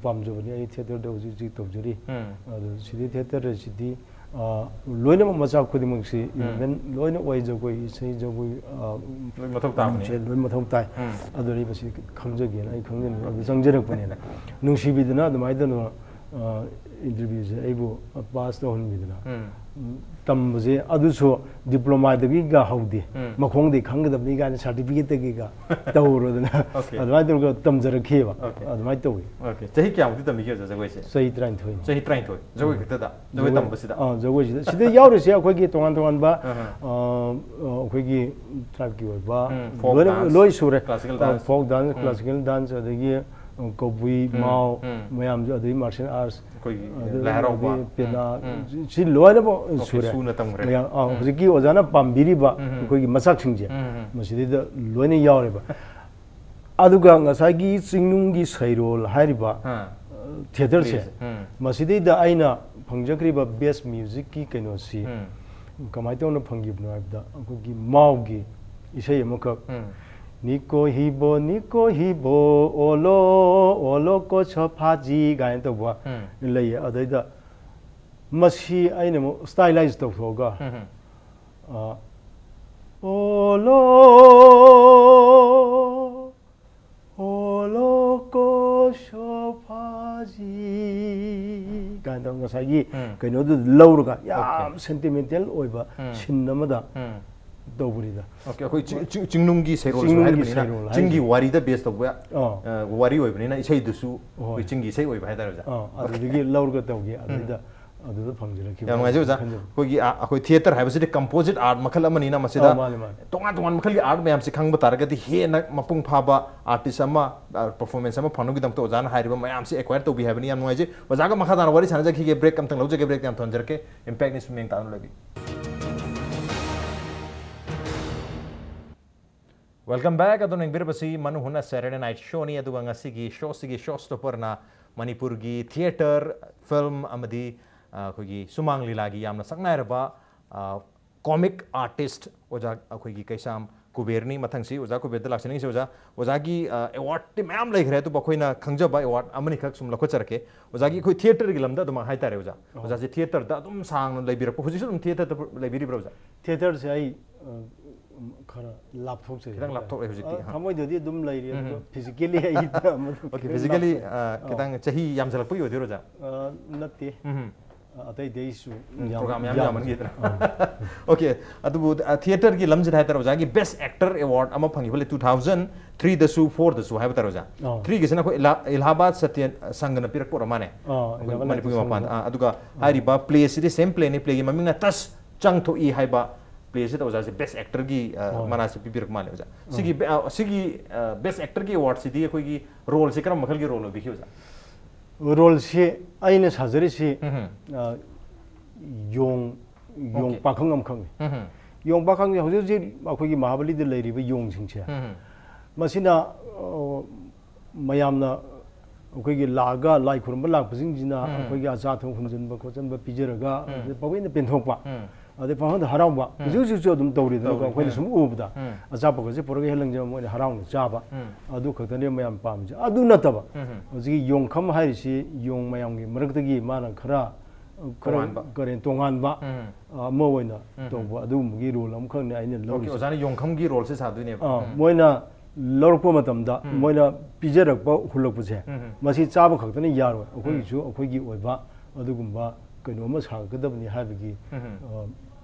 ꯄꯥꯝꯖꯕꯅꯤ, ꯑꯩ ꯊꯤꯌꯦꯇꯔꯗ ꯍꯧꯖꯤꯛ ꯍꯧꯖꯤꯛ ꯇꯧꯖꯔꯤ꯫ ꯎꯝ. ꯑꯗꯣ ꯁꯤꯗꯤ ꯊꯤꯌꯦꯇꯔ ꯑꯁꯤꯗꯤ, ꯑ, ꯂꯣꯏꯅꯃꯛ ꯃꯆꯥꯛ ꯈꯨꯗꯤꯡꯃꯛꯁꯤ ꯎꯝ. ꯏꯂꯦꯚꯦꯟ ꯂꯣꯏꯅ ꯑꯣꯏ, ꯖꯒꯣꯏ, ꯏꯁꯩ, ꯖꯒꯣꯏ, ꯑ, ꯂꯣꯏ ꯃꯊꯧ ꯇꯥꯕꯅꯤ꯫ ꯁꯦ ꯂꯣꯏ ꯃꯊꯧ ꯇꯥꯏ꯫ ꯎꯝ. ꯑꯗꯨꯅ ꯑꯩ ꯃꯁꯤ ꯈꯪꯖꯒꯦꯅ ꯑꯩ ꯈꯪꯖꯅꯤꯡꯕ ꯑꯗꯨ ꯆꯪꯖꯔꯛꯄꯅꯤꯅ ꯅꯨꯡꯁꯤꯕꯤꯗꯅ ꯑꯗꯨꯃꯥꯏꯅ ꯇꯧꯗꯅ, ꯑ, ꯏꯟꯇꯔꯚꯤꯌꯨꯁꯦ ꯑꯩꯕꯨ ꯄꯥꯁ ꯇꯧꯍꯟꯕꯤꯗꯅ, ꯎꯝ. ꯎꯝ, ꯇꯝꯕꯁꯦ ꯑꯗꯨꯁꯨ ꯗꯤꯄ꯭ꯂꯣꯃꯥꯗꯒꯤꯒ ꯍꯧꯗꯦ꯫ ꯎꯝ. ꯃꯈꯣꯡꯗꯩ ꯈꯪꯒꯗꯕꯅꯤ ꯀꯥꯏꯅ ꯁꯥꯔꯇꯤꯐꯤꯀꯦꯠꯇꯒꯤꯒ ꯇꯧꯔꯗꯅ Okay. ꯑꯗꯨꯃꯥꯏꯅ ꯇꯧꯔꯒ ꯇꯝꯖꯔꯛꯈꯤꯕ꯫ Okay. ꯑꯗꯨꯃꯥꯏꯅ ꯇꯧꯋꯤ꯫ Okay. ꯆꯍꯤ ꯀꯌꯥꯃꯨꯛꯇꯤ ꯇꯝꯕꯤꯒꯦ ꯑꯣꯖꯥ ꯖꯒꯣꯏꯁꯦ? ꯆꯍꯤ ꯇꯔꯥꯅꯤꯊꯣꯏ꯫ ꯆꯍꯤ ꯇꯔꯥꯅꯤꯊꯣꯏ꯫ ꯖꯒꯣꯏ ꯈꯛꯇꯗ? ꯖꯒꯣꯏ ꯖꯒꯣꯏ-, ꯇꯝꯕꯁꯤꯗ? ꯑꯥ, ꯖꯒꯣꯏꯁꯤꯗ꯫ ꯁꯤꯗ ꯌꯥꯎꯔꯤꯁꯦ ꯑꯩꯈꯣꯏꯒꯤ ꯇꯣꯉꯥꯟ ꯇꯣꯉꯥꯟꯕ, ꯑꯍ. ꯑ, ꯑ, ꯑꯩꯈꯣꯏꯒꯤ ꯇ꯭ꯔꯥꯏꯕꯀꯤ ꯑꯣꯏꯕ ꯎꯝ, folk ꯂꯣꯏꯅ, dance, ꯂꯣꯏ ꯁꯨꯔꯦ꯫ classical ꯑ, dance. Folk dance, ꯎꯝ. Classical dance, ꯑꯗꯒꯤ, ꯑ, ꯀꯕꯨꯏ, ꯎꯝ, ꯃꯥꯎ, ꯎꯝ. ꯃꯌꯥꯝꯁꯨ, ꯑꯗꯒꯤ martial arts, ꯑꯩꯈꯣꯏꯒꯤ ꯑꯗꯒꯤ ꯂꯥꯏ ꯍꯔꯥꯎꯕ꯫ ꯄꯦꯅꯥ, ꯎꯝ, ꯎꯝ. ꯁꯤ ꯂꯣꯏꯅꯃꯛ Okay, ꯁꯨꯔꯦ꯫ ꯁꯨꯅ ꯇꯝꯈ꯭ꯔꯦ꯫ ꯃꯌꯥꯝ, ꯑ, ꯎꯝ. ꯍꯧꯖꯤꯛꯀꯤ ꯑꯣꯖꯥꯅ ꯄꯥꯝꯕꯤꯔꯤꯕ ꯎꯝ, ꯎꯝ. ꯑꯩꯈꯣꯏꯒꯤ ꯃꯆꯥꯛꯁꯤꯡꯁꯦ, ꯎꯝ, ꯎꯝ. ꯃꯁꯤꯗꯩꯗ ꯂꯣꯏꯅ ꯌꯥꯎꯔꯦꯕ꯫ ꯑꯗꯨꯒ ꯉꯁꯥꯏꯒꯤ ꯆꯤꯡꯅꯨꯡꯒꯤ ꯁꯩꯔꯣꯜ ꯍꯥꯏꯔꯤꯕ, ꯑꯥ. ꯊꯤꯌꯦꯇꯔꯁꯦ, ꯎꯝ. ꯃꯁꯤꯗꯩꯗ ꯑꯩꯅ ꯐꯪꯖꯈ꯭ꯔꯤꯕ best musicꯀꯤ ꯀꯩꯅꯣꯁꯤ ꯎꯝ. ꯀꯃꯥꯏꯅ ꯇꯧꯅ ꯐꯪꯈꯤꯕꯅꯣ ꯍꯥꯏꯕꯗ, ꯑꯩꯈꯣꯏꯒꯤ ꯃꯥꯎꯒꯤ ꯏꯁꯩ ꯑꯃꯈꯛ, ꯎꯝ. "ꯅꯤꯀꯣ ꯍꯤꯕꯣ, ꯅꯤꯀꯣ ꯍꯤꯕꯣ, ꯑꯣꯂꯣ, ꯑꯣꯂꯣ ꯀꯣ ꯁꯣꯐꯥꯖꯤ" ꯀꯥꯏꯅ ꯇꯧꯕ ꯎꯝ. ꯂꯩꯌꯦ꯫ ꯑꯗꯩꯗ ꯃꯁꯤ ꯑꯩꯅ ꯑꯃꯨꯛ stylize ꯇꯧꯊꯣꯛꯑꯒ, ꯎꯝ. ꯑ, ꯑꯣꯂꯣ, ꯑꯣꯂꯣ ꯀꯣ ꯁꯣꯐꯥꯖꯤ ꯑꯗꯣ ꯉꯁꯥꯏꯒꯤ ꯎꯝ꯫ ꯀꯩꯅꯣꯗꯨ ꯂꯧꯔꯒ ꯌꯥꯝ Okay. ꯁꯦꯟꯇꯤꯃꯦꯟꯇꯦꯜ ꯑꯣꯏꯕ ꯎꯝ꯫ ꯁꯤꯟ ꯑꯃꯗ ꯎꯝ꯫ ꯇꯧꯕꯅꯤꯗ꯫ Okay, ꯑꯩꯈꯣꯏ ꯆꯤꯡ-, ꯆꯤꯡ-, ꯆꯤꯡꯅꯨꯡꯒꯤ ꯁꯩꯔꯣꯜꯁꯨ ꯆꯤꯡꯅꯨꯡꯒꯤ ꯍꯥꯏꯔꯤꯕꯅꯤꯅ, ꯁꯩꯔꯣꯜ ꯆꯤꯡꯒꯤ ꯍꯥꯏꯁꯦ꯫ ꯋꯥꯔꯤꯗ ꯕꯦꯁ ꯇꯧꯕ, ꯑꯥ꯫ ꯑ, ꯋꯥꯔꯤ ꯑꯣꯏꯕꯅꯤꯅ ꯏꯁꯩꯗꯨꯁꯨ ꯍꯣꯏ꯫ ꯑꯩꯈꯣꯏ ꯆꯤꯡꯒꯤ ꯏꯁꯩ ꯑꯣꯏꯕ ꯍꯥꯏꯇꯥꯔꯦ, ꯑꯣꯖꯥ꯫ ꯑꯥ, ꯑꯗꯨꯗꯒꯤ ꯂꯧꯔꯒ ꯇꯧꯒꯦ꯫ ꯎꯝ꯫ ꯑꯗꯨꯗ, ꯑꯗꯨꯗ ꯐꯪꯖꯔꯛꯈꯤꯕ ꯌꯥꯝ ꯅꯨꯡꯉꯥꯏꯖꯩ, ꯑꯣꯖꯥ꯫ ꯈꯟꯖꯕ꯫ ꯑꯩꯈꯣꯏꯒꯤ, ꯑ, ꯑꯩꯈꯣꯏ ꯊꯤꯌꯦꯇꯔ ꯍꯥꯏꯕꯁꯤꯗꯤ ꯀꯝꯄꯣꯖꯤꯠ ꯑꯥꯔꯠ ꯃꯈꯜ ꯑꯃꯅꯤꯅ ꯃꯁꯤꯗ ꯑꯥ, ꯃꯥꯅꯦ, ꯃꯥꯅꯦ꯫ ꯇꯣꯉꯥꯟ ꯇꯣꯉꯥꯟ ꯃꯈꯜꯒꯤ ꯑꯥꯔꯠ ꯃꯌꯥꯝꯁꯤ ꯈꯪꯕ ꯇꯥꯔꯒꯗꯤ ꯍꯦꯟꯅ ꯃꯄꯨꯡ ꯐꯥꯕ ꯑꯥꯔꯇꯤꯁ ꯑꯃ, ꯑ, ꯄꯔꯐꯣꯔꯃꯦꯟꯁ ꯑꯃ ꯐꯪꯅꯕꯒꯤꯗꯃꯛꯇ ꯑꯣꯖꯥꯅ ꯍꯥꯏꯔꯤꯕ ꯃꯌꯥꯝꯁꯤ ꯑꯦꯀ꯭ꯋꯥꯌꯔ ꯇꯧꯕꯤ ꯍꯥꯏꯕꯅꯤ꯫ ꯌꯥꯝ ꯅꯨꯡꯉꯥꯏꯖꯩ꯫ ꯑꯣꯖꯥꯒ ꯃꯈꯥ ꯇꯥꯅ ꯋꯥꯔꯤ ꯁꯥꯟꯅꯖꯈꯤꯒꯦ꯫ ꯕ꯭ꯔꯦꯛ ꯑꯝꯇꯪ ꯂꯧꯖꯒꯦ, ꯕ꯭ꯔꯦꯛꯇ ꯌꯥꯝ ꯊꯝꯖꯔꯛꯀꯦ꯫ ꯏꯝꯄꯦꯛ ꯅ꯭ꯌꯨꯁ ꯃꯤꯠꯌꯦꯡ ꯇꯥꯗꯨꯅ ꯂꯩꯕꯤꯌꯨ꯫ Welcome back. ꯑꯗꯣꯝꯅ ꯌꯦꯡꯕꯤꯔꯤꯕꯁꯤ ꯃꯅꯨ ꯍꯨꯅ Saturday Night Showꯅꯤ꯫ ꯑꯗꯨꯒ ꯉꯁꯤꯒꯤ ꯁꯣꯁꯤꯒꯤ ꯁꯣ ꯁ꯭ꯇꯣꯄꯔꯅ ꯃꯅꯤꯄꯨꯔꯒꯤ ꯊꯤꯌꯦꯇꯔ, ꯐꯤꯜꯝ ꯑꯃꯗꯤ, ꯑ, ꯑꯩꯈꯣꯏꯒꯤ ꯁꯨꯃꯥꯡ ꯂꯤꯂꯥꯒꯤ ꯌꯥꯝꯅ ꯁꯛꯅꯥꯏꯔꯕ, ꯑ, ꯀꯣꯃꯤꯛ ꯑꯥꯔꯇꯤꯁ ꯑꯣꯖꯥ ꯑꯩꯈꯣꯏꯒꯤ ꯀꯩꯁꯥꯝ ꯀꯨꯕꯦꯔꯅꯤ꯫ ꯃꯊꯪꯁꯤ ꯑꯣꯖꯥ ꯀꯨꯕꯦꯔꯗ ꯂꯥꯛꯆꯅꯤꯡꯉꯤꯁꯦ꯫ ꯑꯣꯖꯥ, ꯑꯣꯖꯥꯒꯤ, ꯑ, ꯑꯦꯋꯥꯔꯗꯇꯤ ꯃꯌꯥꯝ ꯂꯩꯈ꯭ꯔꯦ, ꯑꯗꯨꯕꯨ ꯑꯩꯈꯣꯏꯅ ꯈꯪꯖꯕ ꯑꯦꯋꯥꯔꯗ ꯑꯃꯅꯤꯈꯛ ꯁꯨꯝ ꯂꯧꯈꯠꯆꯔꯛꯀꯦ꯫ ꯑꯣꯖꯥꯒꯤ ꯑꯩꯈꯣꯏ ꯊꯤꯌꯦꯇꯔꯒꯤ ꯂꯝꯗ ꯑꯗꯨꯃꯛ ꯍꯥꯏꯇꯥꯔꯦ, ꯑꯣꯖꯥ꯫ ꯑꯣ꯫ ꯑꯣꯖꯥꯁꯦ ꯊꯤꯌꯦꯇꯔꯗ ꯑꯗꯨꯝ ꯁꯥꯡꯅ ꯂꯩꯕꯤꯔꯛꯄ, ꯍꯧꯖꯤꯛꯁꯨ ꯑꯗꯨꯝ ꯊꯤꯌꯦꯇꯔꯗ ꯂꯩꯕꯤꯔꯤꯕ꯭ꯔꯥ, ꯑꯣꯖꯥ? ꯊꯤꯌꯦꯇꯔꯁꯦ ꯑꯩ, ꯑ, ꯈꯔ ꯂꯥꯞꯊꯣꯛꯆꯩ ꯈꯤꯇꯪ ꯍꯥꯏꯇꯥꯔꯦ꯫ ꯂꯥꯞꯊꯣꯛꯂꯦ ꯍꯧꯖꯤꯛꯇꯤ꯫ ꯑ, ꯑꯥ꯫ ꯊꯃꯣꯏꯗꯗꯤ ꯑꯗꯨꯝ ꯂꯩꯔꯤ, ꯎꯝ꯫ ꯑꯗꯨꯒ physically ꯑꯩ ꯃꯗꯨ OK, ꯈꯤꯇꯪ physically, ꯂꯥꯞꯊꯣꯛꯑꯦ꯫ ꯑ, ꯑꯥ꯫ ꯈꯤꯇꯪ ꯆꯍꯤ ꯌꯥꯝꯁꯤꯜꯂꯛꯄꯒꯤ ꯑꯣꯏꯗꯣꯏꯔꯣ, ꯑꯣꯖꯥ? ꯑ, ꯅꯠꯇꯦ꯫ ꯎꯝ꯫ ꯑ, ꯑꯇꯩ ꯑꯇꯩꯁꯨ ꯎꯝ, ꯌꯥꯝ-, program ꯌꯥꯝ ꯌꯥꯝ-, ꯌꯥꯝꯃꯟꯈꯤꯗꯅ꯫ ꯑꯥ꯫ OK, ꯑꯗꯨꯕꯨ, ꯑ, ꯊꯤꯌꯦꯇꯔꯒꯤ ꯂꯝꯁꯤꯗ ꯍꯥꯏꯇꯥꯔꯦ, ꯑꯣꯖꯥꯒꯤ Best Actor Award ꯑꯃ ꯐꯪꯈꯤꯕ ꯂꯩ, two thousand threeꯗꯁꯨ fourꯗꯁꯨ ꯍꯥꯏꯕ ꯇꯥꯔꯦ, ꯑꯣꯖꯥ꯫ ꯑꯥ꯫ Threeꯒꯤꯁꯤꯅ ꯑꯩꯈꯣꯏ ꯏꯂꯥ-, ꯏꯂꯥꯍꯥꯕꯥꯗ ꯁꯇ꯭ꯌ ꯁꯪꯘꯅ ꯄꯤꯔꯛꯄ ꯑꯣꯏꯔ ꯃꯥꯅꯦ꯫ ꯑꯥ, ꯑꯩꯈꯣꯏ ꯏꯂꯥꯍꯥꯕꯥꯗ ꯃꯅꯤꯄꯨꯔꯒꯤ ꯁꯇ꯭ꯌ ꯃꯄꯥꯟꯗ꯫ ꯁꯪꯘ꯫ ꯑꯥ, ꯑꯗꯨꯒ ꯑꯥ꯫ ꯍꯥꯏꯔꯤꯕ ꯄ꯭ꯂꯦꯁꯤꯗꯤ same playꯅꯤ, ꯄ꯭ꯂꯦꯒꯤ ꯃꯃꯤꯡꯅ ꯇꯁ ꯆꯪꯊꯣꯛꯏ ꯍꯥꯏꯕ ꯄ꯭ꯂꯦꯁꯤꯗ ꯑꯣꯖꯥꯁꯦ Best Actorꯒꯤ, ꯑ, ꯍꯣꯏ꯫ ꯃꯅꯥꯁꯦ ꯄꯤꯕꯤꯔꯛꯄ ꯃꯥꯜꯂꯦ, ꯑꯣꯖꯥ꯫ ꯑꯥ꯫ ꯁꯤꯒꯤ ꯕꯦ-, ꯑ, ꯁꯤꯒꯤ, ꯑ, Best Actorꯒꯤ awardꯁꯤꯗꯤ ꯑꯩꯈꯣꯏꯒꯤ ꯔꯣꯜꯁꯦ ꯀꯔꯝꯕ ꯃꯈꯜꯒꯤ ꯔꯣꯜ ꯑꯣꯏꯕꯤꯈꯤ, ꯑꯣꯖꯥ? ꯔꯣꯜꯁꯤ ꯑꯩꯅ ꯁꯥꯖꯔꯤꯁꯤ, ꯎꯝ꯫ ꯑ, ꯌꯣꯡ, ꯌꯣꯡ OK꯫ ꯄꯥꯈꯪ ꯑꯃꯈꯛꯅꯤ꯫ ꯎꯝ꯫ ꯌꯣꯡ ꯄꯥꯈꯪꯁꯦ ꯍꯧꯖꯤꯛ ꯍꯧꯖꯤꯛ ꯑꯩꯈꯣꯏꯒꯤ ꯃꯍꯥꯕꯂꯤꯗ ꯂꯩꯔꯤꯕ ꯌꯣꯡꯁꯤꯡꯁꯦ, ꯎꯝ꯫ ꯃꯁꯤꯅ, ꯑ, ꯃꯌꯥꯝꯅ ꯑꯩꯈꯣꯏꯒꯤ ꯂꯥꯛꯑꯒ ꯂꯥꯏ ꯈꯨꯔꯨꯝꯕ ꯂꯥꯛꯄꯁꯤꯡꯁꯤꯅ ꯎꯝ꯫ ꯑꯩꯈꯣꯏꯒꯤ ꯑꯆꯥ ꯑꯊꯛ ꯍꯨꯟꯖꯤꯟꯕ ꯈꯣꯠꯆꯤꯟꯕ ꯄꯤꯖꯔꯒ ꯎꯝ꯫ ꯑꯗꯩ ꯄꯪꯄꯦꯟꯗ ꯄꯦꯟꯊꯣꯛꯄ, ꯎꯝ꯫ ꯑꯗꯩ ꯄꯪꯍꯪꯗ ꯍꯔꯥꯎꯕ꯫ ꯎꯝ꯫ ꯍꯧꯖꯤꯛ ꯍꯧꯖꯤꯛꯁꯨ ꯑꯗꯨꯝ ꯇꯧꯔꯤꯗꯅꯀꯣ꯫ ꯇꯧꯔꯤ꯫ ꯑꯩꯈꯣꯏꯅ ꯎꯝ꯫ ꯁꯨꯝ ꯎꯕꯗ ꯎꯝ꯫ ꯑꯆꯥꯄꯣꯠꯀꯁꯦ ꯄꯨꯔꯒ ꯍꯦꯛ ꯂꯪꯖꯕ ꯃꯣꯏꯅ ꯍꯔꯥꯎꯅ ꯆꯥꯕ꯫ ꯎꯝ꯫ ꯑꯗꯨ ꯈꯛꯇꯅꯦ ꯃꯌꯥꯝ ꯄꯥꯝꯃꯤꯁꯦ꯫ ꯑꯗꯨ ꯅꯠꯇꯕ ꯎꯝ꯫ ꯍꯧꯖꯤꯛꯀꯤ ꯌꯣꯡꯈꯝ ꯍꯥꯏꯔꯤꯁꯤ ꯌꯣꯡ ꯃꯌꯥꯝꯒꯤ ꯃꯔꯛꯇꯒꯤ ꯃꯥꯅ ꯈꯔ, ꯈꯔ ꯇꯣꯉꯥꯟꯕ꯫ ꯀꯔꯦꯟ ꯇꯣꯉꯥꯟꯕ, ꯎꯝ꯫ ꯑ, ꯑꯃ ꯑꯣꯏꯅ ꯎꯝ꯫ ꯇꯧꯕ ꯑꯗꯨꯒꯨꯝꯕꯒꯤ ꯔꯣꯜ ꯑꯃꯈꯛꯅꯦ ꯑꯩꯅ OK, ꯂꯧꯔꯤꯁꯦ꯫ ꯑꯣꯖꯥꯅ ꯌꯣꯡꯈꯝꯒꯤ ꯔꯣꯜꯁꯦ ꯁꯥꯗꯣꯏꯅꯦꯕ꯫ ꯑ, ꯎꯝ꯫ ꯃꯣꯏꯅ ꯂꯧꯔꯛꯄ ꯃꯇꯝꯗ ꯎꯝ꯫ ꯃꯣꯏꯅ ꯄꯤꯖꯔꯛꯄ ꯍꯨꯜꯂꯛꯄꯁꯦ, ꯎꯝ꯫ ꯃꯁꯤ ꯆꯥꯕ ꯈꯛꯇꯅ ꯌꯥꯔꯣꯏ꯫ ꯑꯩꯈꯣꯏꯒꯤꯁꯨ ꯎꯝ꯫ ꯑꯩꯈꯣꯏꯒꯤ ꯑꯣꯏꯕ ꯑꯗꯨꯒꯨꯝꯕ ꯀꯩꯅꯣ ꯑꯃ ꯁꯥꯒꯗꯕꯅꯤ ꯍꯥꯏꯕꯒꯤ, ꯎꯝ꯫ ꯑ,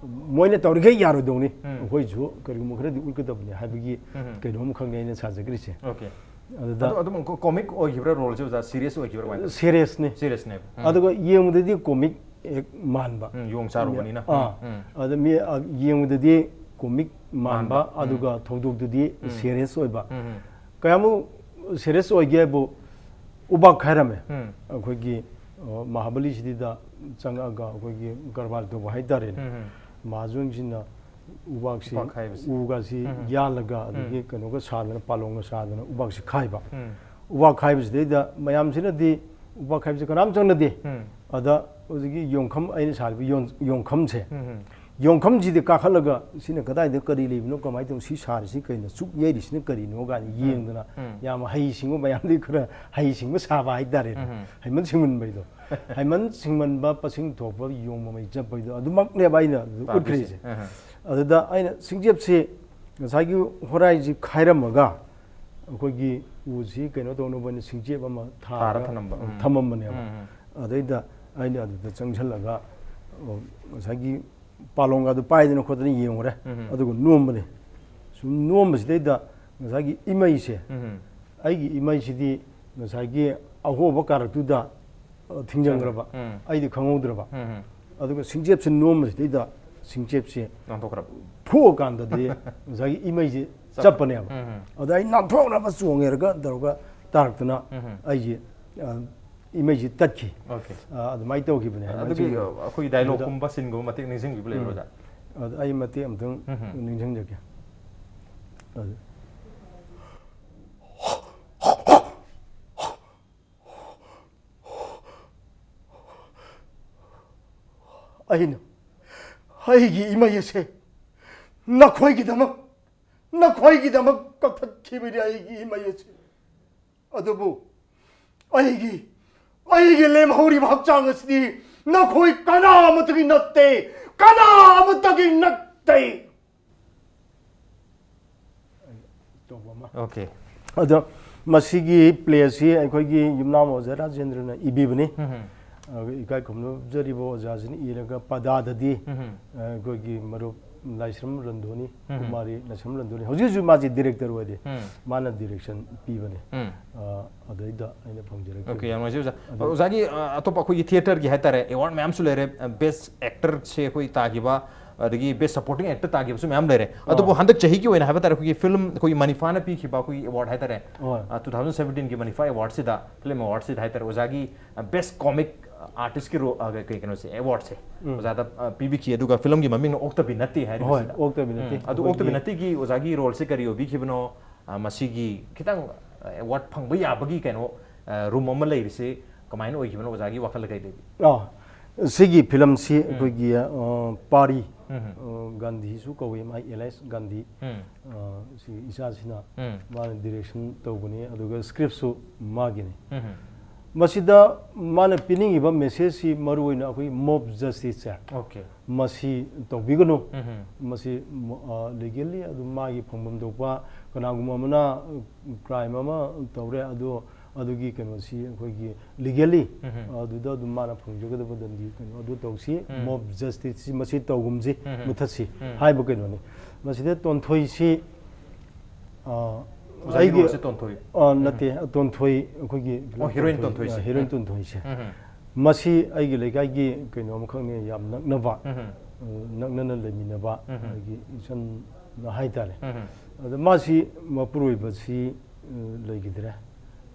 ꯃꯣꯏꯅ ꯇꯧꯔꯤꯈꯩ ꯌꯥꯔꯣꯏꯗꯧꯅꯤ, ꯎꯝ꯫ ꯑꯩꯈꯣꯏꯁꯨ ꯀꯔꯤꯒꯨꯝꯕ ꯈꯔꯗꯤ ꯎꯠꯀꯗꯕꯅꯤ ꯍꯥꯏꯕꯒꯤ, ꯎꯝ꯫ ꯀꯩꯅꯣ ꯑꯃꯈꯛꯅꯤ ꯑꯩꯅ ꯁꯥꯖꯈ꯭ꯔꯤꯁꯦ꯫ Okay꯫ ꯑꯗꯨꯗ ꯑꯗꯨ ꯑꯗꯨꯝ ꯀꯣ-, comic ꯑꯣꯏꯈꯤꯕ꯭ꯔꯥ ꯔꯣꯜꯁꯦ, ꯑꯣꯖꯥ? Serious ꯑꯣꯏꯈꯤꯕ꯭ꯔꯥ ꯀꯃꯥꯏꯅ ꯇꯧꯋꯤ? Seriousꯅꯤ꯫ Seriousꯅꯦꯕ꯫ ꯎꯝ꯫ ꯑꯗꯨꯒ ꯌꯦꯡꯕꯗꯗꯤ comic ꯍꯦꯛ ꯃꯥꯟꯕ꯫ ꯎꯝ, ꯌꯣꯡ ꯆꯥꯔꯨꯕꯅꯤꯅ꯫ ꯑꯥ꯫ ꯎꯝ, ꯎꯝ꯫ ꯑꯗ ꯃꯤ, ꯑ, ꯌꯦꯡꯕꯗꯗꯤ comic ꯃꯥꯟꯕ, ꯃꯥꯟꯕ꯫ ꯎꯝ꯫ ꯑꯗꯨꯒ ꯊꯧꯗꯣꯛꯇꯨꯗꯤ ꯎꯝ꯫ Serious ꯑꯣꯏꯕ꯫ ꯎꯝ, ꯎꯝ꯫ ꯀꯌꯥꯃꯨꯛ serious ꯑꯣꯏꯒꯦ ꯍꯥꯏꯕꯨ ꯎꯕꯥꯛ ꯈꯥꯏꯔꯝꯃꯦ꯫ ꯎꯝ꯫ ꯑꯩꯈꯣꯏꯒꯤ, ꯑ, ꯃꯍꯥꯕꯂꯤꯁꯤꯗ ꯆꯪꯉꯛꯑꯒ ꯑꯩꯈꯣꯏꯒꯤ ꯀꯔꯕꯥꯔ ꯇꯧꯕ ꯍꯥꯏꯇꯥꯔꯦꯅꯦ꯫ ꯎꯝ, ꯎꯝ꯫ ꯃꯍꯥꯖꯣꯟꯁꯤꯅ ꯎꯕꯥꯛꯁꯤ, ꯎꯕꯥꯛ ꯈꯥꯏꯕꯁꯤ꯫ ꯎꯒꯁꯤ ꯎꯝ, ꯎꯝ꯫ ꯌꯥꯜꯂꯒ, ꯑꯗꯒꯤ ꯎꯝ꯫ ꯀꯩꯅꯣꯒ ꯁꯥꯗꯅ, ꯄꯥꯂꯣꯡꯒ ꯁꯥꯗꯅ ꯎꯕꯥꯛꯁꯤ ꯈꯥꯏꯕ꯫ ꯎꯝ꯫ ꯎꯕꯥꯛ ꯈꯥꯏꯕꯁꯤꯗꯩꯗ ꯃꯌꯥꯝꯁꯤꯅꯗꯤ ꯎꯕꯥꯛ ꯈꯥꯏꯕꯁꯤ ꯀꯅꯥꯝ ꯆꯪꯅꯗꯦ꯫ ꯎꯝ꯫ ꯑꯗ ꯍꯧꯖꯤꯛꯀꯤ ꯌꯣꯡꯈꯝ, ꯑꯩꯅ ꯁꯥꯔꯤꯕ ꯌꯣꯟ-, ꯌꯣꯡꯈꯝꯁꯦ, ꯎꯝ, ꯎꯝ꯫ ꯌꯣꯡꯈꯝꯁꯤꯗꯤ ꯀꯥꯈꯠꯂꯒ ꯁꯤꯅ ꯀꯗꯥꯏꯗ ꯀꯔꯤ ꯂꯩꯕꯅꯣ, ꯀꯃꯥꯏꯅ ꯇꯧꯅ ꯁꯤ ꯁꯥꯔꯤꯁꯤ ꯀꯩꯅꯣ, ꯆꯨꯛ ꯌꯩꯔꯤꯁꯤꯅ ꯀꯔꯤꯅꯣ ꯀꯥꯏꯅ ꯎꯝ꯫ ꯌꯦꯡꯗꯅ ꯎꯝ꯫ ꯌꯥꯝ ꯍꯩꯁꯤꯡꯕ ꯃꯌꯥꯝꯗꯤ ꯈꯔ ꯍꯩꯁꯤꯡꯕ ꯁꯥꯕ ꯍꯥꯏꯇꯥꯔꯦꯅꯦ꯫ ꯎꯝ꯫ ꯍꯩꯃꯟ ꯁꯤꯡꯃꯟꯕꯩꯗꯣ꯫ ꯍꯩꯃꯟ ꯁꯤꯡꯃꯟꯕ, ꯄꯁꯤꯡ ꯊꯣꯛꯄ, ꯌꯣꯡ ꯃꯃꯩ ꯆꯠꯄꯩꯗꯣ ꯑꯗꯨꯃꯛꯅꯦꯕ ꯑꯩꯅ ꯄꯥꯝꯃꯤꯁꯦ꯫ ꯎꯠꯈ꯭ꯔꯤꯁꯦ꯫ ꯑꯍ꯫ ꯑꯗꯨꯗ ꯑꯩꯅ ꯁꯤꯡꯆꯦꯞꯁꯤ ꯉꯁꯥꯏꯒꯤ ꯍꯣꯔꯥꯏꯁꯤ ꯈꯥꯏꯔꯝꯃꯒ ꯑꯩꯈꯣꯏꯒꯤ ꯎꯁꯤ ꯀꯩꯅꯣ ꯇꯧꯅꯕ ꯑꯩꯅ ꯁꯤꯡꯆꯦꯞ ꯑꯃ ꯊꯥꯔꯒ ꯊꯥꯔ ꯊꯅꯝꯕ꯫ ꯎꯝ꯫ ꯊꯝꯃꯝꯕꯅꯦꯕ꯫ ꯎꯝ, ꯎꯝ꯫ ꯑꯗꯩꯗ ꯑꯩꯅ ꯑꯗꯨꯗ ꯆꯪꯁꯜꯂꯒ, ꯑꯣ, ꯉꯁꯥꯏꯒꯤ ꯄꯥꯂꯣꯡꯒꯗꯨ ꯄꯥꯏꯗꯅ ꯈꯣꯠꯇꯅ ꯌꯦꯡꯉꯨꯔꯦ꯫ ꯎꯝ, ꯎꯝ꯫ ꯑꯗꯨꯒ ꯅꯣꯝꯕꯅꯦ꯫ ꯁꯨꯝ ꯅꯣꯝꯕꯁꯤꯗꯩꯗ ꯉꯁꯥꯏꯒꯤ ꯏꯃꯩꯁꯦ, ꯎꯝ, ꯎꯝ꯫ ꯑꯩꯒꯤ ꯏꯃꯩꯁꯤꯗꯤ ꯉꯁꯥꯏꯒꯤ ꯑꯍꯣꯕ ꯀꯥꯔꯛꯇꯨꯗ, ꯑ, ꯊꯤꯡꯖꯤꯟꯈ꯭ꯔꯕ꯫ ꯎꯝ꯫ ꯑꯩꯗꯤ ꯈꯪꯍꯧꯗ꯭ꯔꯕ꯫ ꯎꯝ, ꯎꯝ꯫ ꯑꯗꯨꯒ ꯁꯤꯡꯆꯦꯞꯁꯤ ꯅꯣꯝꯕꯁꯤꯗꯩꯗ ꯁꯤꯡꯆꯦꯞꯁꯤ ꯅꯥꯟꯊꯣꯛꯈ꯭ꯔꯕ꯫ ꯐꯨꯛꯑꯀꯥꯟꯗꯗꯤ ꯉꯁꯥꯏꯒꯤ ꯏꯃꯩꯁꯤ ꯆꯞ-, ꯆꯠꯄꯅꯦꯕ꯫ ꯎꯝ, ꯎꯝ꯫ ꯑꯗ ꯑꯩ ꯅꯥꯟꯊꯣꯛꯅꯕ ꯆꯣꯡꯉꯦꯔꯒ ꯇꯧꯔꯒ ꯇꯥꯔꯛꯇꯅ ꯎꯝ, ꯎꯝ꯫ ꯑꯩꯁꯤ, ꯑ, ꯏꯃꯩꯁꯤ ꯇꯠꯈꯤ꯫ Okay꯫ ꯑ, ꯑꯗꯨꯃꯥꯏꯅ ꯇꯧꯈꯤꯕꯅꯦ꯫ ꯑꯗꯨꯒꯤ, ꯑꯗꯨꯃꯥꯏꯅ ꯑꯩꯈꯣꯏꯒꯤ dialogue ꯑꯗꯨꯗ ꯀꯨꯝꯕ scene ꯒꯨꯝꯕ ꯃꯇꯦꯛ ꯅꯤꯡꯁꯤꯡꯕꯤꯕ ꯂꯩꯕ꯭ꯔꯣ, ꯎꯝ꯫ ꯑꯣꯖꯥ? ꯑꯗ ꯑꯩ ꯃꯇꯦꯛ ꯑꯝꯇꯪ ꯎꯝ, ꯎꯝ꯫ ꯅꯤꯡꯁꯤꯡꯖꯒꯦ꯫ ꯑꯗꯨ ꯑꯩꯅ ꯑꯩꯒꯤ ꯏꯃꯩ ꯑꯁꯦ ꯅꯈꯣꯏꯒꯤꯗꯃꯛ, ꯅꯈꯣꯏꯒꯤꯗꯃꯛ ꯀꯛꯊꯠꯈꯤꯕꯅꯤ ꯑꯩꯒꯤ ꯏꯃꯩ ꯑꯁꯦ꯫ ꯑꯗꯨꯕꯨ ꯑꯩꯒꯤ, ꯑꯩꯒꯤ ꯂꯦꯝꯍꯧꯔꯤꯕ ꯍꯛꯆꯥꯡ ꯑꯁꯤꯗꯤ ꯅꯈꯣꯏ ꯀꯅꯥ ꯑꯃꯠꯇꯒꯤ ꯅꯠꯇꯦ, ꯀꯅꯥ ꯑꯃꯠꯇꯒꯤ ꯅꯠꯇꯦ꯫ ꯑꯇꯣꯞꯄ ꯑꯃ꯫ Okay꯫ ꯑꯗꯣ ꯃꯁꯤꯒꯤ play ꯑꯁꯤ ꯑꯩꯈꯣꯏꯒꯤ ꯌꯨꯝꯅꯥꯝ ꯑꯣꯖꯥ ꯔꯥꯖꯦꯟꯗ꯭ꯔꯅ ꯏꯕꯤꯕꯅꯤ꯫ ꯎꯝ, ꯎꯝ꯫ ꯑ, ꯏꯀꯥꯏ ꯈꯨꯝꯅꯖꯔꯤꯕ ꯑꯣꯖꯥꯁꯤꯅ ꯏꯔꯒ ꯄꯗꯥꯗꯗꯤ, ꯎꯝ꯫ ꯑ, ꯑꯩꯈꯣꯏꯒꯤ ꯃꯔꯨꯞ ꯂꯥꯏꯁ꯭ꯔꯝ ꯔꯟꯙꯣꯅꯤ, ꯎꯝ꯫ ꯀꯨꯃꯥꯔꯤ ꯂꯥꯏꯁ꯭ꯔꯝ ꯔꯟꯙꯣꯅꯤ, ꯍꯧꯖꯤꯛ ꯍꯧꯖꯤꯛ ꯃꯥꯁꯤ ꯗꯤꯔꯦꯛꯇꯔ ꯑꯣꯏꯔꯤ꯫ ꯎꯝ꯫ ꯃꯥꯅ ꯗꯤꯔꯦꯛꯁꯟ ꯄꯤꯕꯅꯦ꯫ ꯎꯝ꯫ ꯑ, ꯑꯗꯩꯗ ꯑꯩꯅ ꯐꯪꯖꯔꯛꯈꯤꯕꯅꯤ꯫ ꯑꯣꯀꯦ, ꯌꯥꯝ ꯅꯨꯡꯉꯥꯏꯖꯩ ꯑꯣꯖꯥ꯫ ꯑꯗꯩ ꯑꯣꯖꯥꯒꯤ, ꯑ, ꯑꯇꯣꯞꯄ ꯑꯩꯈꯣꯏꯒꯤ ꯊꯤꯌꯦꯇꯔꯒꯤ ꯍꯥꯏꯇꯥꯔꯦ, ꯑꯦꯋꯥꯔꯗ ꯃꯌꯥꯝꯁꯨ ꯂꯩꯔꯦ꯫ ꯑ, ꯕꯦꯁ ꯑꯦꯛꯇꯔꯁꯦ ꯑꯩꯈꯣꯏ ꯇꯥꯈꯤꯕ, ꯑꯗꯒꯤ ꯕꯦꯁ ꯁꯄꯣꯔꯇꯤꯡ ꯑꯦꯛꯇꯔ ꯇꯥꯈꯤꯕꯁꯨ ꯃꯌꯥꯝ ꯂꯩꯔꯦ꯫ ꯑꯥ꯫ ꯑꯗꯨꯕꯨ ꯍꯟꯗꯛ ꯆꯍꯤꯒꯤ ꯑꯣꯏꯅ ꯍꯥꯏꯕ ꯇꯥꯔꯦ, ꯑꯩꯈꯣꯏꯒꯤ ꯐꯤꯂꯝ, ꯑꯩꯈꯣꯏꯒꯤ ꯃꯅꯤꯐꯥꯅ ꯄꯤꯈꯤꯕ ꯑꯩꯈꯣꯏꯒꯤ ꯑꯦꯋꯥꯔꯗ ꯍꯥꯏꯇꯥꯔꯦ, ꯍꯣꯏ꯫ ꯑ, two thousand seventeen-ꯒꯤ ꯃꯅꯤꯐꯥ ꯑꯦꯋꯥꯔꯗꯁꯤꯗ, ꯐꯤꯂꯝ ꯑꯦꯋꯥꯔꯗꯁꯤꯗ ꯍꯥꯏꯇꯥꯔꯦ, ꯑꯣꯖꯥꯒꯤ, ꯑ, ꯕꯦꯁ ꯀꯣꯃꯤꯛ ꯑꯥꯔꯇꯤꯁꯀꯤ ꯔꯣ-, ꯑ, ꯀꯩ, ꯀꯩꯅꯣꯁꯦ, ꯑꯦꯋꯥꯔꯗꯁꯦ ꯎꯝ꯫ ꯑꯣꯖꯥꯗ, ꯑ, ꯄꯤꯕꯤꯈꯤ꯫ ꯑꯗꯨꯒ ꯐꯤꯂꯝꯒꯤ ꯃꯃꯤꯡꯅ ꯑꯣꯛꯇꯕꯤ ꯅꯠꯇꯦ ꯍꯣꯏ, ꯍꯥꯏꯔꯤꯕꯁꯤꯗ꯫ ꯑꯣꯛꯇꯕꯤ ꯅꯠꯇꯦ꯫ ꯎꯝ, ꯑꯗꯨ ꯑꯩꯈꯣꯏꯒꯤ ꯑꯣꯛꯇꯕꯤ ꯅꯠꯇꯦꯒꯤ ꯑꯣꯖꯥꯒꯤ ꯔꯣꯜꯁꯦ ꯀꯔꯤ ꯑꯣꯏꯕꯤꯈꯤꯕꯅꯣ? ꯑ, ꯃꯁꯤꯒꯤ ꯈꯤꯇꯪ, ꯑ, ꯑꯦꯋꯥꯔꯗ ꯐꯪꯕ ꯌꯥꯕꯒꯤ ꯀꯩꯅꯣ, ꯑ, ꯔꯨꯝ ꯑꯃ ꯂꯩꯔꯤꯁꯦ ꯀꯃꯥꯏꯅ ꯑꯣꯏꯈꯤꯕꯅꯣ? ꯑꯣꯖꯥꯒꯤ ꯋꯥꯈꯜꯗ ꯀꯩ ꯂꯩꯕꯤ? ꯑꯥ, ꯁꯤꯒꯤ ꯐꯤꯂꯝꯁꯤ ꯎꯝ꯫ ꯑꯩꯈꯣꯏꯒꯤ, ꯑ, ꯄꯥꯔꯤ, ꯎꯝ꯫ ꯑ, ꯒꯥꯟꯙꯤꯁꯨ ꯀꯧꯏ, ꯃꯥꯏ ꯑꯦꯂꯥꯏꯁ ꯒꯥꯟꯙꯤ꯫ ꯎꯝ꯫ ꯑ, ꯁꯤ ꯏꯆꯥꯁꯤꯅ ꯎꯝ꯫ ꯃꯥꯅ ꯗꯤꯔꯦꯛꯁꯟ ꯇꯧꯕꯅꯤ, ꯑꯗꯨꯒ ꯁ꯭ꯀ꯭ꯔꯤꯞꯁꯨ ꯃꯥꯒꯤꯅꯤ꯫ ꯎꯝ꯫ ꯃꯁꯤꯗ ꯃꯥꯅ ꯄꯤꯅꯤꯡꯉꯤꯕ ꯃꯦꯁꯦꯖꯁꯤ ꯃꯔꯨꯑꯣꯏꯅ ꯑꯩꯈꯣꯏ ꯃꯣꯕ ꯖꯁꯇꯤꯁꯁꯦ, ꯑꯣꯀꯦ꯫ ꯃꯁꯤ ꯇꯧꯕꯤꯒꯅꯨ꯫ ꯎꯝ꯫ ꯃꯁꯤ, ꯃ-, ꯑ, ꯂꯤꯒꯦꯜꯂꯤ ꯑꯗꯨꯝ ꯃꯥꯒꯤ ꯐꯪꯐꯝ ꯊꯣꯛꯄ, ꯀꯅꯥꯒꯨꯝꯕ ꯑꯃꯅ ꯀ꯭ꯔꯥꯏꯝ ꯑꯃ ꯇꯧꯔꯦ, ꯑꯗꯣ ꯑꯗꯨꯒꯤ ꯀꯩꯅꯣꯁꯤ ꯑꯩꯈꯣꯏꯒꯤ ꯂꯤꯒꯦꯜꯂꯤ ꯎꯝ꯫ ꯑꯗꯨꯗ ꯑꯗꯨꯝ ꯃꯥꯅ ꯐꯪꯖꯒꯗꯕ ꯗꯟꯗꯤ ꯀꯩꯅꯣ ꯑꯗꯨ ꯇꯧꯁꯤ, ꯎꯝ꯫ ꯃꯣꯕ ꯖꯁꯇꯤꯁꯁꯤ ꯃꯁꯤ ꯇꯧꯒꯨꯝꯁꯤ, ꯎꯝ꯫ ꯃꯨꯊꯠꯁꯤ ꯎꯝ꯫ ꯍꯥꯏꯕ ꯀꯩꯅꯣꯅꯤ꯫ ꯃꯁꯤꯗ ꯇꯣꯟꯊꯣꯏꯁꯤ, ꯑ, ꯑꯣꯖꯥꯒꯤ ꯑꯩꯒꯤ ꯔꯣꯜꯁꯦ ꯇꯣꯟꯊꯣꯏ꯫ ꯑ, ꯎꯝ꯫ ꯅꯠꯇꯦ, ꯇꯣꯟꯊꯣꯏ ꯑꯩꯈꯣꯏꯒꯤ ꯑꯣ, ꯍꯤꯔꯣꯏꯟ ꯇꯣꯟꯊꯣꯏ, ꯇꯣꯟꯊꯣꯏꯁꯦ꯫ ꯑ, ꯍꯤꯔꯣꯏꯟ ꯎꯝ꯫ ꯇꯣꯟꯊꯣꯏꯁꯦ꯫ ꯎꯝ꯫ ꯃꯁꯤ ꯑꯩꯒꯤ ꯂꯩꯀꯥꯏꯒꯤ ꯀꯩꯅꯣ ꯑꯃꯈꯛꯅꯦ, ꯌꯥꯝ ꯅꯛꯅꯕ, ꯎꯝ꯫ ꯑ, ꯅꯛꯅꯅ ꯂꯩꯃꯤꯟꯅꯕ ꯎꯝ꯫ ꯑꯩꯒꯤ ꯏꯆꯟ ꯍꯥꯏꯇꯥꯔꯦ꯫ ꯎꯝ꯫ ꯑꯗ ꯃꯥꯁꯤ ꯃꯄꯨꯔꯣꯏꯕꯁꯤ, ꯑ, ꯂꯩꯈꯤꯗ꯭ꯔꯦ꯫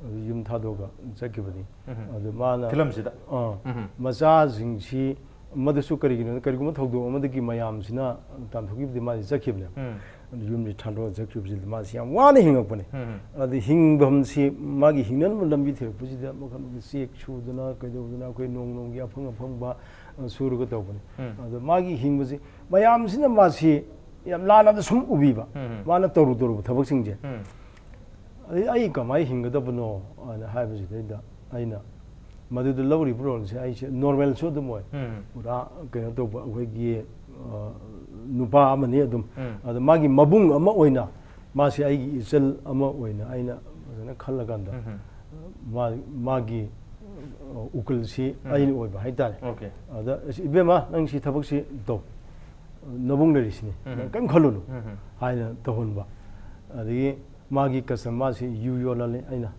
ꯑꯗꯨ ꯌꯨꯝ ꯊꯥꯗꯣꯛꯑꯒ ꯆꯠꯈꯤꯕꯅꯤ꯫ ꯎꯝ꯫ ꯑꯗꯨ ꯃꯥꯅ ꯐꯤꯂꯝꯁꯤꯗ? ꯑꯥ, ꯎꯝ꯫ ꯃꯆꯥꯁꯤꯡꯁꯤ ꯃꯗꯨꯁꯨ ꯀꯔꯤꯒꯤꯅꯣꯗ, ꯀꯔꯤꯒꯨꯝꯕ ꯊꯧꯗꯣꯛ ꯑꯃꯗꯒꯤ ꯃꯌꯥꯝꯁꯤꯅ ꯇꯥꯟꯊꯣꯛꯈꯤꯕꯗꯤ ꯃꯥꯁꯤ ꯆꯠꯈꯤꯕꯅꯦ꯫ ꯎꯝ꯫ ꯑꯗꯨ ꯌꯨꯝꯁꯤ ꯊꯥꯗꯣꯛꯑꯒ ꯆꯠꯈꯤꯕꯁꯤꯗ ꯃꯥꯁꯤ ꯌꯥꯝ ꯋꯥꯅ ꯍꯤꯡꯉꯛꯄꯅꯦ꯫ ꯎꯝ꯫ ꯑꯗꯨ ꯍꯤꯡꯐꯝꯁꯤ, ꯃꯥꯒꯤ ꯍꯤꯡꯅꯅꯕ ꯂꯝꯕꯤ ꯊꯤꯔꯛꯄꯁꯤꯗ ꯃꯈꯜ ꯃꯈꯜ ꯆꯦꯛ ꯁꯨꯗꯅ ꯀꯩꯗꯧꯗꯅ ꯑꯩꯈꯣꯏ ꯅꯣꯡ ꯅꯣꯡꯒꯤ ꯑꯐꯪ ꯑꯐꯪꯕ, ꯑ, ꯁꯨꯔꯒ ꯇꯧꯕꯅꯤ꯫ ꯎꯝ꯫ ꯑꯗꯣ ꯃꯥꯒꯤ ꯍꯤꯡꯕꯁꯤ ꯃꯌꯥꯝꯁꯤꯅ ꯃꯥꯁꯤ ꯌꯥꯝ ꯂꯥꯟꯅꯗ ꯁꯨꯝ ꯎꯕꯤꯕ, ꯎꯝ꯫ ꯃꯥꯅ ꯇꯧꯔꯨ ꯇꯧꯔꯨꯕ ꯊꯕꯛꯁꯤꯡꯁꯦ꯫ ꯎꯝ꯫ ꯑꯗꯩ ꯑꯩ ꯀꯃꯥꯏꯅ ꯍꯤꯡꯒꯗꯕꯅꯣ ꯍꯥꯏꯅ ꯍꯥꯏꯕꯁꯤꯗꯩꯗ ꯑꯩꯅ ꯃꯗꯨꯗ ꯂꯧꯔꯤꯕ ꯔꯣꯜꯁꯦ ꯑꯩꯁꯦ ꯅꯣꯔꯃꯦꯜꯁꯨ ꯑꯗꯨꯝ ꯑꯣꯏ꯫ ꯎꯝ꯫ ꯄꯨꯔꯥ ꯀꯩꯅꯣ ꯇꯧꯕ ꯑꯩꯈꯣꯏꯒꯤ, ꯑ, ꯅꯨꯄꯥ ꯑꯃꯅꯤ ꯑꯗꯨꯝ꯫ ꯎꯝ꯫ ꯑꯗ ꯃꯥꯒꯤ ꯃꯕꯨꯡ ꯑꯃ ꯑꯣꯏꯅ, ꯃꯥꯁꯦ ꯑꯩꯒꯤ ꯏꯆꯜ ꯑꯃ ꯑꯣꯏꯅ ꯑꯩꯅ ꯐꯖꯅ ꯈꯜꯂꯀꯥꯟꯗ, ꯎꯝ꯫ ꯃꯥ-, ꯃꯥꯒꯤ ꯎꯀꯤꯜꯁꯤ ꯑꯩꯅ ꯑꯣꯏꯕ ꯍꯥꯏꯇꯥꯔꯦ꯫ ꯑꯗ "ꯑꯁ, ꯏꯕꯦꯝꯃ, ꯅꯪ ꯁꯤ ꯊꯕꯛꯁꯤ ꯇꯧ, ꯅꯕꯨꯡ ꯂꯩꯔꯤꯁꯤꯅꯤ, ꯅꯪ ꯀꯔꯤꯝ ꯈꯜꯂꯨꯅꯨ" ꯍꯥꯏꯅ ꯇꯧꯍꯟꯕ꯫ ꯑꯗꯒꯤ ꯃꯥꯒꯤ ꯀꯁꯇꯃꯔꯁꯤ ꯌꯨ ꯌꯣꯜꯍꯜꯂꯤ꯫ ꯑꯩꯅ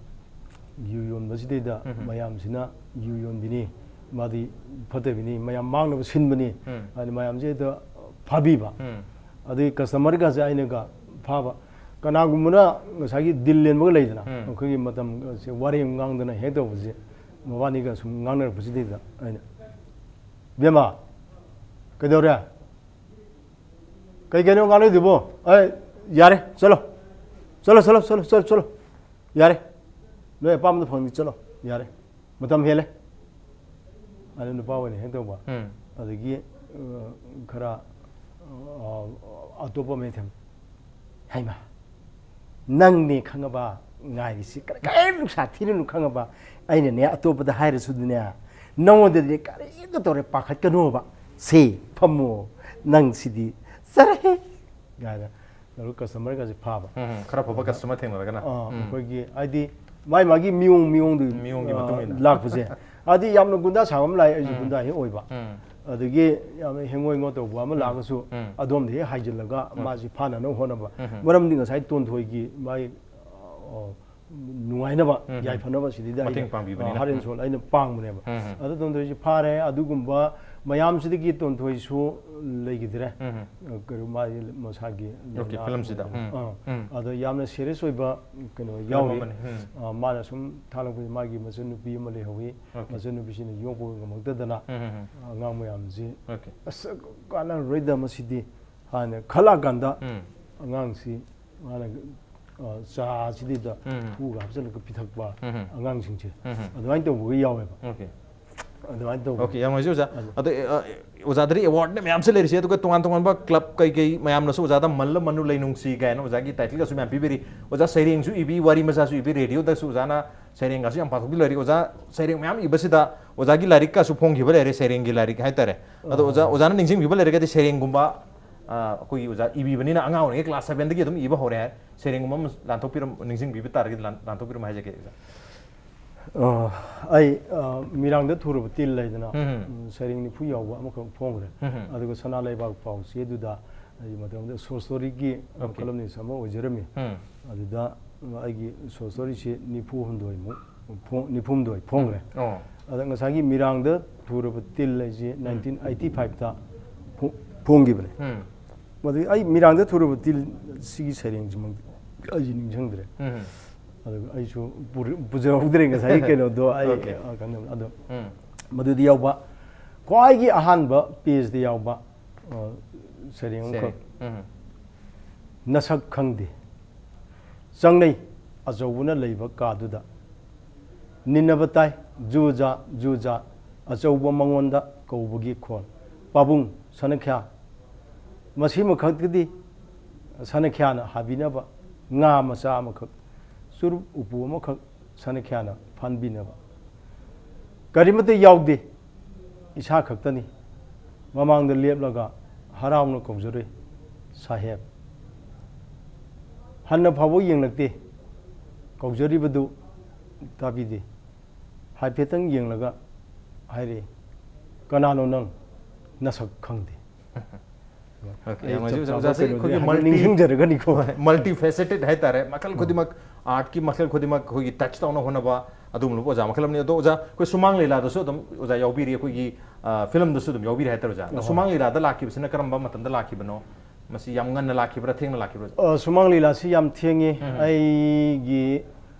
ꯌꯨ ꯌꯣꯟꯕꯁꯤꯗꯩꯗ ꯃꯌꯥꯝꯁꯤꯅ "ꯌꯨ ꯌꯣꯟꯕꯤꯅꯤ, ꯃꯥꯗꯤ ꯐꯠꯇꯕꯤꯅꯤ, ꯃꯌꯥꯝ ꯃꯥꯡꯅꯕ ꯁꯤꯟꯕꯅꯤ" ꯍꯥꯏꯅ ꯃꯌꯥꯝꯁꯦ ꯍꯦꯛꯇ ꯐꯥꯕꯤꯕ꯫ ꯑꯗꯒꯤ ꯀꯁꯇꯃꯔꯒꯁꯦ ꯑꯩꯅꯒ ꯐꯥꯕ꯫ ꯀꯅꯥꯒꯨꯝꯕꯅ ꯉꯁꯥꯏꯒꯤ ꯗꯤꯜ ꯂꯦꯟꯕꯒ ꯂꯩꯗꯅ, ꯑꯩꯈꯣꯏꯒꯤ ꯃꯇꯝꯁꯦ ꯋꯥꯔꯦꯡ ꯉꯥꯡꯗꯅ ꯍꯦꯛ ꯇꯧꯕꯁꯦ, ꯃꯕꯥꯅꯤꯒ ꯁꯨꯝ ꯉꯥꯡꯅꯔꯛꯄꯁꯤꯗꯩꯗ ꯑꯩꯅ, "ꯏꯕꯦꯝꯃ, ꯀꯩꯗꯧꯔꯦ? ꯀꯩ ꯀꯩꯅꯣ ꯉꯥꯡꯅꯩꯗꯨꯕꯣ? ꯑꯩ, ꯌꯥꯔꯦ, ꯆꯠꯂꯣ꯫ ꯆꯠꯂꯣ, ꯆꯠꯂꯣ, ꯆꯠꯂꯣ, ꯆꯠꯂꯣ, ꯆꯠꯂꯣ꯫ ꯌꯥꯔꯦ꯫ ꯅꯣꯏ ꯑꯄꯥꯝꯕꯗ ꯐꯪꯅꯤ, ꯆꯠꯂꯣ꯫ ꯌꯥꯔꯦ꯫ ꯃꯇꯝ ꯍꯦꯜꯂꯦ" ꯑꯗꯨ ꯅꯨꯄꯥ ꯑꯣꯏꯅ ꯍꯦꯛ ꯇꯧꯕ꯫ ꯑꯗꯒꯤ, ꯑ, ꯈꯔ, ꯑ, ꯑꯇꯣꯞꯄ ꯑꯃ ꯍꯦꯛ ꯊꯦꯡꯅ, "ꯍꯩꯃꯥ, ꯅꯪꯅꯦ ꯈꯪꯉꯕ ꯉꯥꯏꯔꯤꯁꯤ, ꯀꯔꯤ, ꯀꯔꯤ ꯅꯨꯡꯁꯥ ꯊꯤꯔꯨꯅꯨ ꯈꯪꯉꯕ? ꯑꯩꯅꯅꯦ ꯑꯇꯣꯞꯄꯗ ꯍꯥꯏꯔꯁꯨꯗꯤꯅꯦ, ꯅꯉꯣꯟꯗꯗꯤ ꯀꯔꯤꯝꯇ ꯇꯧꯔꯦ, ꯄꯥꯈꯠꯀꯅꯣꯕ꯫ ꯁꯦ, ꯐꯝꯃꯣ, ꯅꯪ ꯁꯤꯗꯤ ꯆꯠꯔꯍꯦ" ꯀꯥꯏꯅ ꯇꯧꯔꯒ ꯀꯁꯇꯃꯔꯒꯁꯦ ꯐꯥꯕ꯫ ꯎꯝ, ꯎꯝ, ꯈꯔ ꯐꯕ ꯀꯁꯇꯃꯔ ꯊꯦꯡꯅꯔꯒꯅ꯫ ꯑꯥ, ꯎꯝ꯫ ꯑꯩꯈꯣꯏꯒꯤ, ꯍꯥꯏꯗꯤ, ꯃꯥꯏ ꯃꯥꯒꯤ ꯃꯤꯑꯣꯡ, ꯃꯤꯑꯣꯡꯗꯨ, ꯃꯤꯑꯣꯡꯒꯤ ꯑꯥ, ꯃꯇꯨꯡ ꯏꯟꯅ꯫ ꯂꯥꯛꯄꯁꯦ꯫ ꯍꯥꯏꯗꯤ, ꯌꯥꯝꯅ ꯒꯨꯟꯗꯥ ꯁꯥꯕ ꯑꯃ ꯂꯥꯛꯑꯦ, ꯑꯩꯁꯨ ꯎꯝ꯫ ꯒꯨꯟꯗꯥ ꯍꯦꯛ ꯑꯣꯏꯕ꯫ ꯎꯝ꯫ ꯑꯗꯒꯤ ꯌꯥꯝꯅ ꯍꯦꯡꯉꯣꯏ ꯉꯣ ꯇꯧꯕ ꯑꯃ ꯎꯝ꯫ ꯂꯥꯛꯑꯒꯁꯨ, ꯎꯝ꯫ ꯑꯗꯣꯝꯗ ꯍꯦꯛ ꯍꯥꯏꯖꯤꯜꯂꯒ ꯎꯝ꯫ ꯃꯥꯁꯤ ꯐꯥꯅꯅꯕ ꯍꯣꯠꯅꯕ꯫ ꯎꯝ꯫ ꯃꯔꯝꯗꯤ ꯉꯁꯥꯏ ꯇꯣꯟꯊꯣꯏꯒꯤ ꯃꯥꯒꯤ, ꯑ, ꯅꯨꯡꯉꯥꯏꯅꯕ, ꯎꯝ꯫ ꯌꯥꯏꯐꯅꯕ ꯁꯤꯗꯩꯗ ꯃꯇꯦꯡ ꯑꯩꯅ, ꯄꯥꯡꯕꯤꯕꯅꯤꯅ꯫ ꯑ, heart and soul ꯑꯩꯅ ꯄꯥꯡꯕꯅꯦꯕ꯫ ꯎꯝ꯫ ꯑꯗꯣ ꯇꯣꯟꯊꯣꯏꯁꯤ ꯐꯥꯔꯦ, ꯑꯗꯨꯒꯨꯝꯕ ꯃꯌꯥꯝꯁꯤꯗꯒꯤ ꯇꯣꯟꯊꯣꯏꯁꯨ ꯂꯩꯈꯤꯗ꯭ꯔꯦ꯫ ꯎꯝ꯫ ꯑ, ꯀꯩꯅꯣ, ꯃꯥꯒꯤ ꯃꯁꯥꯒꯤ OK, ꯂꯥꯏꯅꯥ ꯐꯤꯂꯝꯁꯤꯗ꯫ ꯑꯣꯏꯗꯅ꯫ ꯎꯝ꯫ ꯑꯥ꯫ ꯎꯝ꯫ ꯑꯗꯣ ꯌꯥꯝꯅ serious ꯑꯣꯏꯕ ꯀꯩꯅꯣ ꯐꯤꯂꯝ ꯌꯥꯎꯔꯤ꯫ ꯑꯃꯅꯤ꯫ ꯎꯝ꯫ ꯑ, ꯃꯥꯅ ꯁꯨꯝ ꯊꯥꯒꯠꯂꯛꯄꯁꯦ, ꯃꯥꯒꯤ ꯃꯆꯟꯅꯨꯄꯤ ꯑꯃ ꯂꯩꯍꯧꯋꯤ꯫ OK꯫ ꯃꯆꯟꯅꯨꯄꯤꯁꯤꯅ ꯌꯣꯛꯄ ꯉꯝꯃꯛꯇꯗꯅ, ꯎꯝ, ꯎꯝ, ꯎꯝ꯫ ꯑꯉꯥꯡ ꯃꯌꯥꯝꯁꯤ, OK꯫ "ꯑꯁ, ꯀꯥꯟꯅꯔꯔꯣꯏꯗ ꯃꯁꯤꯗꯤ" ꯍꯥꯏꯅ ꯈꯜꯂꯛꯑꯀꯥꯟꯗ, ꯎꯝ꯫ ꯑꯉꯥꯡꯁꯤ ꯃꯥꯅ, ꯑ, ꯆꯥꯁꯤꯗꯩꯗ ꯎꯝ꯫ ꯈꯨꯒ ꯍꯥꯞꯆꯤꯜꯂꯒ ꯄꯤꯊꯛꯄ ꯎꯝ꯫ ꯑꯉꯥꯡꯁꯤꯡꯁꯦ, ꯎꯝ꯫ ꯑꯗꯨꯃꯥꯏꯅ ꯇꯧꯕꯒ ꯌꯥꯎꯋꯦꯕ꯫ OK꯫ ꯑꯗꯨꯃꯥꯏꯅ ꯇꯧꯕ꯫ OK, ꯌꯥꯝ ꯅꯨꯡꯉꯥꯏꯖꯩ ꯑꯣꯖꯥ꯫ ꯑꯗꯨ ꯑꯗꯣ, ꯑ, ꯑꯣꯖꯥꯗꯗꯤ award ꯃꯌꯥꯝꯁꯦ ꯂꯩꯔꯤꯁꯦ, ꯑꯗꯨꯒ ꯇꯣꯉꯥꯟ ꯇꯣꯉꯥꯟꯕ club ꯀꯩꯀꯩ ꯃꯌꯥꯝꯅꯁꯨ ꯑꯣꯖꯥꯗ "ꯃꯜꯂ ꯃꯅꯨ ꯂꯩꯅꯨꯡꯁꯤ" ꯀꯥꯏꯅ ꯑꯣꯖꯥꯒꯤ title ꯒꯁꯨ ꯃꯌꯥꯝ ꯄꯤꯕꯤꯔꯤ꯫ ꯑꯣꯖꯥ ꯁꯩꯔꯦꯡꯁꯨ ꯏꯕꯤ, ꯋꯥꯔꯤ ꯃꯆꯥꯁꯨ ꯏꯕꯤ, radio ꯗꯁꯨ ꯑꯣꯖꯥꯅ ꯁꯩꯔꯦꯡꯒꯁꯨ ꯌꯥꯝ ꯄꯥꯊꯣꯛꯄꯤ ꯂꯩꯔꯤ꯫ ꯑꯣꯖꯥ ꯁꯩꯔꯦꯡ ꯃꯌꯥꯝ ꯏꯕꯁꯤꯗ ꯑꯣꯖꯥꯒꯤ ꯂꯥꯏꯔꯤꯛꯀꯁꯨ ꯐꯣꯡꯈꯤꯕ ꯂꯩꯔꯦ, ꯁꯩꯔꯦꯡꯒꯤ ꯂꯥꯏꯔꯤꯛ ꯍꯥꯏꯇꯥꯔꯦ꯫ ꯑꯗꯣ ꯑꯣꯖꯥ, ꯑꯣ꯫ ꯑꯣꯖꯥꯅ ꯅꯤꯡꯁꯤꯡꯕꯤꯕ ꯂꯩꯔꯒꯗꯤ ꯁꯩꯔꯦꯡꯒꯨꯝꯕ, ꯑ, ꯑꯩꯈꯣꯏꯒꯤ ꯑꯣꯖꯥ ꯏꯕꯤꯕꯅꯤꯅ ꯑꯉꯥꯡ ꯑꯣꯏꯔꯤꯉꯩ class seven ꯗꯒꯤ ꯑꯗꯨꯝ ꯏꯕ ꯍꯧꯔꯦ ꯍꯥꯏ꯫ ꯁꯩꯔꯦꯡꯒꯨꯝꯕ ꯑꯃ ꯂꯥꯟꯊꯣꯛꯄꯤꯔꯝ-, ꯅꯤꯡꯁꯤꯡꯕꯤꯕ ꯇꯥꯔꯒꯗꯤ ꯂꯥꯟ-, ꯂꯥꯟꯊꯣꯛꯄꯤꯔꯝꯃꯣ ꯍꯥꯏꯖꯒꯦ ꯑꯣꯖꯥ꯫ ꯑ, ꯑꯩ ꯑ, ꯃꯤꯔꯥꯡꯗ ꯊꯨꯔꯕ ꯇꯤꯜ ꯂꯩꯗꯅ, ꯎꯝ꯫ ꯎꯝ, ꯁꯩꯔꯦꯡ ꯅꯤꯐꯨ ꯌꯥꯎꯕ ꯑꯃꯈꯛ ꯐꯣꯡꯈ꯭ꯔꯦ꯫ ꯎꯝ꯫ ꯑꯗꯨꯒ ꯁꯅꯥ ꯂꯩꯕꯥꯛ ꯄꯥꯎꯆꯦꯗꯨꯗ ꯑꯩ ꯃꯇꯝꯗ ꯁꯣꯔꯠ ꯁ꯭ꯇꯣꯔꯤꯒꯤ Okay. ꯃꯈꯜ ꯑꯃꯅꯤ ꯑꯃ ꯑꯣꯏꯖꯔꯝꯃꯤ꯫ ꯎꯝ꯫ ꯑꯗꯨꯗ ꯑꯩꯒꯤ ꯁꯣꯔꯠ ꯁ꯭ꯇꯣꯔꯤꯁꯦ ꯅꯤꯐꯨ ꯍꯨꯝꯗꯣꯏꯃꯨꯛ ꯐꯣꯡ- ꯅꯤꯐꯨ ꯍꯨꯝꯗꯣꯏ ꯐꯣꯡꯈ꯭ꯔꯦ꯫ ꯑꯣ꯫ ꯑꯗ ꯉꯁꯥꯏꯒꯤ ꯃꯤꯔꯥꯡꯗ ꯊꯨꯔꯕ ꯇꯤꯜ ꯍꯥꯏꯁꯦ ꯅꯥꯏꯟꯇꯤꯟ ꯑꯩꯠꯇꯤ ꯐꯥꯏꯚꯇ ꯐꯣ- ꯐꯣꯡꯈꯤꯕꯅꯦ꯫ ꯎꯝ꯫ ꯃꯗꯨ ꯑꯩ ꯃꯤꯔꯥꯡꯗ ꯊꯨꯔꯕ ꯇꯤꯜ ꯁꯤꯒꯤ ꯁꯩꯔꯦꯡꯁꯤꯃꯛ ꯑꯩꯁꯦ ꯅꯤꯡꯁꯤꯡꯗ꯭ꯔꯦ꯫ ꯎꯝ꯫ ꯑꯗꯨꯒ ꯑꯩꯁꯨ ꯄꯨꯔ- ꯄꯨꯖꯍꯧꯗ꯭ꯔꯦ ꯉꯁꯥꯏꯒꯤ ꯀꯩꯅꯣꯗꯣ ꯑꯩ Okay. ꯑ, ꯀꯩꯅꯣ ꯑꯗꯣ ꯎꯝ꯫ ꯃꯗꯨꯗꯤ ꯌꯥꯎꯕ ꯈ꯭ꯋꯥꯏꯒꯤ ꯑꯍꯥꯟꯕ ꯄꯦꯖꯇ ꯌꯥꯎꯕ ꯑ, ꯁꯩꯔꯦꯡ ꯑꯃꯈꯛ ꯁꯩꯔꯦꯡ꯫ ꯎꯝ꯫ ꯅꯁꯛ ꯈꯪꯗꯦ꯫ ꯆꯪꯅꯩ ꯑꯆꯧꯕꯅ ꯂꯩꯕ ꯀꯥꯗꯨꯗ꯫ ꯅꯤꯟꯅꯕ ꯇꯥꯏ ꯖꯨꯖꯥ ꯖꯨꯖꯥ ꯑꯆꯧꯕ ꯃꯉꯣꯟꯗ ꯀꯧꯕꯒꯤ ꯈꯣꯟ꯫ ꯄꯥꯕꯨꯡ ꯁꯅꯈ꯭ꯌꯥ꯫ ꯃꯁꯤꯃꯈꯛꯇꯗꯤ ꯁꯅꯈ꯭ꯌꯥꯅ ꯍꯥꯕꯤꯅꯕ ꯉꯥ ꯃꯆꯥ ꯑꯃꯈꯛ, ꯆꯨꯔꯨꯞ ꯎꯄꯨ ꯑꯃꯈꯛ ꯁꯅꯈ꯭ꯌꯥꯅ ꯐꯥꯟꯕꯤꯅꯕ꯫ ꯀꯔꯤꯃꯠꯇ ꯌꯥꯎꯗꯦ, ꯏꯁꯥ ꯈꯛꯇꯅꯤ꯫ ꯃꯃꯥꯡꯗ ꯂꯦꯞꯂꯒ ꯍꯔꯥꯎꯅ ꯀꯧꯖꯔꯨꯏ, "ꯁꯥꯍꯦꯕ"꯫ ꯍꯟꯅ ꯐꯥꯎꯕ ꯌꯦꯡꯂꯛꯇꯦ꯫ ꯀꯧꯖꯔꯤꯕꯗꯨ ꯇꯥꯕꯤꯗꯦ꯫ ꯍꯥꯏꯐꯦꯠꯇꯪ ꯌꯦꯡꯂꯒ ꯍꯥꯏꯔꯛꯏ, "ꯀꯅꯥꯅꯣ ꯅꯪ? ꯅꯁꯛ ꯈꯪꯗꯦ"꯫ Okay, ꯑꯩ ꯌꯥꯝ ꯅꯨꯡꯉꯥꯏꯖꯩ꯫ ꯆꯞ ꯆꯥꯕ ꯑꯣꯖꯥꯁꯦ ꯀꯩꯅꯣꯗꯤ ꯑꯩꯈꯣꯏꯒꯤ ꯍꯥꯏꯐꯦꯠ multi- ꯅꯤꯡꯁꯤꯡꯖꯔꯒꯅꯤꯀꯣ꯫ Multi faceted ꯍꯥꯏꯇꯥꯔꯦ, ꯃꯈꯜ ꯈꯨꯗꯤꯡꯃꯛ, ꯑꯥꯔꯠꯀꯤ ꯃꯈꯜ ꯈꯨꯗꯤꯡꯃꯛ ꯑꯩꯈꯣꯏꯒꯤ ꯇꯆ ꯇꯧꯅ ꯍꯣꯠꯅꯕ, ꯑꯗꯨꯒꯨꯝꯂꯕ ꯑꯣꯖꯥ ꯃꯈꯜ ꯑꯃꯅꯤ꯫ ꯑꯗꯣ ꯑꯣꯖꯥ, ꯑꯩꯈꯣꯏ ꯁꯨꯃꯥꯡ ꯂꯤꯂꯥꯗꯁꯨ ꯑꯗꯨꯝ ꯑꯣꯖꯥ ꯌꯥꯎꯕꯤꯔꯤ, ꯑꯩꯈꯣꯏꯒꯤ, ꯑ, ꯐꯤꯂꯝꯗꯁꯨ ꯑꯗꯨꯝ ꯌꯥꯎꯕꯤꯔꯤ ꯍꯥꯏꯇꯥꯔꯦ ꯑꯣꯖꯥ꯫ ꯑꯗꯣ ꯑꯍꯣꯏ꯫ ꯁꯨꯃꯥꯡ ꯂꯤꯂꯥꯗ ꯂꯥꯛꯈꯤꯕꯁꯤꯅ ꯀꯔꯝꯕ ꯃꯇꯝꯗ ꯂꯥꯛꯈꯤꯕꯅꯣ? ꯃꯁꯤ ꯌꯥꯝ ꯉꯟꯅ ꯂꯥꯛꯈꯤꯕ꯭ꯔꯥ, ꯊꯦꯡꯅ ꯂꯥꯛꯈꯤꯕ꯭ꯔꯥ? ꯑ, ꯁꯨꯃꯥꯡ ꯂꯤꯂꯥꯁꯤ ꯌꯥꯝ ꯊꯦꯡꯉꯤ꯫ ꯎꯝ꯫ ꯑꯩꯒꯤ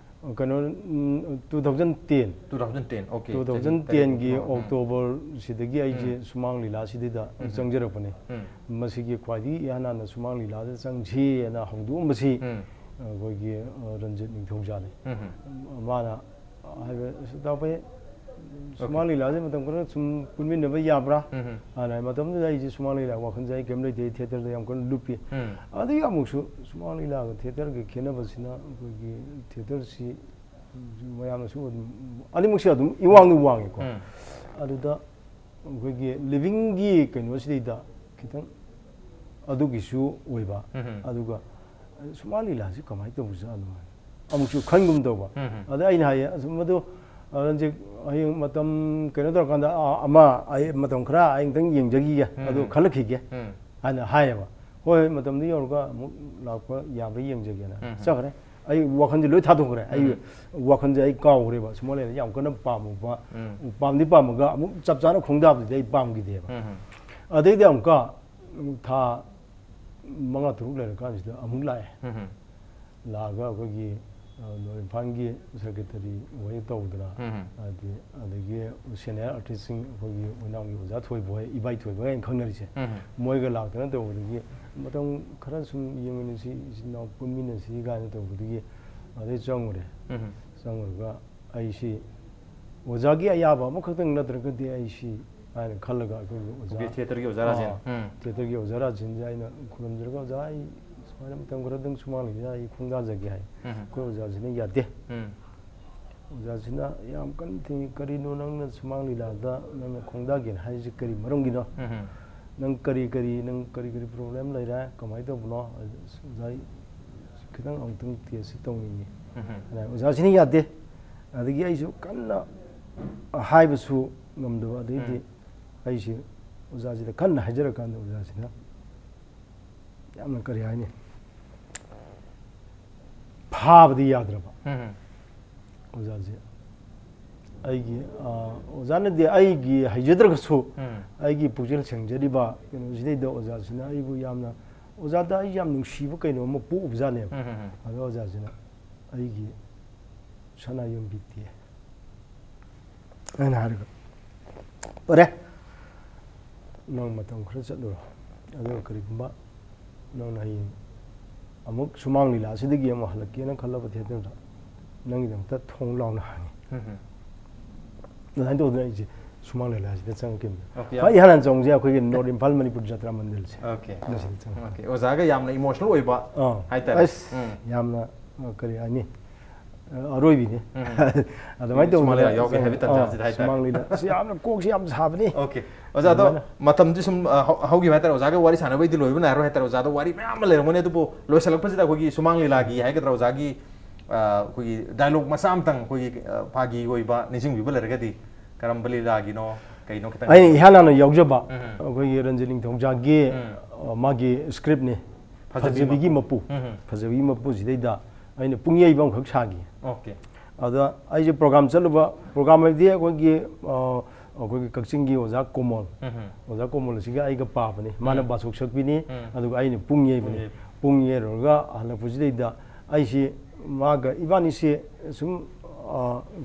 ꯀꯩꯅꯣ, ꯎꯝ, two thousand ten꯫ Two thousand ten, okay. Two thousand ten-ꯒꯤ October-ꯁꯤꯗꯒꯤ ꯑꯩꯁꯦ ꯁꯨꯃꯥꯡ ꯂꯤꯂꯥꯁꯤꯗꯩꯗ ꯎꯝ꯫ ꯆꯪꯖꯔꯛꯄꯅꯤ꯫ ꯎꯝ꯫ ꯃꯁꯤꯒꯤ ꯈ꯭ꯋꯥꯏꯗꯒꯤ ꯏꯍꯥꯟ ꯍꯥꯟꯅ ꯁꯨꯃꯥꯡ ꯂꯤꯂꯥꯗ ꯆꯪꯁꯤꯅ ꯍꯧꯗꯣꯛꯑꯝꯕꯁꯤ ꯎꯝ꯫ ꯑꯩꯈꯣꯏꯒꯤ, ꯑ, ꯔꯟꯖꯤꯠ ꯅꯤꯡꯊꯧꯖꯥꯅꯤ꯫ ꯎꯝ꯫ ꯃꯥꯅ ꯍꯥꯏꯕ, "ꯏꯇꯥꯎ ꯐꯩ, ꯁꯨꯃꯥꯡ ꯂꯤꯂꯥꯁꯦ ꯃꯇꯝ ꯈꯔ ꯁꯨꯝ ꯄꯨꯟꯃꯤꯟꯅꯕ ꯌꯥꯕ꯭ꯔꯥ?" ꯎꯝ꯫ ꯍꯥꯟꯅ ꯃꯇꯝꯗꯨꯗ ꯑꯩꯁꯦ ꯁꯨꯃꯥꯡ ꯂꯤꯂꯥ ꯋꯥꯈꯜꯁꯦ ꯑꯩ ꯀꯔꯤꯝ ꯂꯩꯇꯦ, ꯑꯩ ꯊꯤꯌꯦꯇꯔꯗ ꯌꯥꯝ ꯀꯟꯅ ꯂꯨꯞꯄꯤ꯫ ꯎꯝ꯫ ꯑꯗꯒꯤ ꯑꯃꯨꯛꯁꯨ ꯁꯨꯃꯥꯡ ꯂꯤꯂꯥꯒ ꯊꯤꯌꯦꯇꯔꯒ ꯈꯦꯠꯅꯕꯁꯤꯅ ꯑꯩꯈꯣꯏꯒꯤ ꯊꯤꯌꯦꯇꯔꯁꯤ ꯃꯌꯥꯝꯅꯁꯨ ꯑꯗꯨꯝ, ꯑꯅꯤꯃꯛꯁꯦ ꯑꯗꯨꯝ ꯏꯋꯥꯡꯗ ꯋꯥꯡꯉꯤꯀꯣ꯫ ꯎꯝ꯫ ꯑꯗꯨꯗ ꯑꯩꯈꯣꯏꯒꯤ ꯂꯤꯕꯤꯡꯒꯤ ꯀꯩꯅꯣꯁꯤꯗꯩꯗ ꯈꯤꯇꯪ ꯑꯗꯨꯒꯤꯁꯨ ꯑꯣꯏꯕ꯫ ꯎꯝ꯫ ꯑꯗꯨꯒ ꯁꯨꯃꯥꯡ ꯂꯤꯂꯥꯁꯤ ꯀꯃꯥꯏꯅ ꯇꯧꯕꯖꯥꯠꯅꯣ ꯍꯥꯏꯅ ꯑꯃꯨꯛꯁꯨ ꯈꯟꯒꯨꯝ ꯇꯧꯕ꯫ ꯎꯝ, ꯎꯝ꯫ ꯑꯗ ꯑꯩꯅ ꯍꯥꯏꯌꯦ, "ꯑꯁ, ꯃꯗꯨ, ꯑ, ꯔꯟꯖꯤꯠ, ꯍꯌꯦꯡ ꯃꯇꯝ ꯀꯩꯅꯣ ꯇꯧꯔꯀꯥꯟꯗ, ꯑ, ꯑꯃ, ꯑꯩ ꯃꯇꯝ ꯈꯔ ꯑꯩ ꯑꯃꯨꯛꯇꯪ ꯌꯦꯡꯖꯈꯤꯒꯦ, ꯎꯝ, ꯑꯗꯨ ꯎꯝ꯫ ꯈꯜꯂꯛꯈꯤꯒꯦ" ꯎꯝ꯫ ꯍꯥꯏꯅ ꯍꯥꯏꯌꯦꯕ꯫ "ꯍꯣꯏ, ꯍꯣꯏ, ꯃꯇꯝꯗꯨ ꯌꯧꯔꯒ ꯑꯃꯨꯛ ꯂꯥꯛꯄ ꯌꯥꯕ꯭ꯔꯥ ꯌꯦꯡꯖꯒꯦꯅ" ꯎꯝ, ꯎꯝ꯫ ꯆꯠꯈ꯭ꯔꯦ꯫ ꯑꯩ ꯋꯥꯈꯜꯁꯦ ꯂꯣꯏ ꯊꯥꯗꯣꯛꯈ꯭ꯔꯦ꯫ ꯑꯩ ꯎꯝ꯫ ꯋꯥꯈꯜꯁꯦ ꯑꯩ ꯀꯥꯎꯈ꯭ꯔꯦꯕ꯫ ꯁꯨꯃꯥꯏꯅ ꯂꯩꯅ ꯌꯥꯝ ꯀꯟꯅ ꯄꯥꯝꯃꯨꯕ, ꯎꯝ꯫ ꯄꯥꯝꯗꯤ ꯄꯥꯝꯃꯒ ꯑꯃꯨꯛ ꯆꯞ ꯆꯥꯅ ꯈꯣꯡꯗꯥꯕꯗꯨꯗꯤ ꯑꯩ ꯄꯥꯝꯈꯤꯗꯦꯕ꯫ ꯎꯝ, ꯎꯝ꯫ ꯑꯗꯩꯗꯤ ꯑꯃꯨꯛꯀ ꯊꯥ ꯃꯉꯥ ꯇꯔꯨꯛ ꯂꯩꯔꯀꯥꯟꯁꯤꯗ ꯑꯃꯨꯛ ꯂꯥꯛꯑꯦ꯫ ꯎꯝ, ꯎꯝ꯫ ꯂꯥꯛꯑꯒ ꯑꯩꯈꯣꯏꯒꯤ, ꯑ, ꯅꯣꯔꯠ ꯏꯝꯐꯥꯜꯒꯤ ꯁꯦꯀ꯭ꯔꯦꯇꯔꯤ ꯍꯣꯏ ꯇꯧꯗꯅ, ꯎꯝ, ꯎꯝ꯫ ꯍꯥꯏꯗꯤ, ꯑꯗꯒꯤ ꯁꯦꯅꯤꯌꯔ ꯑꯥꯔꯇꯤꯁꯁꯤꯡ, ꯑꯩꯈꯣꯏꯒꯤ ꯑꯣꯏꯅꯥꯝꯒꯤ ꯑꯣꯖꯥ ꯊꯣꯏꯕ ꯍꯣꯏ, ꯏꯕꯥꯏ ꯊꯣꯏꯕ ꯍꯥꯏꯅ ꯈꯪꯅꯔꯤꯁꯦ, ꯎꯝ, ꯎꯝ꯫ ꯃꯣꯏꯒ ꯂꯥꯛꯇꯅ ꯇꯧꯕꯗꯒꯤ ꯃꯇꯝ ꯈꯔ ꯁꯨꯝ ꯌꯦꯡꯃꯤꯟꯅꯁꯤ, ꯏꯆꯤꯟ ꯏꯅꯥꯎ ꯄꯨꯟꯃꯤꯟꯅꯁꯤ ꯀꯥꯏꯅ ꯇꯧꯕꯗꯒꯤ ꯑꯗꯩ ꯆꯪꯉꯨꯔꯦ꯫ ꯎꯝ, ꯎꯝ꯫ ꯆꯪꯉꯨꯔꯒ ꯑꯩꯁꯤ ꯑꯣꯖꯥꯒꯤ ꯑꯌꯥꯕ ꯑꯃꯈꯛꯇꯪ ꯅꯠꯇ꯭ꯔꯒꯗꯤ ꯑꯩꯁꯤ ꯍꯥꯏꯅ ꯈꯜꯂꯒ ꯑꯩꯈꯣꯏꯒꯤ ꯑꯣꯖꯥ, ꯑꯩꯈꯣꯏꯒꯤ ꯊꯤꯌꯦꯇꯔꯒꯤ ꯑꯣꯖꯥ ꯔꯥꯖꯦꯟ꯫ ꯑꯥ, ꯎꯝ꯫ ꯊꯤꯌꯦꯇꯔꯒꯤ ꯑꯣꯖꯥ ꯔꯥꯖꯦꯟꯁꯦ ꯑꯩꯅ ꯈꯨꯔꯨꯝꯖꯔꯒ, "ꯑꯣꯖꯥ, ꯑꯩ ꯁꯨꯃꯥꯏꯅ ꯃꯇꯝ ꯈꯔꯗꯪ ꯁꯨꯃꯥꯡ ꯂꯤꯂꯥ ꯑꯩ ꯈꯣꯡꯗꯥꯖꯒꯦ" ꯍꯥꯏ꯫ ꯎꯝ꯫ ꯑꯩꯈꯣꯏ ꯑꯣꯖꯥꯁꯤꯅ ꯌꯥꯗꯦ꯫ ꯎꯝ꯫ ꯑꯣꯖꯥꯁꯤꯅ ꯌꯥꯝ ꯀꯟꯅ ꯊꯤꯡꯉꯤ, "ꯀꯔꯤꯅꯣ ꯅꯪꯅ ꯁꯨꯃꯥꯡ ꯂꯤꯂꯥꯗ ꯅꯪꯅ ꯈꯣꯡꯗꯥꯒꯦꯅ ꯍꯥꯏꯔꯤꯁꯤ ꯀꯔꯤ ꯃꯔꯝꯒꯤꯅꯣ? ꯎꯝ꯫ ꯅꯪ ꯀꯔꯤ ꯀꯔꯤ, ꯅꯪ ꯀꯔꯤ ꯀꯔꯤ ꯄ꯭ꯔꯣꯕ꯭ꯂꯦꯝ ꯂꯩꯔꯦ? ꯀꯃꯥꯏꯅ ꯇꯧꯕꯅꯣ? ꯑꯣꯖꯥ, ꯈꯤꯇꯪ ꯑꯃꯨꯛꯇꯪ ꯇꯦꯁꯁꯤ ꯇꯧꯅꯤꯡꯉꯤ" ꯎꯝ꯫ ꯑꯗ ꯑꯣꯖꯥꯁꯤꯅ ꯌꯥꯗꯦ꯫ ꯑꯗꯒꯤ ꯑꯩꯁꯨ ꯀꯟꯅ ꯍꯥꯏꯕꯁꯨ ꯉꯝꯗꯕ, ꯑꯗꯩꯗꯤ ꯎꯝ꯫ ꯑꯩꯁꯦ ꯑꯣꯖꯥꯁꯤꯗ ꯀꯟꯅ ꯍꯥꯏꯖꯔꯀꯥꯟꯗ ꯑꯣꯖꯥꯁꯤꯅ ꯌꯥꯝꯅ, ꯀꯔꯤ ꯍꯥꯏꯅꯤ, ꯐꯥꯕꯗꯤ ꯌꯥꯗ꯭ꯔꯕ꯫ ꯎꯝ꯫ ꯑꯣꯖꯥꯁꯦ ꯑꯩꯒꯤ, ꯑ, ꯑꯣꯖꯥꯅꯗꯤ ꯑꯩꯒꯤ ꯍꯩꯖꯗ꯭ꯔꯒꯁꯨ ꯎꯝ꯫ ꯑꯩꯒꯤ ꯄꯨꯛꯆꯦꯜ ꯁꯦꯡꯖꯔꯤꯕ ꯀꯩꯅꯣꯁꯤꯗꯩꯗ ꯑꯣꯖꯥꯁꯤꯅ ꯑꯩꯕꯨ ꯌꯥꯝꯅ, ꯑꯣꯖꯥꯗ ꯑꯩ ꯌꯥꯝ ꯅꯨꯡꯁꯤꯕ ꯀꯩꯅꯣ ꯑꯃ ꯄꯣꯛꯎꯕꯖꯥꯠꯅꯦꯕ꯫ ꯎꯝ, ꯎꯝ, ꯎꯝ꯫ ꯑꯗꯣ ꯑꯣꯖꯥꯁꯤꯅ ꯑꯩꯒꯤ ꯁꯅꯥ ꯌꯣꯟꯕꯤꯗꯦ꯫ ꯑꯩꯅ ꯍꯥꯏꯔꯒ, "ꯐꯔꯦ, ꯅꯪ ꯃꯇꯝ ꯈꯔ ꯆꯠꯂꯨꯔꯣ, ꯑꯗꯨꯒ ꯀꯔꯤꯒꯨꯝꯕ ꯅꯪꯅ ꯍꯌꯦꯡ ꯑꯃꯨꯛ ꯁꯨꯃꯥꯡ ꯂꯤꯂꯥꯁꯤꯗꯒꯤ ꯑꯃꯨꯛ ꯍꯜꯂꯛꯀꯦꯅ ꯈꯜꯂꯕ ꯊꯤꯌꯦꯇꯔꯗ, ꯅꯪꯒꯤꯗꯃꯛꯇ ꯊꯣꯡ ꯂꯥꯎꯅ ꯍꯥꯡꯉꯤ"꯫ ꯎꯝ, ꯎꯝ꯫ ꯑꯗꯨꯃꯥꯏꯅ ꯇꯧꯗꯅ ꯑꯩꯁꯦ ꯁꯨꯃꯥꯡ ꯂꯤꯂꯥꯁꯤꯗ ꯆꯪꯉꯛꯈꯤꯕꯅꯤ꯫ ꯑꯣꯀꯦ, ꯌꯥꯝ ꯈ꯭ꯋꯥꯏ ꯏꯍꯥꯟ ꯍꯥꯟꯅ ꯆꯪꯕꯁꯦ ꯑꯩꯈꯣꯏꯒꯤ ꯅꯣꯔꯠ ꯏꯝꯐꯥꯜ ꯃꯅꯤꯄꯨꯔ ꯖꯇ꯭ꯔꯥ ꯃꯟꯗꯜꯁꯦ꯫ ꯑꯣꯀꯦ꯫ ꯃꯁꯤꯗ ꯆꯪꯉꯛꯄ꯫ ꯑꯣꯀꯦ꯫ ꯑꯣꯖꯥꯒ ꯌꯥꯝꯅ ꯏꯃꯣꯁꯅꯦꯜ ꯑꯣꯏꯕ ꯑꯥ꯫ ꯍꯥꯏꯇꯥꯔꯦ꯫ ꯑꯁ, ꯎꯝ꯫ ꯌꯥꯝꯅ, ꯑ, ꯀꯔꯤ ꯍꯥꯏꯅꯤ? ꯑ, ꯑꯔꯣꯏꯕꯤꯅꯤ꯫ ꯎꯝ꯫ ꯑꯗꯨꯃꯥꯏꯅ ꯁꯨꯃꯥꯡ ꯇꯧꯗꯅ ꯂꯤꯂꯥ ꯌꯥꯎꯒꯦ ꯍꯥꯏꯕ ꯆꯪꯉꯛꯄ꯫ ꯇꯟꯖꯥꯁꯤꯗ ꯑꯥ, ꯍꯥꯏꯇꯥꯔꯦ꯫ ꯁꯨꯃꯥꯡ ꯂꯤꯂꯥ꯫ ꯑꯁ, ꯌꯥꯝꯅ ꯀꯣꯛꯁꯤ ꯌꯥꯝ ꯁꯥꯕꯅꯤ꯫ ꯑꯣꯀꯦ꯫ ꯑꯣꯖꯥꯗꯣ ꯑꯗꯨꯃꯥꯏꯅ꯫ ꯃꯇꯝꯗꯤ ꯁꯨꯝ, ꯑ, ꯍꯧ-, ꯍꯧꯈꯤꯕ ꯍꯥꯏꯇꯥꯔꯦ꯫ ꯑꯣꯖꯥꯒ ꯋꯥꯔꯤ ꯁꯥꯟꯅꯕꯩꯗꯤ ꯂꯣꯏꯕ ꯅꯥꯏꯔꯣꯏ ꯍꯥꯏꯇꯥꯔꯦ꯫ ꯑꯣꯖꯥꯗꯣ ꯋꯥꯔꯤ ꯃꯌꯥꯝ ꯑꯃ ꯂꯩꯔꯝꯒꯅꯤ꯫ ꯑꯗꯨꯕꯨ ꯂꯣꯏꯁꯤꯜꯂꯛꯄꯁꯤꯗ ꯑꯩꯈꯣꯏꯒꯤ ꯁꯨꯃꯥꯡ ꯂꯤꯂꯥꯒꯤ ꯍꯥꯏꯒꯗ꯭ꯔꯥ, ꯑꯣꯖꯥꯒꯤ ꯑꯩꯈꯣꯏꯒꯤ ꯗꯥꯏꯂꯣꯛ ꯃꯆꯥ ꯑꯃꯇꯪ, ꯑꯩꯈꯣꯏꯒꯤ ꯐꯥꯒꯤ ꯑꯣꯏꯕ ꯅꯤꯡꯁꯤꯡꯕꯤꯕ ꯂꯩꯔꯒꯗꯤ, ꯀꯔꯝꯕ ꯂꯤꯂꯥꯒꯤꯅꯣ, ꯀꯩꯅꯣ, ꯈꯤꯇꯪ? ꯑꯩꯅ ꯏꯍꯥꯟ ꯍꯥꯟꯅ ꯌꯥꯎꯖꯕ ꯑꯩꯈꯣꯏꯒꯤ ꯔꯟꯖꯤꯠ ꯅꯤꯡꯊꯧꯖꯥꯒꯤ ꯃꯥꯒꯤ ꯁ꯭ꯀ꯭ꯔꯤꯞꯅꯤ꯫ ꯐꯖꯕꯤꯒꯤ ꯃꯄꯨ꯫ ꯐꯖꯕꯤꯒꯤ ꯃꯄꯨꯁꯤꯗꯩꯗ ꯑꯩꯅ ꯄꯨꯡ ꯌꯩꯕ ꯑꯃꯈꯛ ꯁꯥꯈꯤ꯫ ꯑꯣꯀꯦ꯫ ꯑꯗ ꯑꯩꯁꯦ ꯄ꯭ꯔꯣꯒ꯭ꯔꯥꯝ ꯆꯠꯂꯨꯕ, ꯄ꯭ꯔꯣꯒ꯭ꯔꯥꯝ ꯍꯥꯏꯕꯗꯤ ꯑꯩꯈꯣꯏꯒꯤ ꯑꯩꯈꯣꯏꯒꯤ ꯀꯛꯆꯤꯡꯒꯤ ꯑꯣꯖꯥ ꯀꯣꯃꯣꯜ, ꯑꯣꯖꯥ ꯀꯣꯃꯣꯜ ꯑꯁꯤꯒ ꯑꯩꯒ ꯄꯥꯕꯅꯤ꯫ ꯃꯥꯅ ꯕꯥꯁꯣꯛ ꯁꯛꯄꯤꯅꯤ, ꯑꯗꯨꯒ ꯑꯩꯅ ꯄꯨꯡ ꯌꯩꯕꯅꯤ꯫ ꯄꯨꯡ ꯌꯩꯔꯨꯔꯒ ꯍꯜꯂꯛꯄꯁꯤꯗꯩꯗ ꯑꯩꯁꯤ ꯃꯥꯒ ꯏꯕꯥꯅꯤꯁꯦ ꯁꯨꯝ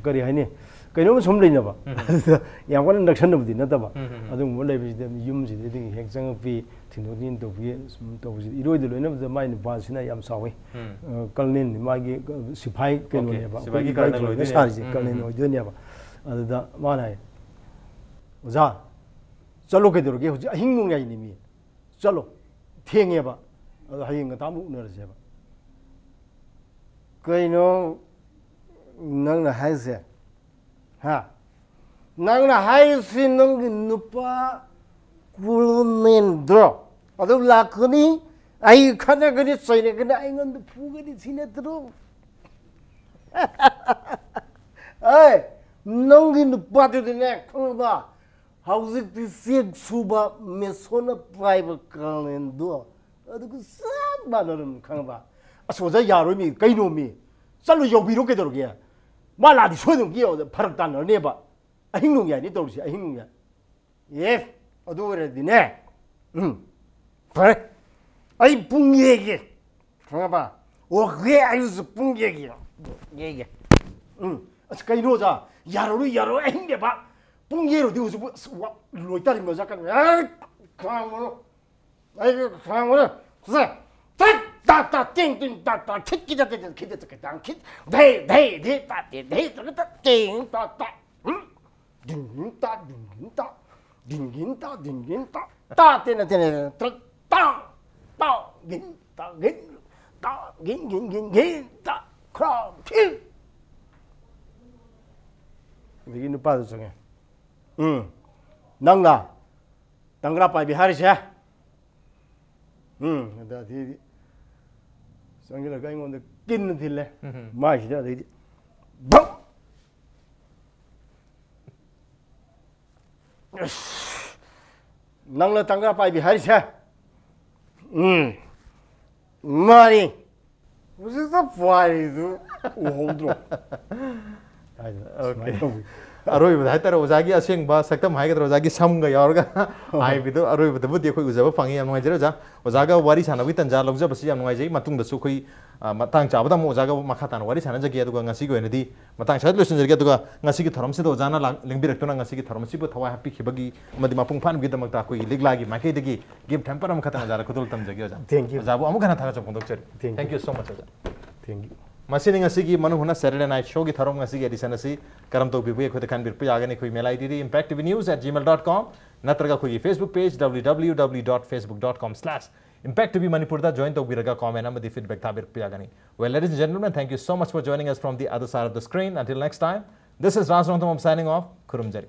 ꯀꯔꯤ ꯍꯥꯏꯅꯤ, ꯀꯩꯅꯣꯝ ꯁꯨꯝ ꯂꯩꯅꯕ꯫ ꯑꯗꯨꯗ ꯌꯥꯝ ꯀꯟꯅ ꯅꯛꯁꯟꯅꯕꯗꯤ ꯅꯠꯇꯕ꯫ ꯑꯗꯨꯒꯨꯝꯕ ꯂꯩꯕꯁꯤꯗ ꯌꯨꯝꯁꯤꯗꯒꯤ ꯍꯦꯛ ꯆꯪꯉꯛꯄꯤ, ꯊꯤꯟꯗꯣꯛ ꯊꯤꯟꯖꯤꯟ ꯇꯧꯕꯤ ꯁꯨꯝ ꯇꯧꯕꯁꯤꯗ ꯏꯔꯣꯏꯗ ꯂꯣꯏꯅꯕꯗ ꯃꯥꯏ ꯅꯨꯄꯥꯁꯤꯅ ꯌꯌꯥꯝ ꯆꯥꯎꯋꯤ꯫ ꯀꯔꯅꯦꯜꯅꯤ, ꯃꯥꯒꯤ ꯁꯤꯐꯥꯏ ꯀꯩꯅꯣꯅꯦꯕ, ꯁꯤꯐꯥꯏꯒꯤ ꯑꯩꯈꯣꯏꯒꯤ ꯀꯔꯅꯦꯜ ꯏꯕꯥꯏ ꯀꯧꯅ ꯑꯣꯏꯗꯣꯏꯅꯦ꯫ ꯁꯥꯔꯤꯁꯦ ꯀꯔꯅꯦꯜ ꯑꯣꯏꯗꯣꯏꯅꯦꯕ꯫ ꯑꯗꯨꯗ ꯃꯥꯅ ꯍꯥꯏ, "ꯑꯣꯖꯥ, ꯆꯠꯂꯣ, ꯀꯩꯗꯧꯔꯒꯦ? ꯍꯧꯖꯤꯛ ꯑꯍꯤꯡ ꯅꯣꯡꯌꯥꯏꯅꯤ ꯃꯤ, ꯆꯠꯂꯣ, ꯊꯦꯡꯉꯦꯕ, ꯑꯗꯣ ꯍꯌꯦꯡ ꯉꯟꯇꯥ ꯑꯃꯨꯛ ꯎꯅꯔꯁꯦꯕ"꯫ ꯀꯩꯅꯣ ꯅꯪꯅ ꯍꯥꯏꯁꯦ? ꯍꯥ? ꯅꯪꯅ ꯍꯥꯏꯁꯤ ꯅꯪꯒꯤ ꯅꯨꯄꯥ ꯀꯣꯂꯣꯅꯦꯜꯗꯣ ꯑꯗꯨ ꯂꯥꯛꯀꯅꯤ, ꯑꯩ ꯈꯠꯅꯒꯅꯤ, ꯆꯩꯅꯒꯅꯤ, ꯑꯩꯉꯣꯟꯗ ꯐꯨꯒꯅꯤ, ꯁꯤ ꯅꯠꯇ꯭ꯔꯣ? ꯑꯦ, ꯅꯪꯒꯤ ꯅꯨꯄꯥꯗꯨꯗꯤꯅꯦ, ꯈꯪꯉꯕ? ꯍꯧꯖꯤꯛꯇꯤ ꯆꯦꯛ ꯁꯨꯕ ꯃꯦꯁꯣꯟꯅ ꯄꯥꯏꯕ ꯀꯥꯂꯦꯟꯗꯣ ꯑꯗꯨꯒ ꯆꯞ ꯃꯥꯟꯅꯔꯝꯅꯤ, ꯈꯪꯉꯕ? ꯑꯁ, ꯑꯣꯖꯥ, ꯌꯥꯔꯣꯏ ꯃꯤ, ꯀꯩꯅꯣ ꯃꯤ? ꯆꯠꯂꯨ, ꯌꯧꯕꯤꯔꯣ, ꯀꯩꯗꯧꯔꯒꯦ? ꯃꯥ ꯂꯥꯛꯑꯗꯤ ꯁꯣꯏꯗꯅ ꯌꯧꯗ ꯐꯔꯛ ꯇꯥꯅꯔꯅꯦꯕ꯫ ꯑꯍꯤꯡ ꯅꯣꯡꯌꯥꯏꯅꯤ ꯇꯧꯔꯤꯁꯦ, ꯑꯍꯤꯡ ꯅꯣꯡꯌꯥꯏ꯫ ꯑꯦ, ꯑꯗꯨ ꯑꯣꯏꯔꯗꯤꯅꯦ, ꯎꯝ, ꯐꯔꯦ, ꯑꯩ ꯄꯨꯡ ꯌꯦꯒꯦ, ꯈꯪꯉꯕ? ꯑꯣꯀꯦ, ꯑꯩꯁꯨ ꯄꯨꯡ ꯌꯦꯒꯦ, ꯌꯦꯒꯦ꯫ ꯎꯝ, ꯑꯁ, ꯀꯩꯅꯣ ꯑꯣꯖꯥ? ꯌꯥꯔꯔꯣꯏ, ꯌꯥꯔꯔꯣꯏ, ꯑꯍꯤꯡꯅꯦꯕ, ꯄꯨꯡ ꯌꯦꯔꯨꯗꯤ ꯍꯧꯖꯤꯛꯄꯨ, ꯑꯁ, ꯋꯥ, ꯂꯣꯏꯇꯥꯔꯤꯕ ꯑꯣꯖꯥ, ꯀꯩꯅꯣ? ꯑꯦ, ꯈꯥꯡꯉꯣ꯫ ꯑꯩ ꯈꯥꯡꯉꯣ꯫ ꯁꯦ, ꯇꯛ, ꯇꯛ, ꯇꯛ, ꯇꯤꯡ, ꯇꯤꯡ, ꯇꯛ, ꯇꯛ, ꯈꯤꯠ, ꯈꯤꯠ, ꯇꯛ, ꯇꯛ, ꯈꯤꯠ, ꯇꯛ, ꯇꯛ, ꯈꯤꯠ, ꯙꯦ, ꯙꯦ, ꯙꯦ, ꯇ, ꯇꯦ, ꯙꯦ, ꯇꯛ, ꯇꯛ, ꯇꯤꯡ, ꯇꯛ, ꯇꯛ꯫ ꯎꯝ? ꯗꯤꯡ, ꯗꯤꯡ, ꯇꯥ, ꯗꯤꯡ, ꯗꯤꯡ, ꯇꯥ, ꯗꯤꯡ, ꯗꯤꯡ, ꯇꯥ, ꯗꯤꯡ, ꯗꯤꯡ, ꯇꯥ, ꯇꯥ, ꯇꯦꯅ, ꯇꯦꯅ, ꯇꯦꯅ, ꯇ꯭ꯔꯛ, ꯇꯥ, ꯇꯥ, ꯒꯤꯟ, ꯇꯥ, ꯒꯤꯟ, ꯇꯥ, ꯒꯤꯟ, ꯒꯤꯟ, ꯒꯤꯟ, ꯒꯤꯟ, ꯇꯥ, ꯈ꯭ꯔꯥ, ꯊꯤꯜ꯫ ꯑꯗꯒꯤ ꯅꯨꯄꯥꯗꯨ ꯆꯪꯉꯦ꯫ ꯎꯝ, ꯅꯪꯅ ꯇꯪꯒ꯭ꯔꯥ ꯄꯥꯏꯕꯤ ꯍꯥꯏꯔꯤꯁꯦ? ꯎꯝ, ꯑꯗ, ꯑꯗꯩꯗꯤ ꯆꯪꯁꯤꯜꯂꯒ ꯑꯩꯉꯣꯟꯗ ꯀꯤꯟꯅ ꯊꯤꯜꯂꯦ꯫ ꯎꯝ꯫ ꯃꯥꯏꯁꯤꯗ꯫ ꯑꯗꯩꯗꯤ ꯚꯛ! ꯑꯁ! ꯅꯪꯅ ꯇꯪꯒ꯭ꯔꯥ ꯄꯥꯏꯕꯤ ꯍꯥꯏꯔꯤꯁꯦ? ꯎꯝ, ꯃꯥꯅꯤ꯫ ꯍꯧꯖꯤꯛꯇ ꯄꯥꯏꯔꯤꯗꯨ ꯎꯍꯧꯗ꯭ꯔꯣ? ꯍꯥꯏꯗꯅ ꯑꯣꯀꯦ꯫ ꯁꯨꯃꯥꯏꯅ ꯇꯧꯋꯤ꯫ ꯑꯔꯣꯏꯕꯗ ꯍꯥꯏꯇꯥꯔꯦ, ꯑꯣꯖꯥꯒꯤ ꯑꯁꯦꯡꯕ ꯁꯛꯇꯝ ꯍꯥꯏꯒꯗ꯭ꯔꯥ, ꯑꯣꯖꯥꯒꯤ ꯁꯝꯒ ꯌꯥꯎꯔꯒ ꯍꯥꯏꯕꯤꯗꯨ ꯑꯔꯣꯏꯕꯗꯕꯨꯗꯤ ꯑꯩꯈꯣꯏ ꯎꯖꯕ ꯐꯪꯉꯤ꯫ ꯌꯥꯝ ꯅꯨꯡꯉꯥꯏꯖꯔꯦ ꯑꯣꯖꯥ꯫ ꯑꯣꯖꯥꯒ ꯋꯥꯔꯤ ꯁꯥꯟꯅꯕꯒꯤ ꯇꯥꯟꯖꯥ ꯂꯧꯖꯕꯁꯤ ꯌꯥꯝ ꯅꯨꯡꯉꯥꯏꯖꯩ꯫ ꯃꯇꯨꯡꯗꯁꯨ ꯑꯩꯈꯣꯏ, ꯑ, ꯃꯇꯥꯡ ꯆꯥꯕꯗ ꯑꯃꯨꯛ ꯑꯣꯖꯥꯒ ꯃꯈꯥ ꯇꯥꯅ ꯋꯥꯔꯤ ꯁꯥꯟꯅꯖꯒꯦ꯫ ꯑꯗꯨꯒ ꯉꯁꯤꯒꯤ ꯑꯣꯏꯅꯗꯤ ꯃꯇꯥꯡ ꯁ꯭ꯋꯥꯏꯗ ꯂꯣꯏꯁꯤꯟꯖꯔꯒꯦ꯫ ꯑꯗꯨꯒ ꯉꯁꯤꯒꯤ ꯊꯧꯔꯝꯁꯤꯗ ꯑꯣꯖꯥꯅ ꯂꯥꯛ-, ꯂꯦꯡꯕꯤꯔꯛꯇꯨꯅ ꯉꯁꯤꯒꯤ ꯊꯧꯔꯝ ꯑꯁꯤꯕꯨ ꯊꯋꯥꯏ ꯍꯥꯞꯄꯤꯈꯤꯕꯒꯤ ꯑꯃꯗꯤ ꯃꯄꯨꯡ ꯐꯥꯍꯟꯕꯒꯤꯗꯃꯛꯇ ꯑꯩꯈꯣꯏꯒꯤ ꯂꯤꯛꯂꯥꯒꯤ ꯃꯥꯏꯀꯩꯗꯒꯤ ꯒꯤꯐ ꯍꯦꯝꯄꯔ ꯑꯃꯈꯛꯇꯪ ꯑꯣꯖꯥꯗ ꯈꯨꯗꯣꯜ ꯇꯝꯖꯒꯦ ꯑꯣꯖꯥ꯫ Thank you. ꯑꯣꯖꯥꯕꯨ ꯑꯃꯨꯛ ꯍꯟꯅ ꯊꯥꯒꯠꯆꯕ ꯐꯣꯡꯗꯣꯛꯆꯔꯤ꯫ Thank you. Thank you so much ꯑꯣꯖꯥ꯫ Thank you. ꯃꯁꯤꯅꯤ ꯉꯁꯤꯒꯤ ꯃꯅꯨꯡ ꯍꯨꯠꯅ Saturday Night Showꯒꯤ ꯊꯧꯔꯝ, ꯉꯁꯤꯒꯤ edition ꯑꯁꯤ ꯀꯔꯝ ꯇꯧꯕꯤꯕꯒꯦ ꯑꯩꯈꯣꯏꯗ ꯈꯟꯕꯤꯔꯛꯄ ꯌꯥꯒꯅꯤ꯫ ꯑꯩꯈꯣꯏ mail ID D impact T V news at gmail dot com ꯅꯠꯇ꯭ꯔꯒ ꯑꯩꯈꯣꯏꯒꯤ Facebook page W W W dot facebook dot com slash impact T V Manipur ꯗ join ꯇꯧꯕꯤꯔꯒ comment ꯑꯃꯗꯤ feedback ꯊꯥꯕꯤꯔꯛꯄ ꯌꯥꯒꯅꯤ꯫ Well, ladies and gentlemen, thank you so much for joining us from the other side of the screen. Until next time, this is Raj Rongtham signing off. ꯈꯨꯔꯨꯝꯖꯔꯤ꯫